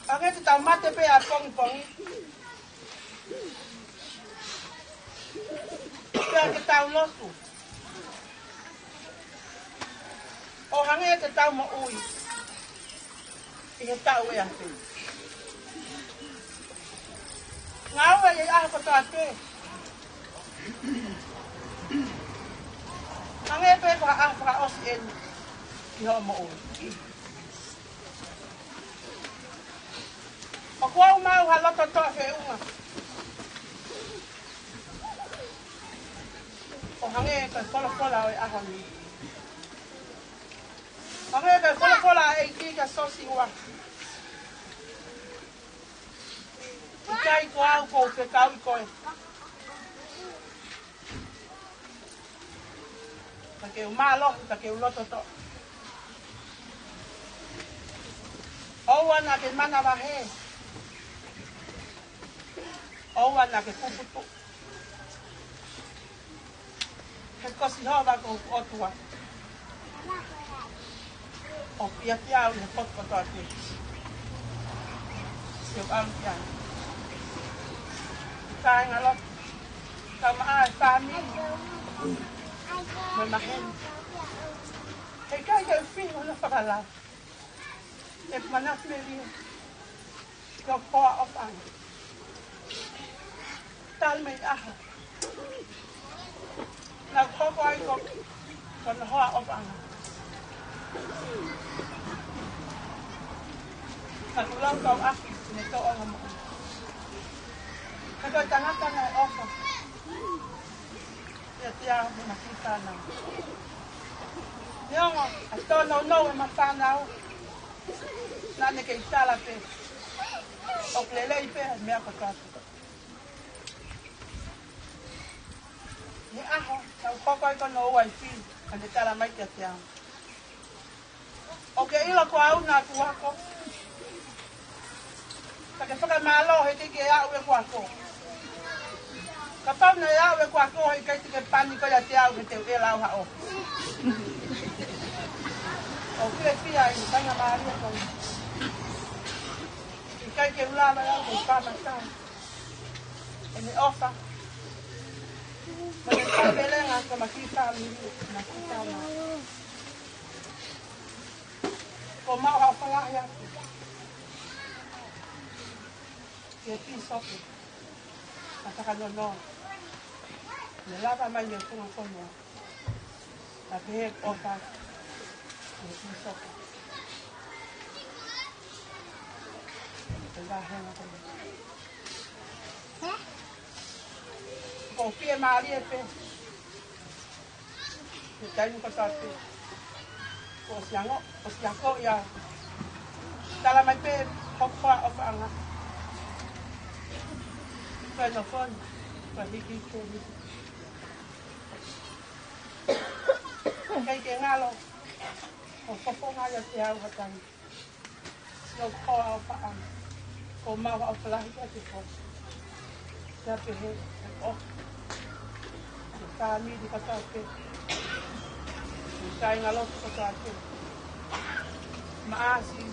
Hangē te tau mate pē ʻapongipongi. Pea ke tau lotu. ʻO hangē te tau moʻui ʻi he taʻu ʻe afe. Ngāue ʻi he ʻaho kotoa pē. Hangē pē ko ha ʻaho fakaʻosi eni ki hoʻo moʻui. ʻOku ou maʻu ha loto toʻa feʻunga. ʻO hangē ko e folofola ʻo e ʻaho ni. Hangē ko e folofola ʻa e ʻEiki kia Siosiua. ʻIkai ko au ʻoku ou fekauʻi koe? Ka ke u mālohi, ka ke u loto toʻa. ʻOua naʻa ke manavahē. ʻOua naʻa ke puputuʻu. He ko Sihova ko hoku ʻOtua, ʻoku ʻiate au ʻi he potu kotoa pē. Siʻoku ʻalu ki ai. Kāinga lotu, kau maʻa e fāmili mo e maheni, he ʻikai ke u fihi hono fakalau. ʻE manatu melie ki hoku hoa ʻofaʻanga. Talu mei he ʻaho naʻa ku hoko ai ko, ko hono hoa ʻofaʻanga, naʻa ku lau kau ʻaki ʻene tōʻonga moʻui. Ka ko e tangata naʻe ʻofa ʻiate au mo ʻema kiʻi fānau. Neongo ʻa e tōnounou ʻema fānau, naʻa ne kei tala pē ʻoku lelei pē ʻa e meʻa kotoa pē. ʻI he ʻaho naʻa ku hoko ai ko hono uaifi, naʻa ne tala mai kiate au, ʻoku ke ʻilo ko au naʻa ku ako? Ka ke fakamālō he teʻeki ke aʻu ʻeku ako. Kapau naʻe aʻu ʻeku ako, he ʻikai te ke pani koe ʻiate au he te u ʻela au ha ʻofa. ʻOku fiefia ai e kāinga mālie ko eni. ʻIkai ke u lava au ke fakamatala ʻene ʻofa mo ʻene fakavelenga ki heʻema kiʻi fāmili, ʻema kiʻi fānau. ʻOku ou maʻu haʻo fakalahi atu ki he pīsope, ka fakanonoa ne lava mai mei he funga fonua. Naʻa pehē ʻofa ki he pīsope ʻi he vāhenga ko eni. ʻOku ou fiemālie pē he taimi kotoa pē kuo ʻosi ango, ʻosi ako ia. Tala mai pē hoku hoa ʻofaʻanga, ko e nofo ni, ko e hiki ke hiki. ʻIkai ke ngalo hoʻo fofonga ʻiate au ha taimi. Siʻoku hoa ʻofaʻanga, ʻoku ou maʻu haʻo fakalahi atu kiate koe. Pea pehē ʻe ʻofa ki he fāmili kotoa pē, ki he kāinga lotu kotoa pē, maʻa siʻi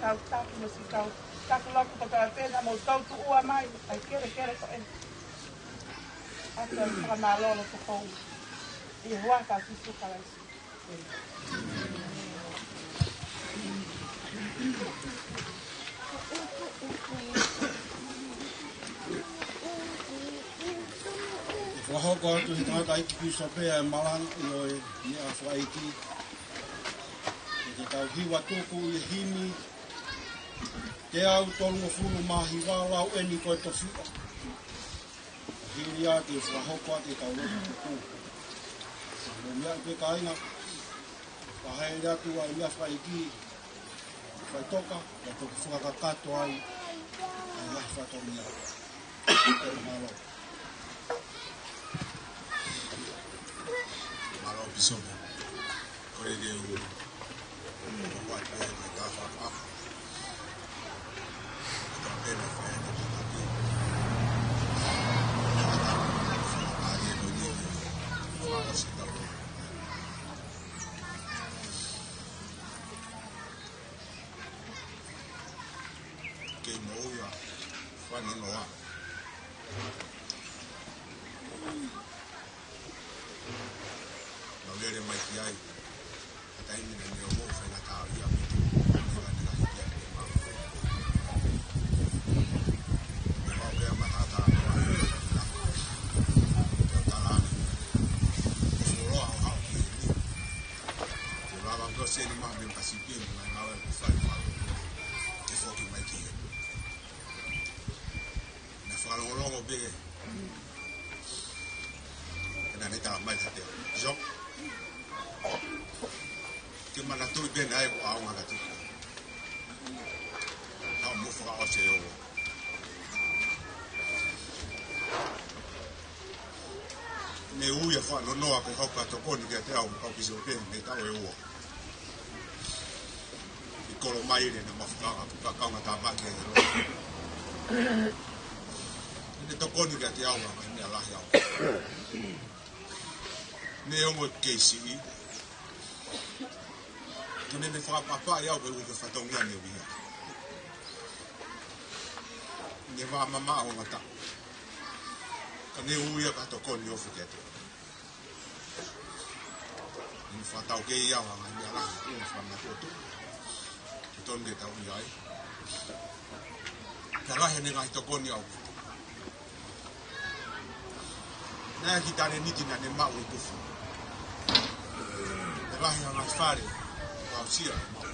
kau taki mo siʻi kau taki lotu kotoa pē naʻa mou toutuʻua mai ʻa e kelekele ko eni. ʻOatu ʻa e fakamālō loto fou ʻi he huafa ʻo Sīsū Kalaisi. ʻE fakahoko atu ʻe he tangataʻeiki pīsope ʻa e malanga ʻo e meʻa fakaʻeiki. ʻE te tau hiva tuku ʻi he himi teau tolungofulu mā hiva, lau eni ko e tofiʻa. Hili ia ke fakahoko atu ʻetau lotu tuku. Mou meʻa pē kāinga, fakahēʻi atu ʻa e meʻa fakaʻeiki, faʻitoka, pea toki fakakakato ai ʻa e ngaahi fatongia. Mālō. Mālō, Pīsope. Ko e ke u, ko e ke u, ko e ke u, Kei moʻui ʻa Fanonoa. Nau lele mai ki ai. Ka taimi naʻe ʻi ai hoʻo faingataʻaʻia mo e faingataʻaʻia ke mau. Naʻa mau pea matatā noa. Ka tala ane. Fuoloa ʻo haʻu ki heni. Ke lava ko seni ma me kasi pia mai ngāue ko fai fai. Ke foki mai ki heni. Na fakalongolongo pē. Ne tala mai kiate au, Sio, ke manatuʻi pē naʻe ʻoku ʻaonga ka tuku. Au mo fakaʻosi ʻo ne ui ʻa Fanonoa ke hoko ʻo tokoni kiate au, kau pīsope, mei he taʻu ʻe ua. ʻI Kolomaile, ne mafuka, mafuka kaunga tāmaki e lo. Ne tokoni kiate au, ʻa e meʻa lahi au. Ne ongo ke isi. Ka ne ne fakapapauʻi au ke ui ki he fatongia ne ui ia. Ne vā mama au ngata. Ka ne ui ia ka tokoni ʻo fuke atu. Ne fakataukei au ʻa e ngaahi meʻa lahi, ne fakamatuʻotuʻu. Ke tonu ke tau ui ai. Ka lahi ne ngaahi tokoni au. Naʻe ʻi ai e kiʻi talēniti naʻa ne maʻu ʻi Kufu. Naʻe lahi ʻa e ngaahi fale, ʻo aʻusia, maʻu.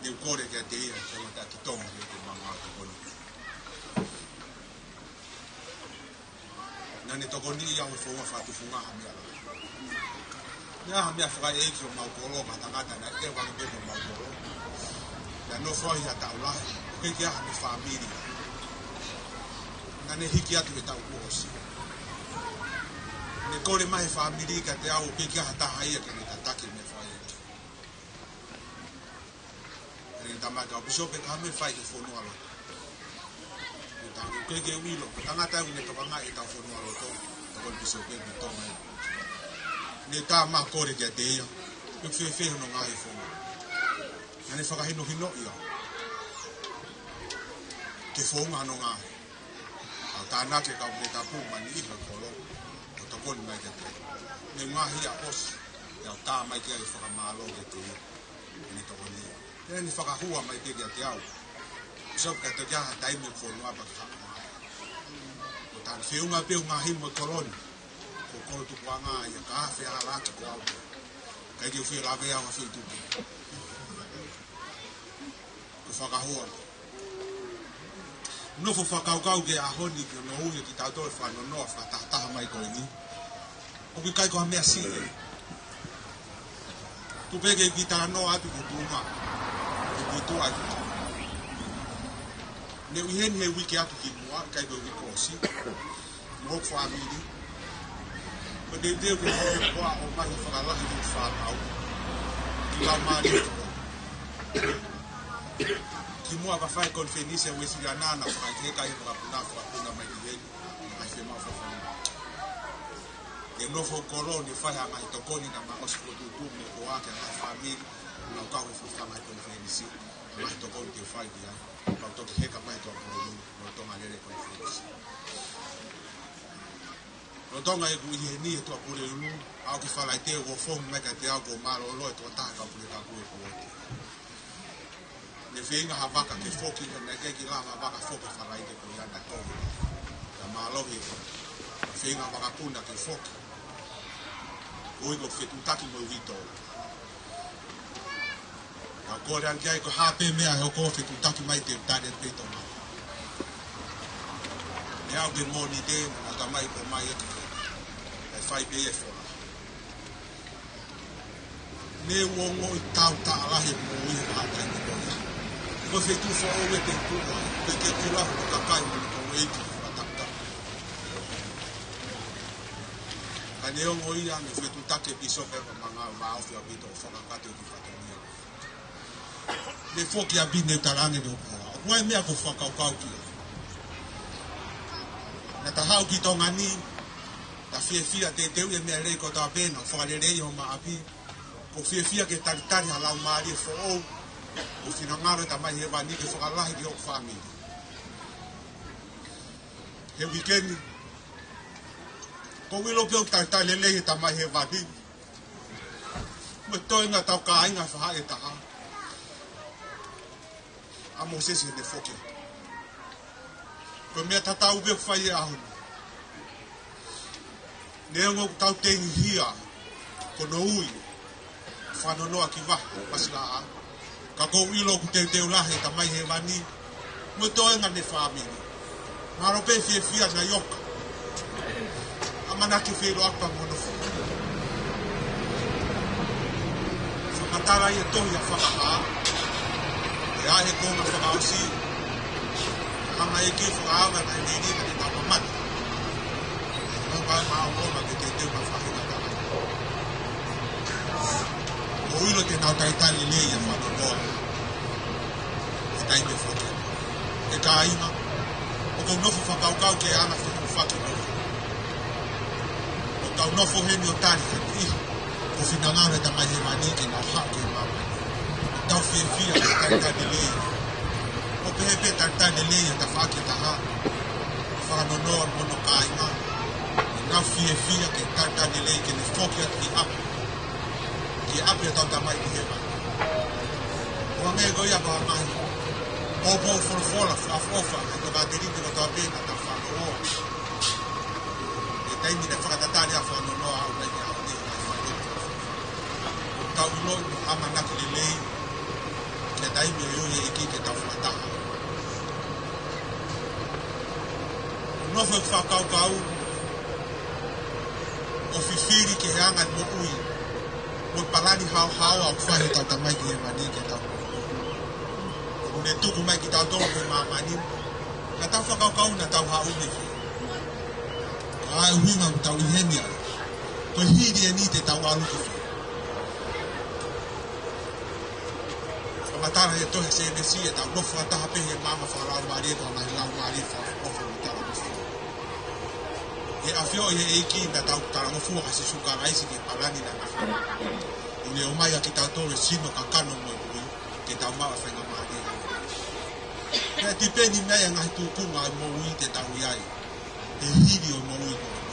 Ne u kole kiate ia, ko e taki tonga, ne te mama tokoni. Naʻa ne tokoniʻi au he founga fakatufunga ha meʻa lahi. Naʻe ʻi ai ha meʻa fakaʻeiki ʻo mau kolo, ka tangata naʻe ʻeva ke pehē mau kolo. Naʻe nofo ai ha taʻu lahi, ʻikai ke ʻi ai ha fāmili. Naʻa ne hiki atu he taʻu kuo ʻosi. Ne kole mai he fāmili kiate au, ʻikai ke ʻi ai ha taha ia ke ne tataki meʻa fakaʻeiki. Pea ne tala mai kia au, Pīsope, ka meʻa fai ki he fonualoto. Ne u tala, ʻoku ʻikai ke u ʻilo, ko e tangata ʻoku ne tokangaʻi ʻetau fonualoto, tokoni pīsope ʻi Tonga ni. Ne tala mai kole kiate ia, ʻoku fēfē hono ngaahi founga. Naʻa ne fakahinohinoʻi au ki he founga hono ngaahi. ʻA e tānaki e kau Pule Tapu mei he niʻihi ʻo e kolo, ʻo tokoni mai kiate au. Ne u ngaahi ia ʻosi, ʻo tā mai ki ai e fakamālō kiate ia. Ne tokoni ia. Pea ne fakahua mai pē kiate au, Pīsope, ka toki ʻi ai ha taimi ʻoku ou fonu ai pea ke haʻu mai. Ko e taimi feʻunga pē ʻoku ngaahi mo e kolo ni. Ko e kolo tupuʻanga ia, ka ʻi ai ha fehālaaki ko au. ʻIkai ke u fie lave au ha feituʻu. Ko e fakahua. Nofo fakakaukau ki he ʻaho ni, ki hono ui ʻe kitautolu e Fanonoa fakatahataha mai ko eni. ʻOku ʻikai ko ha meʻa siʻi. Tuku pē ke u kiʻi talanoa atu ki tuʻa. Ki tuʻa atu. Ne u ʻi heni he uike atu kimuʻa, ʻikai ko e uike kuo ʻosi. Mo hoku fāmili. Ko e teuteu ke hoko ʻo ʻomai e fakalahi ki he fānau. Ki laumālie. Kimuʻa pea fai e konifelenisi ʻa e Uēsiliana, naʻa fakai ke kai e fakapuna, fakapuna mai ki heni. Mai fie mau fakapuna. ʻI he nofo kolo ni fai ha ngaahi tokoni naʻa mau ʻosi fokotuʻutuʻu mo koa ki he ngaahi fāmili. Naʻa mau kau he fafanga e konifelenisi. Ngaahi tokoni ke fai ki ai. Kau toki heka mai Tuʻa Pulelulu, lolotonga lele e konifelenisi. Lolotonga ʻeku ʻi heni he Tuʻa Pulelulu, aʻu ki Falaite, ʻoku foki mai kiate au, kuo mālōlō e tokotaha kau Pule Tapu ʻi he kuo ʻosi. Ne feinga ha vaka ke foki, ka naʻe ʻikai ke lava ha vaka foki he Falaite ko ia naʻe kovi. Ka mālohi, feinga ha vakapuna ke foki. Ko ia ʻoku fetuʻutaki mo e uitou. Ka u kole ange ki ai ko e hā pē meʻa ʻe hoko, fetuʻutaki mai, te u tali pē ʻi Tonga. Ne aʻu ki he Mōnite, naʻa nau ʻomai ko mai e, ʻe fai pē e fola. Ne u ongoʻi tautaha lahi mo ia he taimi ko ia. Ko e feituʻu foʻou ʻe te tuʻa, ʻikai ke tuʻu lahi mo e kakai mo e kolo ʻeiki fakataputapa. Ka ne ongo ia, ne fetuʻutaki e pīsope ʻo Mangau, vāofi ʻaupito ʻo fakakakato e kiʻi fatongia. Ne foki ʻapi ne u talaange ki hoku hoa, ʻoku ʻi ai e meʻa ʻoku ou fakakaukau ki ai. Naʻa ta haʻu ki Tonga ni, ta fiefia teuteuʻi e meʻa lelei kotoa pē, naʻa fakalelei homa ʻapi, ʻoku ou fiefia ke talitali ha laumālie foʻou, ʻoku finangalo e Tamai Hēvani ke fakalahi ki hoku fāmili. He uike ni, ʻoku ou ʻilo pē ʻoku talitali lelei e Tamai Hēvani. Mo e toenga ʻetau kāinga faʻē ʻe taha. ʻA Mōsese ne foki. Ko e meʻa tatau pē ʻoku fai he ʻaho ni. Neongo ʻoku tau tengihia, ko hono ui, Fanonoa ki Vahe, Pasilaʻa. Ka ʻoku ou ʻilo ʻoku teuteu lahi e Tamai Hēvani, mo e toenga ʻene fāmili. Mahalo pē fiefia naʻe ʻi ai ʻa ʻAmanaki feʻiloaki pea mo nofo. Fakamatala ʻi he tohi ʻa Fakahā, ʻi he konga fakaʻosi, ʻa e ʻEiki fakaava na i nini na ke tau mamata. Nau ka ma o kona ke te te ma fahi na tala. ʻO ʻilo te nau talitali lelei ʻa Fanonoa. ʻI he taimi foki. ʻE kāinga, ʻoku ou nofo fakakaukau ki he anga fefufaki nofo. ʻOku tau nofo heni ʻo tali ha niʻihi. Ko e finangalo ʻa e Tamai Hēvani ke nau haʻu ki māmani. Tau fiefia, talitali lelei. ʻO pehē pē talitali lelei ʻa e tafaʻaki ʻe taha. Fanonoa mo hono kāinga. Nau fiefia ke talitali lelei ke ne foki atu ki ʻapi. Ki ʻapi ʻa ʻetau Tamai ʻi Hēvani. ʻO hangē ko ia ʻoku ʻomai. Poupou folofola, fakaʻofoʻofa, ʻa e tokāteline kotoa pē naʻa tau fānō. ʻI he taimi naʻe fakatatali ai ʻa Fanonoa ʻo aʻu mai ki he ʻaho ni, naʻe fai ʻo tau ʻiloʻi mo ʻamanaki lelei, ki he taimi ʻe ui ʻe he ʻEiki ke tau fakataha. Nofo ʻeku fakakaukau, ʻo fifili ki he anga ʻo e moʻui, mo e palani haohaoa ʻoku fai ʻe heʻetau Tamai ʻi Hēvani ke tau. ʻOku ne tuku mai kitautolu ki māmani, naʻa tau fakakaukau naʻa tau haʻu mei fē. Ka ʻa e ʻuhinga ʻoku tau ʻi heni ai, ko e hili eni te tau ʻalu ki fē. Fakamatala ʻe he tohi Sēnesi ʻetau nofo fakataha pē he maama fakalaumālie, ko e ngaahi laumālie fakaʻofoʻofa mo talangofua. ʻE ʻafioʻi ʻe he ʻEiki naʻa tau talangofua kia Sīsū Kalaisi ki he palani naʻa na fai. ʻO ne ʻomai ʻa kitautolu e sino, kakano mo e moʻui, ke tau maʻu ʻa e faingamālie. Pea tipeni mei ai ʻa e ngaahi tūkunga ʻo e moʻui te tau ʻi ai. ʻE hili ʻo e moʻui ko eni.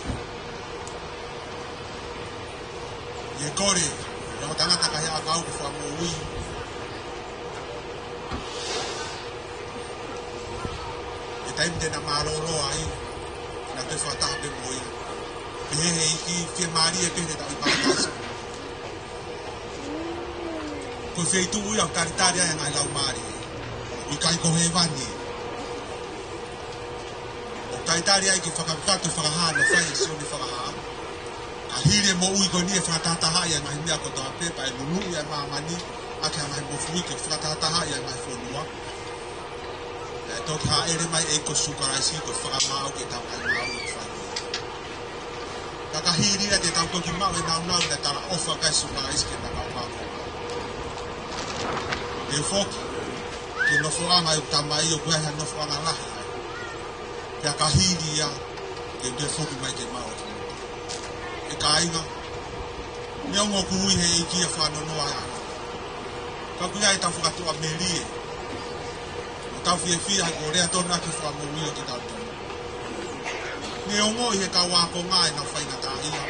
ʻE kole, ʻa e tangata ka he ʻakau ko e fakamoʻui. ʻI he taimi te na mālōlō ai, na te fakataha pē mo ia. Pehē ʻe he ʻEiki fiemālie pē te tau ʻi paradaiso. Ko e feituʻu ia ʻoku talitali ai ʻa e ngaahi laumālie. ʻIkai ko hēvani. ʻOku talitali ai ki he fakakakato fakahā naʻe fai ʻe Sione Fakahā. Ka hili e moʻui ko eni ʻe fakatahatahaʻi ʻa e ngaahi meʻa kotoa pē, pea ʻe luluʻi ʻa māmani ʻaki ha ngaahi mofuike, fakatahatahaʻi ʻa e ngaahi fonua. ʻE toki hāʻele mai ʻa e ʻEiki ko Sīsū Kalaisi ko e fakamaau ki heʻetau ngaahi ngāue ʻoku fai. Ka ka hili ia te tau toki maʻu e nāunau naʻe talaʻofa ki ai ʻa Sīsū Kalaisi ke na maʻu maʻu. ʻE foki, ki he nofoʻanga ʻo e Tamai ʻoku ʻi ai ha nofoʻanga lahi ai. Pea ka hili ia, te u toe foki mai ke maʻu atu. ʻE kāinga, neongo ʻoku ui ʻe he ʻEiki ʻa Fanonoa ʻa e ʻaho. Ka ʻoku ʻi ai ʻetau fakatuʻamelie. ʻOku tau fiefia he kuo lea tonu ʻaki e Fakamoʻui ʻo kitautolu. Neongo ʻi he kau ākonga ʻenau faingataʻaʻia,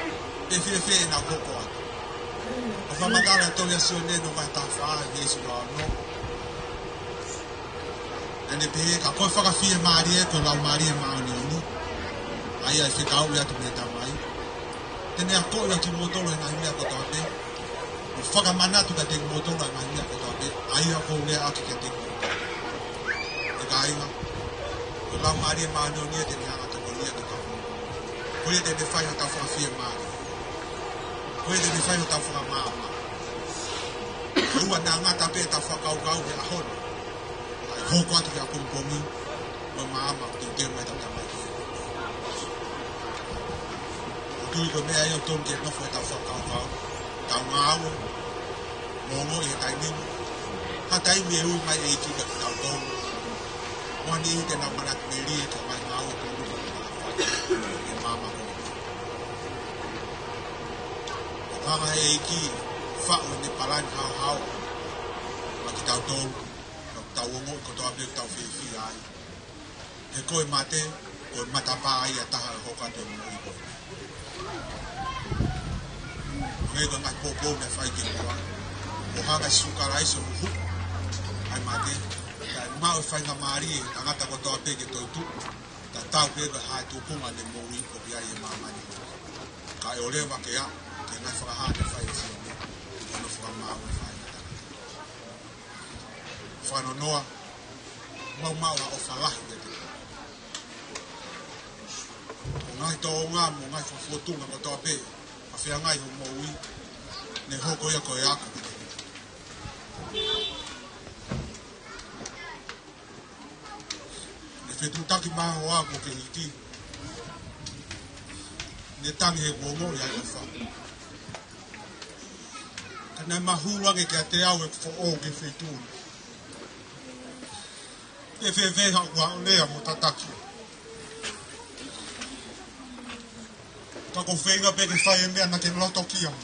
ʻe fēfē ʻenau hoko atu. ʻOku fakamatala ʻe he tohi ʻa Sione hono vahe taha fā, veesi ua ono. Naʻa ne pehē, ka ko e fakafiemālie ko e Laumālie Māʻoniʻoni, ʻa ia ʻe fekauʻi atu mei he Tamai, te ne akoʻi ʻa kimoutolu he ngaahi meʻa kotoa pē, ʻo fakamanatu kiate kimoutolu ʻa e ngaahi meʻa kotoa pē ʻa ia kuo u lea ʻaki kiate kimoutolu. ʻE kāinga, ko e Laumālie Māʻoniʻoni ia te ne hanga ʻo tokonia kitautolu. Ko ia te ne fai hotau fakafiemālie. Ko ia te ne fai hotau fakamaama. ʻOua naʻa ngata pē ʻetau fakakaukau he ʻaho ni, kae hoko atu ki he pongipongi, mo e maama, teuteu mai ʻetau Tamai. ʻOku ou tui ko e meʻa ia ʻoku totonu ke nofo ʻetau fakakaukau, ʻetau ngāue, mo e ongoʻi he taimi ni. Ha taimi ʻe ui mai e ʻEiki kiate kitautolu. Mo ha niʻihi te nau manatu melie ki he ngaahi ngāue kotoa pē ʻoku nau fai he maama ko eni. ʻOku hanga ʻe he ʻEiki ʻo faʻu ʻene palani haohaoa maʻa kitautolu, ʻoku tau ongoʻi kotoa pē ʻoku tau fiefia ai. He ko e mate, ko e matapā ia ʻe taha ʻo e hoko atu ʻo e moʻui ko eni. Hangē ko e ngaahi poupou naʻe fai kimuʻa, kuo hanga ʻe Sīsū Kalaisi ʻo huhuʻi ʻa e mate, kae maʻu e faingamālie ʻa e tangata kotoa pē ke toetuʻu, tatau pē pe ko e hā e tūkunga ʻene moʻui ʻoku ʻi ai he māmani. Kae ʻoua leva ke aʻu ki he ngaahi fakahā naʻe fai ʻe Sione, ʻo ne fakamaau e faingataʻa. Fanonoa, maʻu maʻu ha ʻofa lahi kiate koe. Ko ngaahi tōʻonga mo e ngaahi fakafotunga kotoa pē, ʻa e feangai hoʻo moʻui, ne hoko ia ko e ako. Ne fetuʻutaki mai hoʻo ako ke hiki. Ne tangi he kuonga ʻi ai ʻofa. Ka naʻe mahulu ange kiate au ʻeku foʻou ki he feituʻu ni. ʻE fēfē haʻaku lea mo tataki. Ka ʻoku ou feinga pē ke fai e meʻa naʻa ke loto ki ai.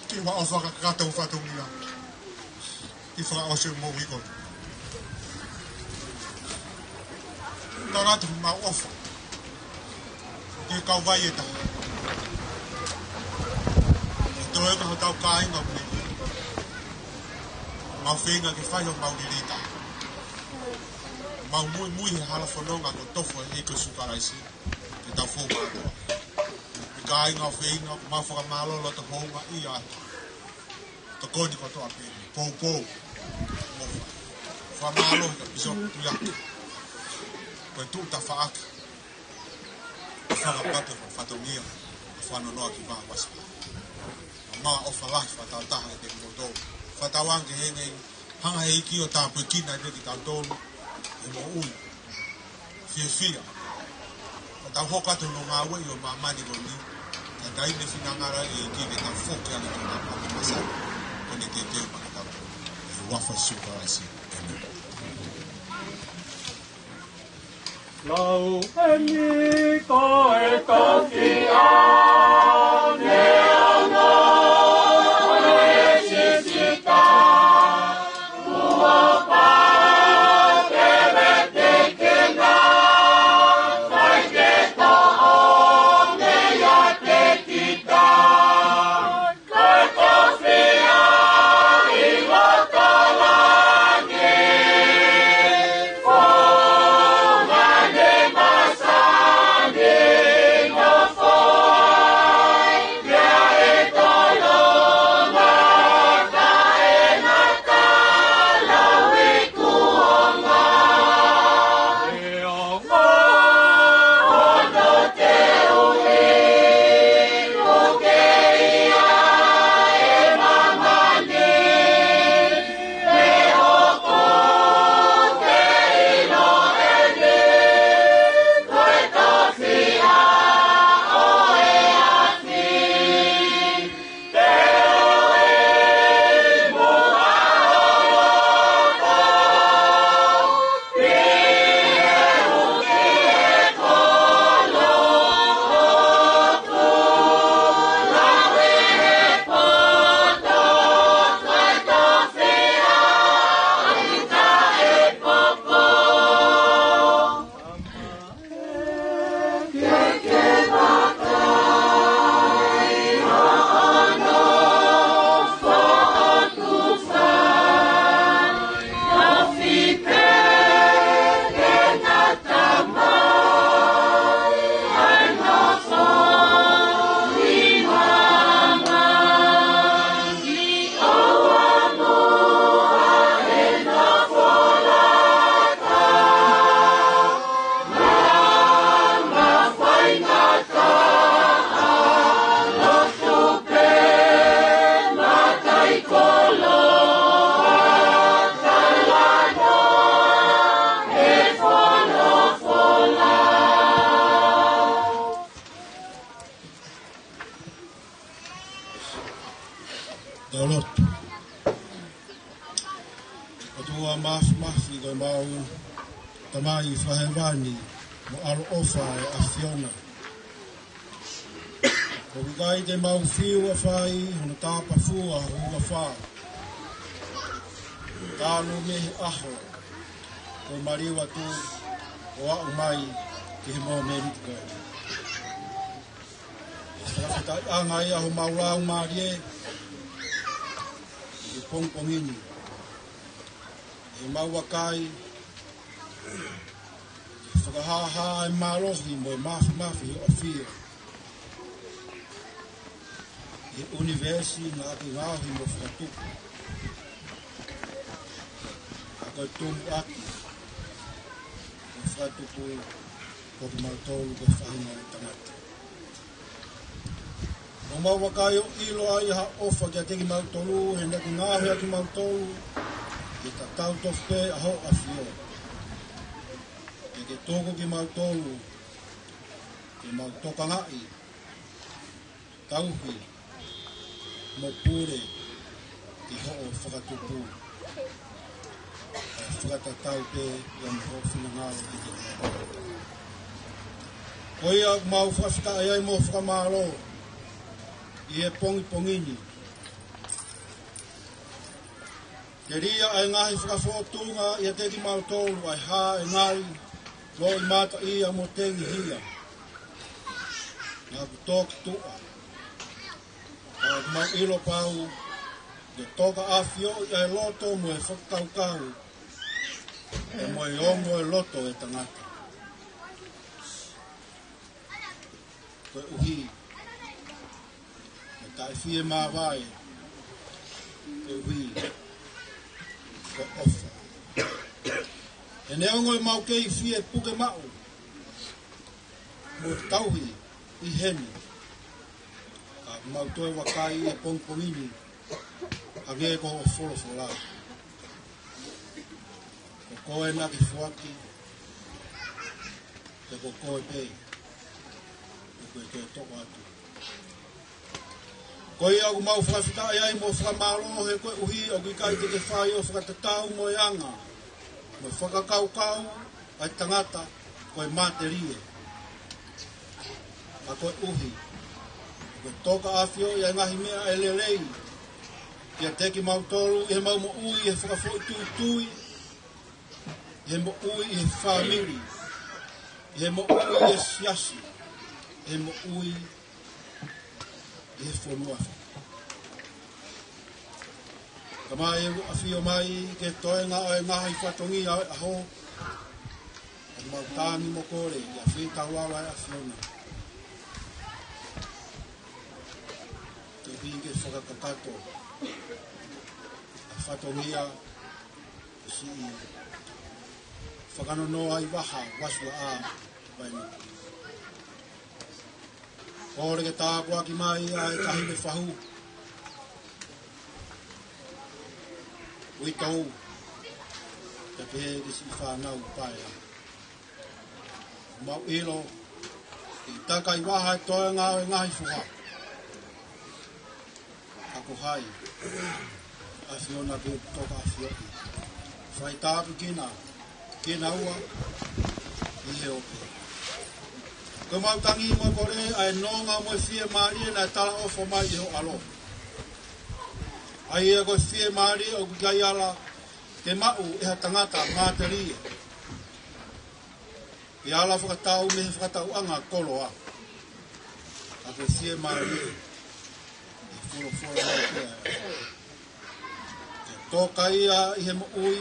Ke u ʻofa kakato ʻo fatongia. Ke fakaʻosi e moʻui ko eni. Ka ngata homau ʻofa. Ke kau vai e taha. Ke toe ka hotau kāinga mui. Mau feinga ke fai homau lelei taha. Mau muimui he hala fononga ko e tofu ʻa e ʻEiki ko Sīsū Kalaisi. Ke tau fou mālō. He kāinga ʻoku feinga, mau fakamālō loto houngaʻia. Tokoni kotoa pē, poupou. Mo fakamālō ki he Pīsope Tuiaki. Ko e tuʻu tafaʻaki. Fakapapau fatongia. Fakanonoa ki vā wasi. Mau ʻofa lahi fakatahataha kiate kimoutolu. Fakatauange ke hangē, hanga he ʻEiki ʻo tāpuekina ʻa kitautolu. ʻE moʻui fiefia. Ka tau hoko atu hono ngāueʻi ʻo māmani ko eni. Ka taimi finangalo e ʻEiki ke tau foki ange ki he ngaahi pāpā masani. Ko ʻene teuteu maʻatautolu. ʻI he huafa ʻo Sīsū Kalaisi. ʻĒmeni. Lau eni ko e tofiʻa neongo ʻene sisitā. Tau lotu. ʻOtua Māfimafi, ko homau Tamai fakahēvani mo ʻaloʻofa ʻa e ʻAfiona. ʻOku ʻikai te mau fiu ʻa fai hono tāpafua ho huafa. Talu mei he ʻaho kuo maliu atu ʻo aʻu mai ki he mōmeniti ko eni. Fakafetaʻiʻanga ia homau laumālie ʻi he pongipongi ni. ʻI heʻemau vakai, fakahāhā e mālohi mo e māfimafi ʻo e ʻAfio ʻi he ʻunivēsi naʻa ke ngaohi mo fakatupu. ʻA ko e tumuʻaki mo e fakatupu Ko kimautolu ko e faʻahinga ʻo e tangata. ʻOku mau vakai ʻo ʻilo ai ha ʻofa kiate kimautolu, he naʻa ke ngaohi ʻa kimautolu ke tatau tofu pē ʻa hoʻo ʻAfio. Ke ke tuku kimautolu ke mau tokangaʻi, tauhi, mo pule ki hoʻo fakatupu, ʻa e fakatatau pē ia mo hoʻo finangalo ki te. Ko ia ʻoku mau fakafetaʻi ai mo fakamālō ʻi he pongipongi ni. Telia ʻa e ngaahi fakafōtunga ʻiate kimautolu, ʻa e hā ʻa e ngali, loʻimata ia mo tengihia. Naʻa ku toki tuʻa. Ka ʻoku mau ʻilo pau, ʻoku ke toka ʻafioʻi ʻa e loto mo e fakakaukau, pea mo e ongo ʻo e loto ʻo e tangata. Koeʻuhi ko e taʻe fie māvae, koeʻuhi ko e ʻofa. He neongo ʻemau kei fie puke maʻu mo tauhi ʻi heni, ka mau toe vakai ʻi he pongipongi ni, hangē ko hoʻo folofola. Ko koe naʻa ke foaki, pea ko koe pē ʻoku ke toe toʻo atu. Ko ia ʻoku mau fakafetaʻi ai mo fakamālō he koeʻuhi ʻoku ʻikai te ke fai ʻo fakatatau mo e anga mo e fakakaukau ʻa e tangata ko e matelie. Ka koeʻuhi ʻoku ke toka ʻafioʻi ʻa e ngaahi meʻa ʻe lelei kiate kimautolu ʻi heʻemau moʻui, ʻi he fakafoʻituitui, ʻi he moʻui ʻi he fāmili, ʻi he moʻui ʻi he siasi, ʻi he moʻui ʻi he fonua. Ka mai ʻoku ʻafio mai ki he toenga ʻo e ngaahi fatongia ʻo e ʻaho, ʻoku mau tangi mo kole ʻi he ʻafio taulala ʻa e ʻAfiona, ke piki ke fakakakato ʻa e fatongia, ke siʻi fakanonoa ʻi he vaha, vasua ʻa Vainoti. Kole ke tāpuaki mai ʻa e taʻahine fahu, uitou, pea pehē ki siʻi fānau paea. Mau ʻilo, ʻi he takai vaha e toenga ʻo e ngaahi foha. Ka ko hai ʻa e ʻAfiona ke toka ʻafioʻi? Fai tāpuekina kinaua ʻi he ope. Ko ʻemau tangi mo e kole ʻa e nonga mo e fiemālie naʻe talaʻofa mai ʻe ho ʻAlo. ʻA ia ko e fiemālie ʻoku ʻikai ala ke maʻu ʻe ha tangata matelie, ʻi he ala fakatau mei he fakatauʻanga koloa. Ka ko e fiemālie ʻe folofola mai pē ʻa e ʻAfiona. Ke toka ia ʻi he moʻui,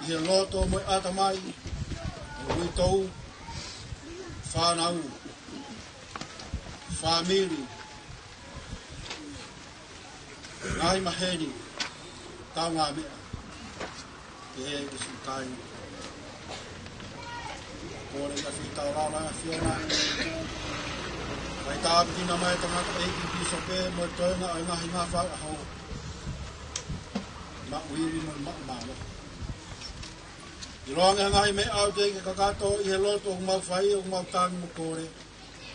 ʻi he loto mo e ʻatamai ʻo e uitou, fānau, fāmili, ngaahi maheni, kaungāmeʻa, pehē ki siʻi kāinga. Kole ʻi he ʻafio taulala ʻa e ʻAfiona, fai tāpuekina mai e tangataʻeiki pīsope mo e toenga ʻo e ngaahi ngafa ʻo e ʻaho, maʻu ivi mo maʻu mālohi. ʻIloange ha ngaahi meʻa ʻoku teʻeki ke kakato ʻi he lotu ʻoku mau fai, ʻoku mau tangi mo kole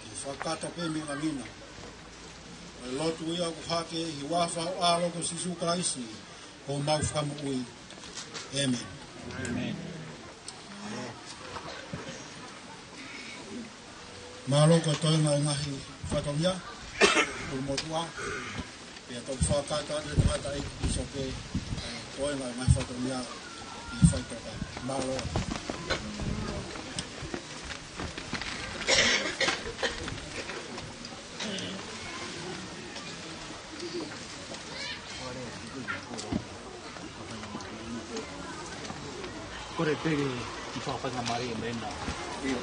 ke fakakakato pē mei he ngangina. Ko e lotu ia ʻoku hake ʻi he huafa ho ʻAlo ko Sīsū Kalaisi, ko homau Fakamoʻui. ʻĒmeni. ʻĒmeni. Mālō ko e toenga e ngaahi fatongia, ʻulumotuʻa, pea toki fakakakato atu e tangataʻeiki pīsope, ʻa e toenga e ngaahi fatongia ʻi he faitoka. Mālō. Kole pē ke fakafaingamālie mai ena. ʻIo.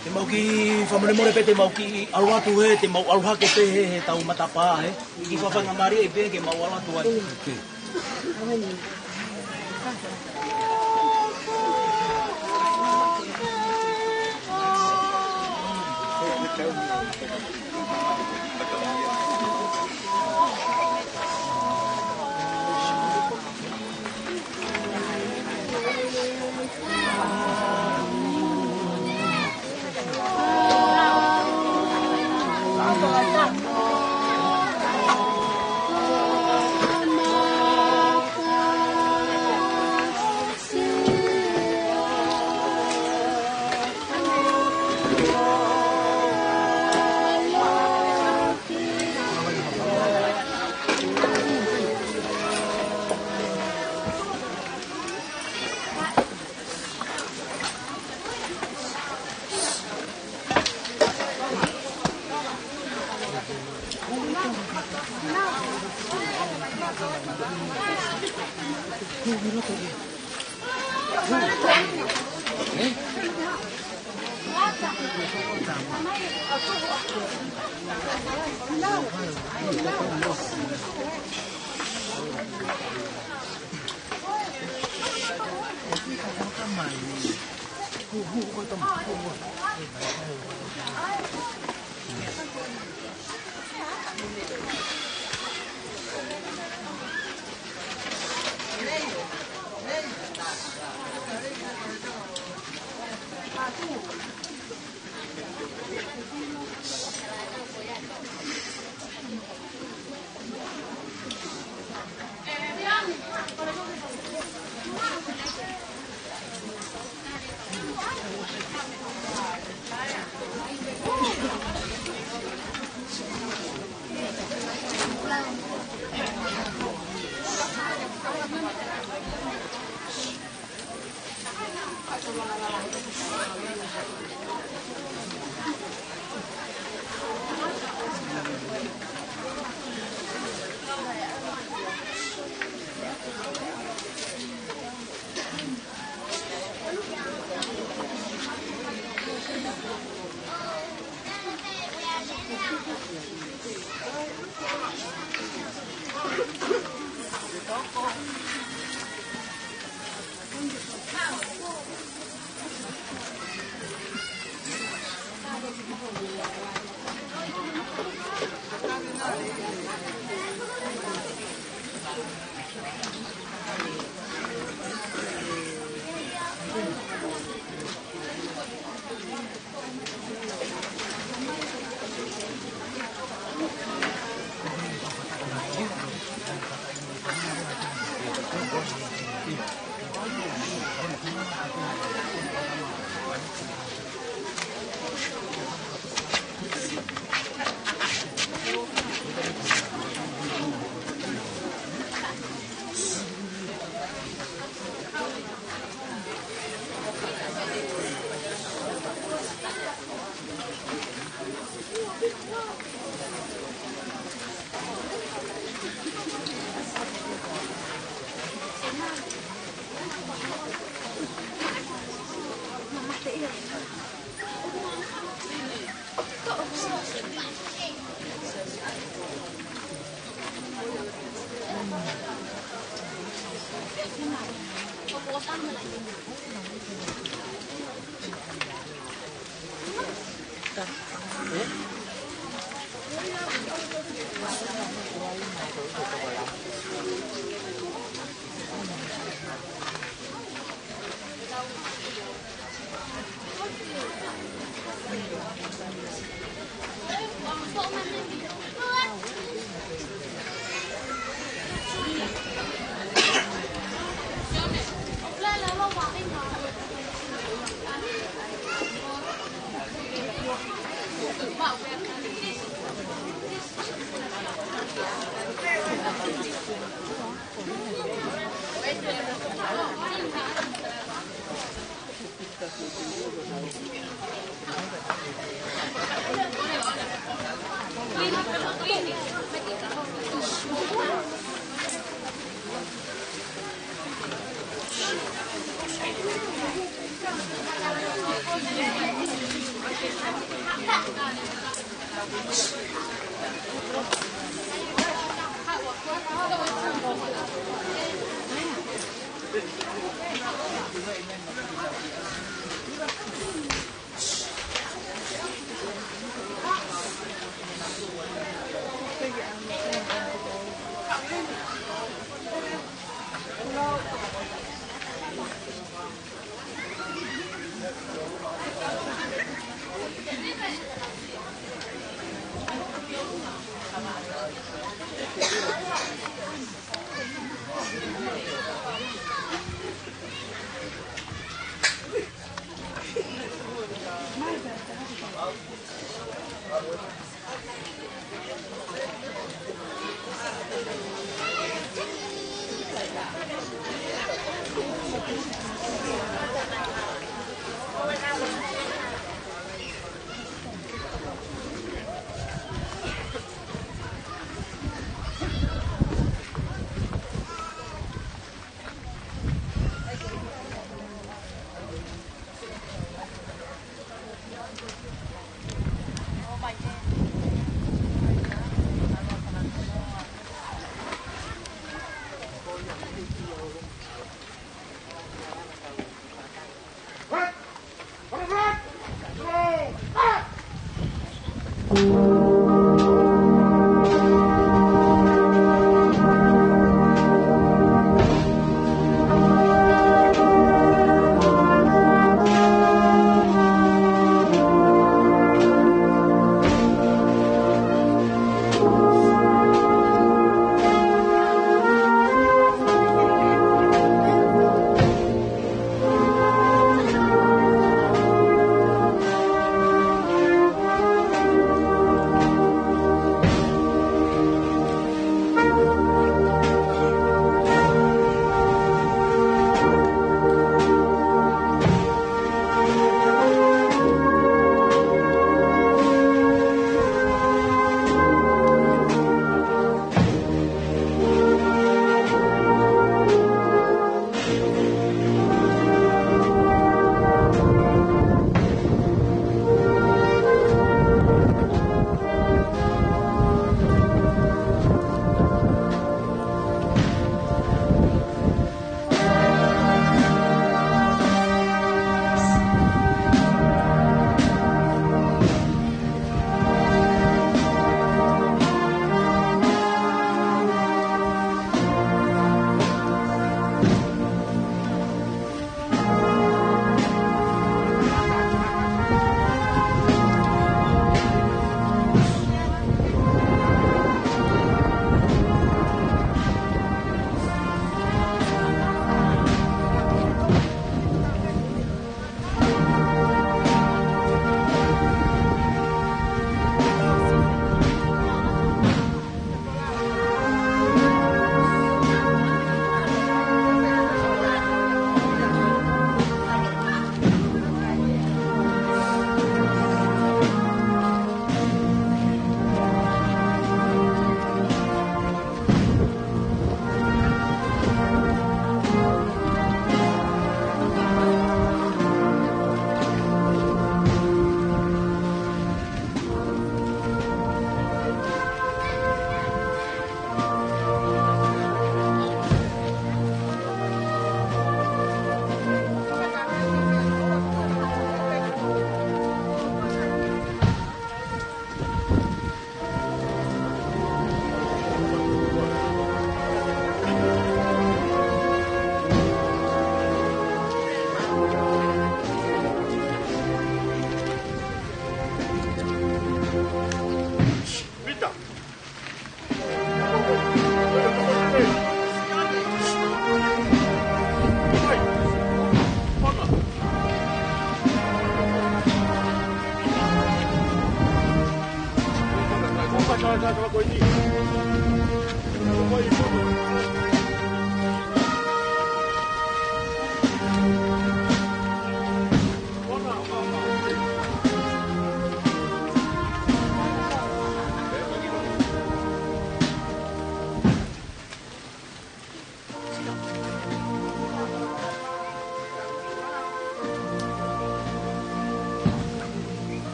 Te mau kiʻi fakamolemole pē, te mau kiʻi ʻalu atu he, te mau ʻalu hake pē he, he tau matapā he. Kiʻi fafangamālie pē ke mau ʻalu atu ai.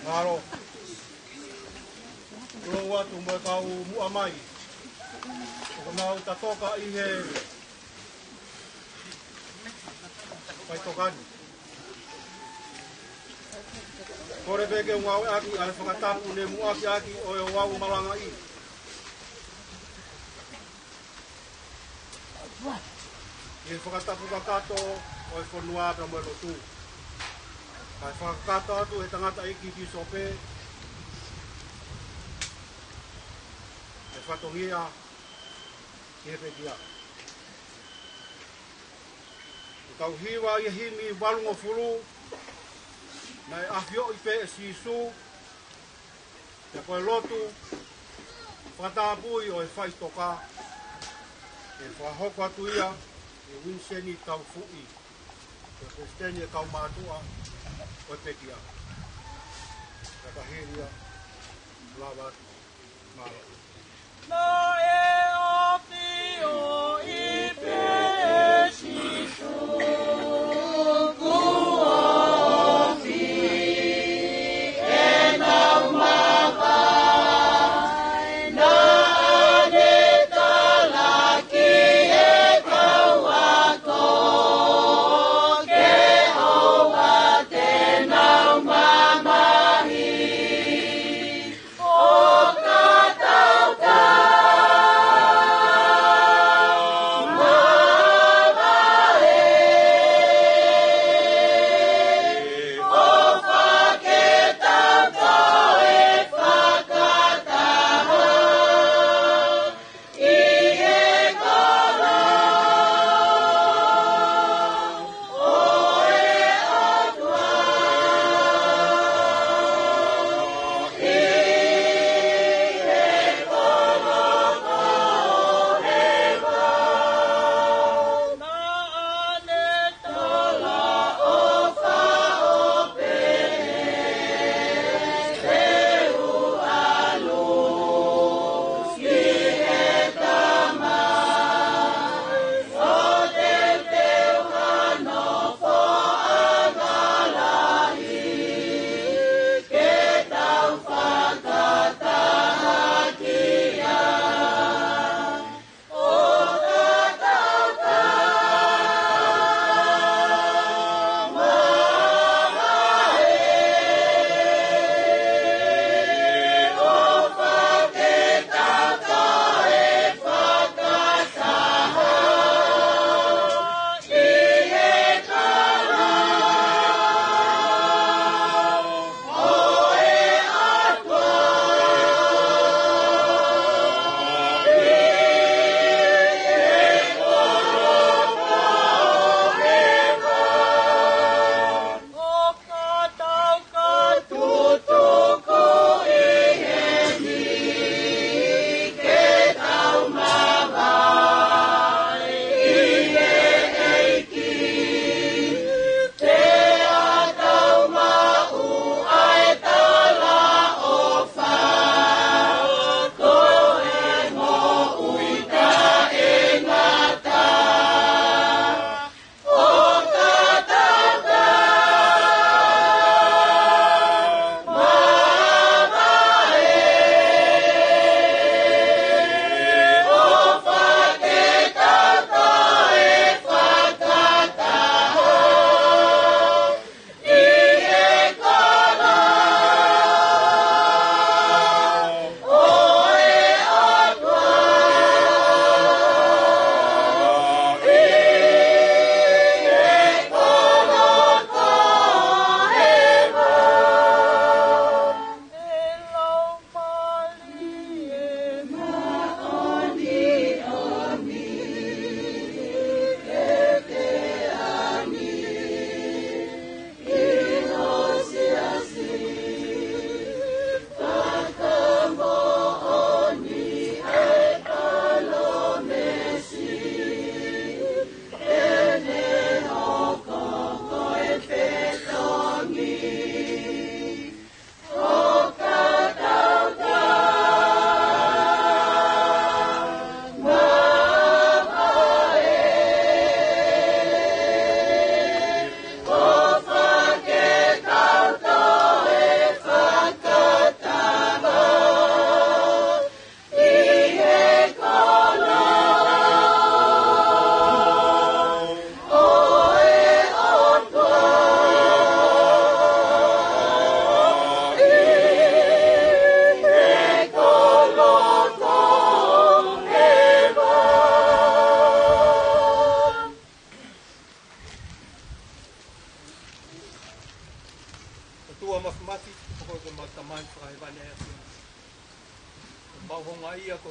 Mālō. Lou atu mo e kau muʻa mai. ʻOku nau tatoka ʻi he faʻitoka ni. Kole pē ke u ngāueʻaki ʻa e fakatapu ne muʻaki ʻaki ʻo e ouau malangaʻi. ʻI he fakatapu kakato ʻo e fonua pea mo e lotu. Kae fakakakato atu he tangataʻeiki pīsope ʻa e fatongia ki he pekia. ʻOku tau hiva ʻi he himi valungofulu, naʻe ʻafioʻi pē ʻe Sīsū, pea ko e lotu fakatapui ʻo e faʻitoka, ʻe fakahoko atu ia ʻe Uiniseni Taufuʻi, ko e palesiteni ʻo e kaumātuʻa ʻo e pekia. Ka ka hili ia, lava atu. Mālō. Naʻe ʻafioʻi pē ʻe Sīsū kuo ofi ʻenau mavahe, naʻa ne talaki ʻe he kau ako ke ʻoua te nau mamahi. ʻO ka tau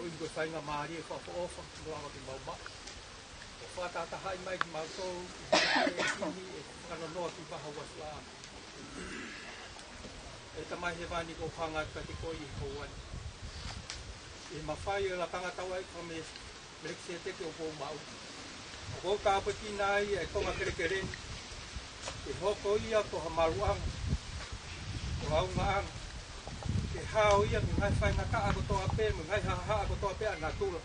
Ko e faingamālie fakaʻofoʻofa kuo lava ke mau maʻu. ʻO fakatahatahaʻi mai kimautolu ki he ʻEiki ʻi he fakanonoa ki he vaha uaifua. ʻE Tamai Hēvani, ʻoku ou hanga atu kiate koe ʻi he houa ni. ʻI he mafai ʻo e lakanga taulaʻeiki faka-Melekiseteki ʻoku ou maʻu, ʻoku ou tāpuekina ai e konga kelekele ni, ke hoko ia ko ha maluʻanga, ko ha ungaʻanga, ke hao ia mei he ngaahi faingataʻa kotoa pē, mei he ngaahi hahaʻa kotoa pē ʻa natula.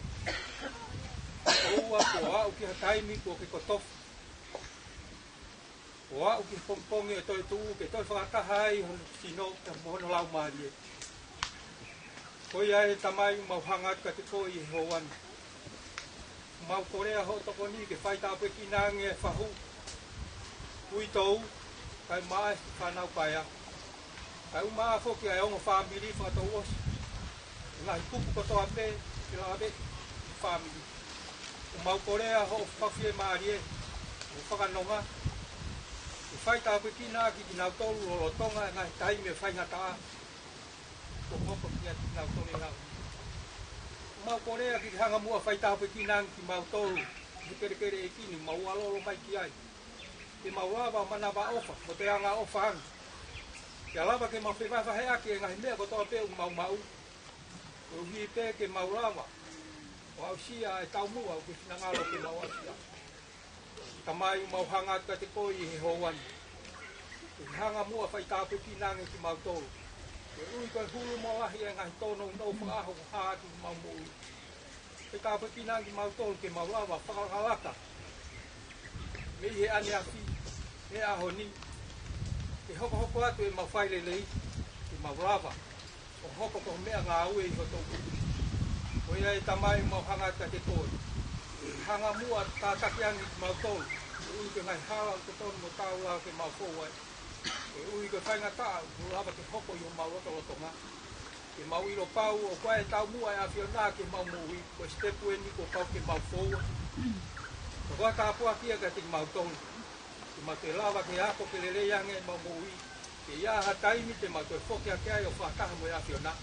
Koeʻuhi kuo aʻu ki ha taimi kuo ke kotofa, kuo aʻu ki he pongipongi ʻo e toetuʻu, ke toe fakataha ai hono sino pea mo hono laumālie. Ko ia ʻe Tamai, ʻoku mau hanga atu kiate koe ʻi he houa ni. ʻOku mau kolea hoʻo tokoni ke fai tāpuekina ange e fahu, uitou, kae ʻumaʻā e fānau paea, kae ʻumaʻā foki ʻa e ongo fāmili fakatouʻosi, ngaahi kupu kotoa pē ke lave ki he fāmili. ʻOku mau kolea hoʻo fakafiemālie, hoʻo fakanonga, ke fai tāpuekina ʻaki kinautolu lolotonga e ngaahi taimi ʻo e faingataʻa kuo hoko kiate kinautolu ʻi he ʻaho ni. ʻOku mau kolea ke ke hanga muʻa ʻo fai tāpuekina ange kimautolu ʻi he kelekele ʻeiki ni, mau ʻalu ʻo ʻalu mai ki ai. Ke mau lava ʻo manavaʻofa mo toe angaʻofa ange, ke lava ke mau fevahevaheʻaki e ngaahi meʻa kotoa pē ʻoku mau maʻu, koeʻuhi pē ke mau lava ʻo aʻusia e taumuʻa ʻoku ke finangalo ke mau aʻusia. Tamai, ʻoku mau hanga atu kiate koe ʻi he houa ni, ke ke hanga muʻa ʻo fai tāpuekina ange kimautolu, koeʻuhi ko e hulu mo e lahi e ngaahi tōnounou fakaʻaho kuo hā atu ʻi homau moʻui. Fai tāpuekina ange kimautolu ke mau lava ʻo fakalakalaka mei he ʻaneafi he ʻaho ni, ke hokohoko atu ʻemau fai lelei, ke mau lava ʻo hoko ko e meʻangāue ʻi ho toʻukupu. Ko ia ʻe Tamai, ʻoku mau hanga atu kiate koe, ke ke hanga muʻa ʻo tataki ange kimautolu, koeʻuhi ko e ngaahi hala ʻoku totonu mo taau lava ke mau fou ai, koeʻuhi ko e faingataʻa ʻoku lava ke hoko ʻi homau lotolotonga. Ke mau ʻilo pau ʻoku ʻi ai e taumuʻa ʻa e ʻAfiona ki heʻemau moʻui, ko e sitepu eni kuo pau ke mau foua. Ka ko e tāpuaki ia kiate kimautolu, ke mau toe lava ke ako ke lelei ange ʻemau moʻui, ke ʻi ai ha taimi te mau toe foki hake ai ʻo fakataha mo e ʻAfiona.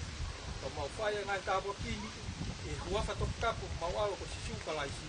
Ka mau fai e ngaahi tāpuaki ni ʻi he huafa toputapu ʻo homau ʻAlo ko Sīsū Kalaisi.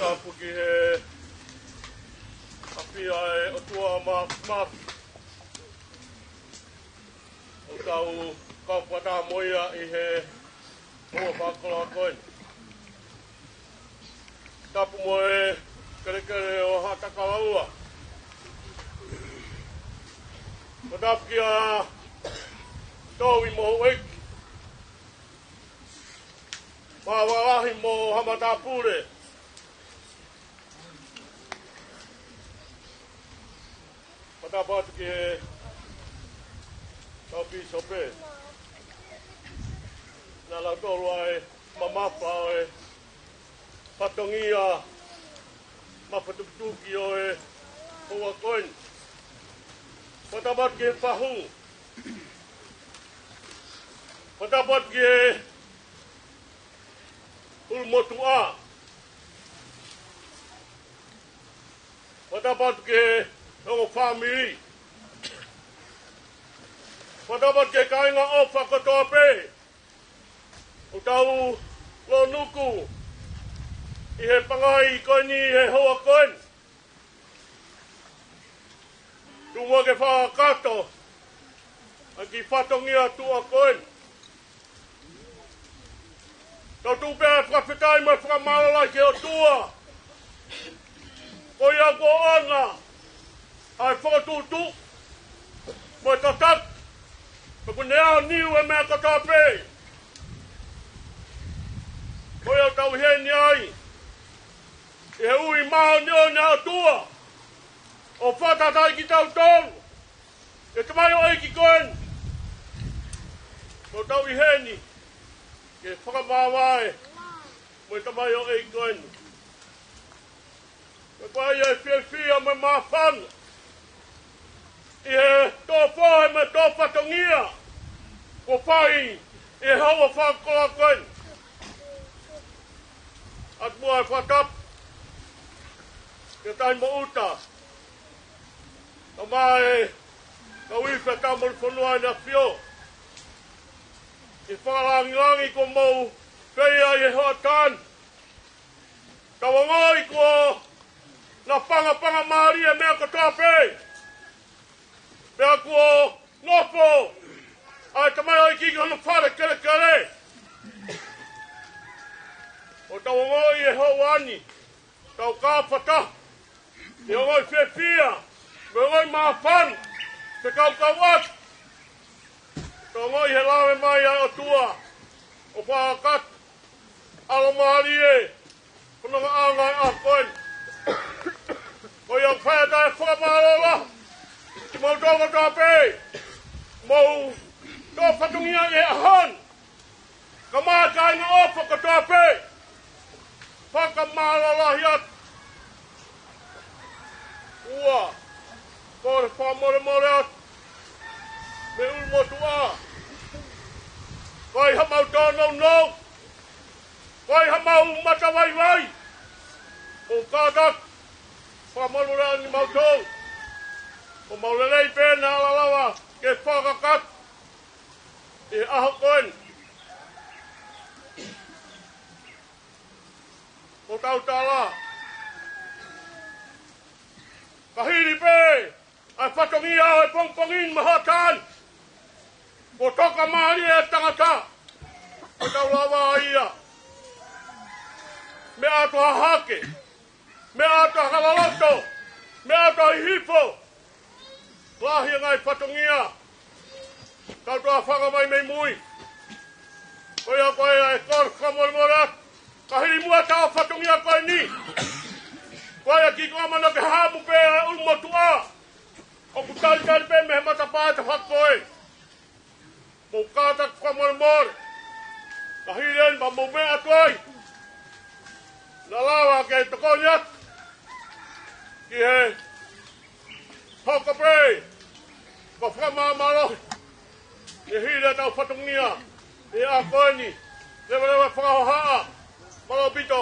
Tapu ki he ʻafio ʻa e ʻOtua Māfimafi. ʻOku tau kau fakataha mo ia ʻi he houa fakakoloa ko eni. Tapu mo e kelekele ʻo Haʻatakalaua. Ko tapu kia Tohi mo Houʻeiki, Māvalahi mo Haʻa Matāpule. Ko tapu atu ki he kau pīsope. Naʻa nau tolu ʻa e mamafa ʻo e fatongia mafatukituki ʻo e houa ko eni. Ko tapu atu ki he fahu. Ko tapu atu ki he ʻulumotuʻa. Ko tapu atu ki he ongo fāmili. Ko tapu atu ki he kāinga ʻofa kotoa pē ʻoku tau lōnuku ʻi he pangai ko eni, he houa ko eni. Tuku muʻa ke fakakakato ʻa e kiʻi fatongia tuʻa ko eni. Tau tuku pē ʻa e fakafetaʻi mo e fakamālō lahi ki he ʻOtua. Ko ia kuo ʻoange ʻa e fokotuʻutuʻu mo e tataki, pea kuo ne aoniu e meʻa kotoa pē. Ko ia ʻoku tau ʻi heni ai ʻi he ui māʻoniʻoni ʻa e ʻOtua ʻo fakatahatahaʻi kitautolu ʻe he tamaioʻeiki ko eni. ʻOku tau ʻi heni ke fakamāvae mo e tamaioʻeiki ko eni. Pea ko ia ʻe fiefia mo e māfana ʻi he tō fohe mo e tō fatongia kuo fai ʻi he houa fakakoloa ko eni. ʻOatu muʻa e fakatapu ki he Tahi Moʻuta, kae ʻumaʻā e kau ifi ʻa e Taumalu Fonua ʻEne ʻAfio, ʻi he fakalāngilangi kuo mou fai ʻi he hoʻatā ni. Tau ongoʻi kuo napangapangamālie e meʻa kotoa pē. Pea kuo nofo ʻa e tamaioʻeiki ki hono fale kelekele. ʻOku tau ongoʻi e houa ni, tau kau fakataha ʻi he ongoʻi fiefia mo e ongoʻi māfana, fekauʻaki atu. Tau ongoʻi he lave mai ʻa e ʻOtua ʻo fakakakato ʻalomālie e fonongaʻanga ʻo e ʻaho ko eni. Ko ia ʻoku fai atu ʻa e fakamālō lahi kiate kimoutolu kotoa pē ʻoku mou tō fatongia ʻi he ʻaho ni, kae ʻumaʻā e kāinga ʻofa kotoa pē. Fakamālō lahi atu. ʻOku ou kole fakamolemole atu mei ʻulumotuʻa. Ko e hā haʻamau tōnounou, ko e hā haʻamau matavaivai, ʻoku kātaki, fakamolemole atu kimautolu. ʻOku mau lelei pē naʻa lava ke fakakakato ʻi he ʻaho ko eni. Ko hotau tala, ka hili pē ʻa e fatongia ʻo e pongipongi ni mo e hoʻatā ni, kuo tokamālie e tangata. Tau lava ia. Meʻa ʻoku hahake. Meʻa ʻoku hakaloloto. Meʻa ʻoku hihifo. Lahi e ngaahi fatongia. Tau toe fakamaʻi mei mui. Ko ia ko ia e kole fakamolemole atu. Ka hili muʻa ʻetau fatongia ko eni. Ko ia ki ko amana ke hamu pē ʻa e ʻulumotuʻa. ʻOku talitali pē mei he matapā ʻo e tafaʻaki ko ē. Mou kātaki fakamolemole. Ka hili eni pea mou meʻa atu ai. Naʻa lava ke tokoni atu. Ki he hoko pē ko e fakamāmālohi. ʻI he hili ʻetau fatongia. ʻI he ʻaho ko eni. Leveleva fakahohaʻa. Mālō ʻaupito.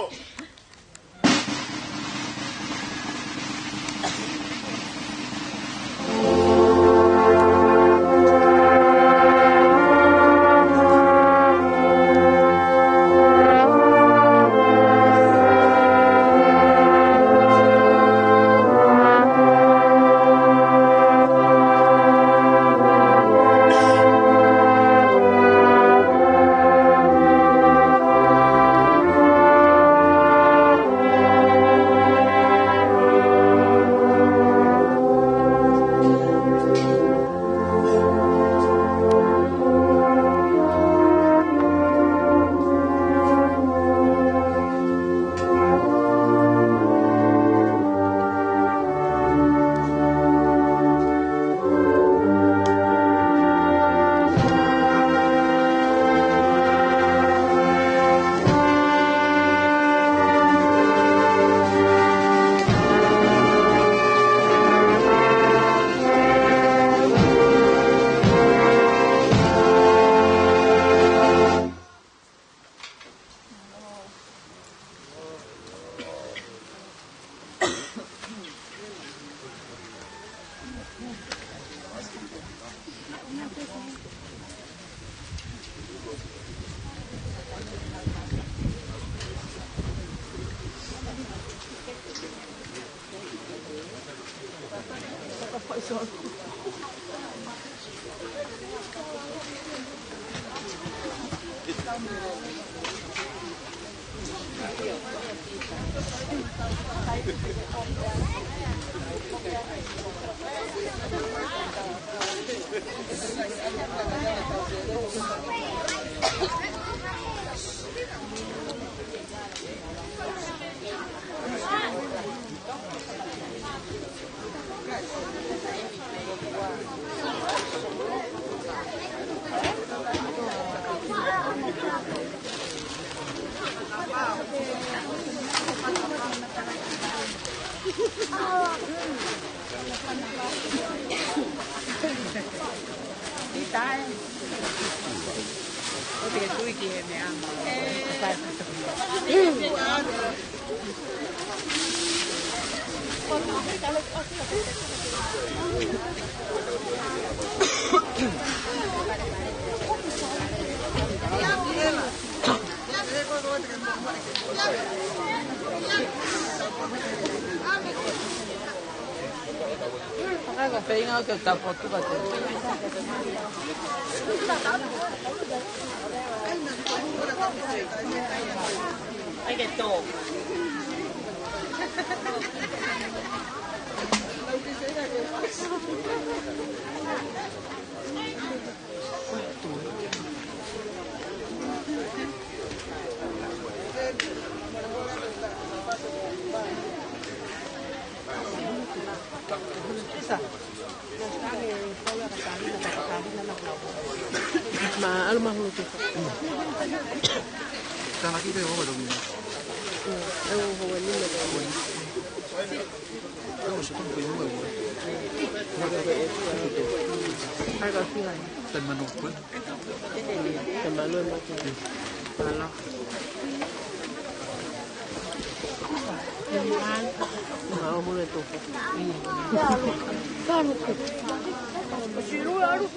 Ai, ko e feinga ke tapotu ka te. Ai, ke tō. Ma, alo ma hulu tu. Tana ki te o lo. Ai, ka fila. Tan mano ko. Tan mano e mate. Mano. Ma o mule toko. Kalu ko. Siru alu ko.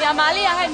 Ya Malia, hai.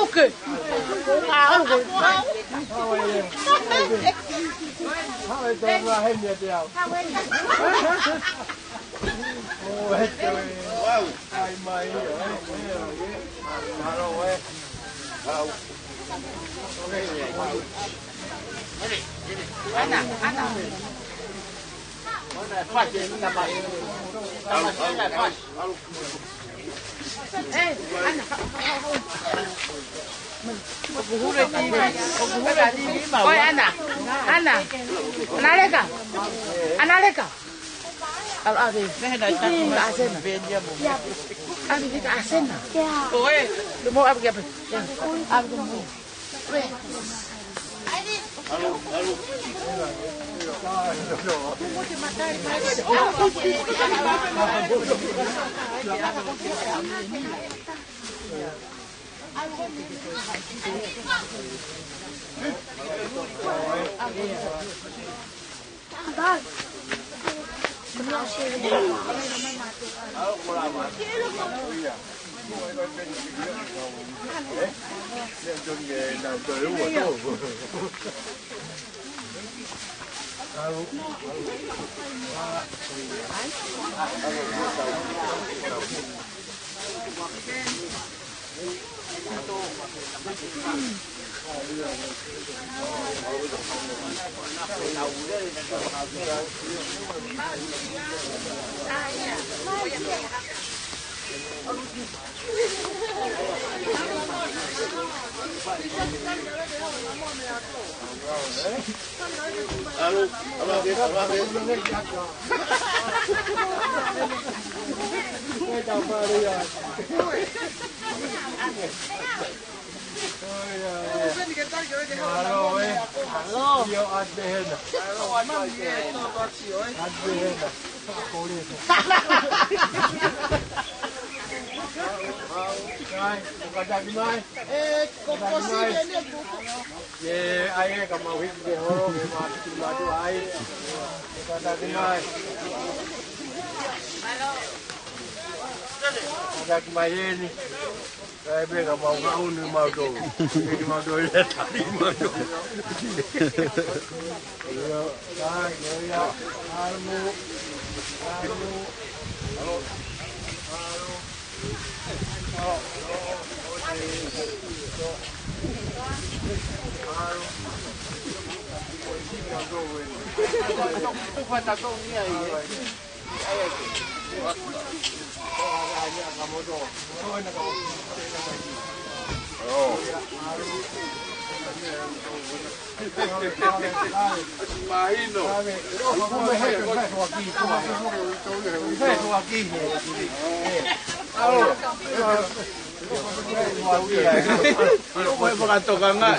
Okay. ʻOi, ʻAna. ʻAna. ʻAna Leka. ʻAna Leka. ʻAlu ʻave. ʻIkai ʻasena. ʻAve ʻikai ʻasena. ʻOi. Lo mo ʻave kia pe. ʻAve kia mo. Mālō, ē. Mālō. Sio atu hena. Atu hena. Kāinga, kātaki mai. Kātaki mai. ʻE, ʻai ē ka mau hiki ke holo, ke mau hiki mātou ai. Kātaki mai. Kātaki mai eni. ʻAi pē ka mau ngaʻunu mautolu. Eni mautolu ia tali mautolu. Ia, ia, ia, ʻalu, ʻalu, ʻalu. Mahino. Ko e fakatokanga.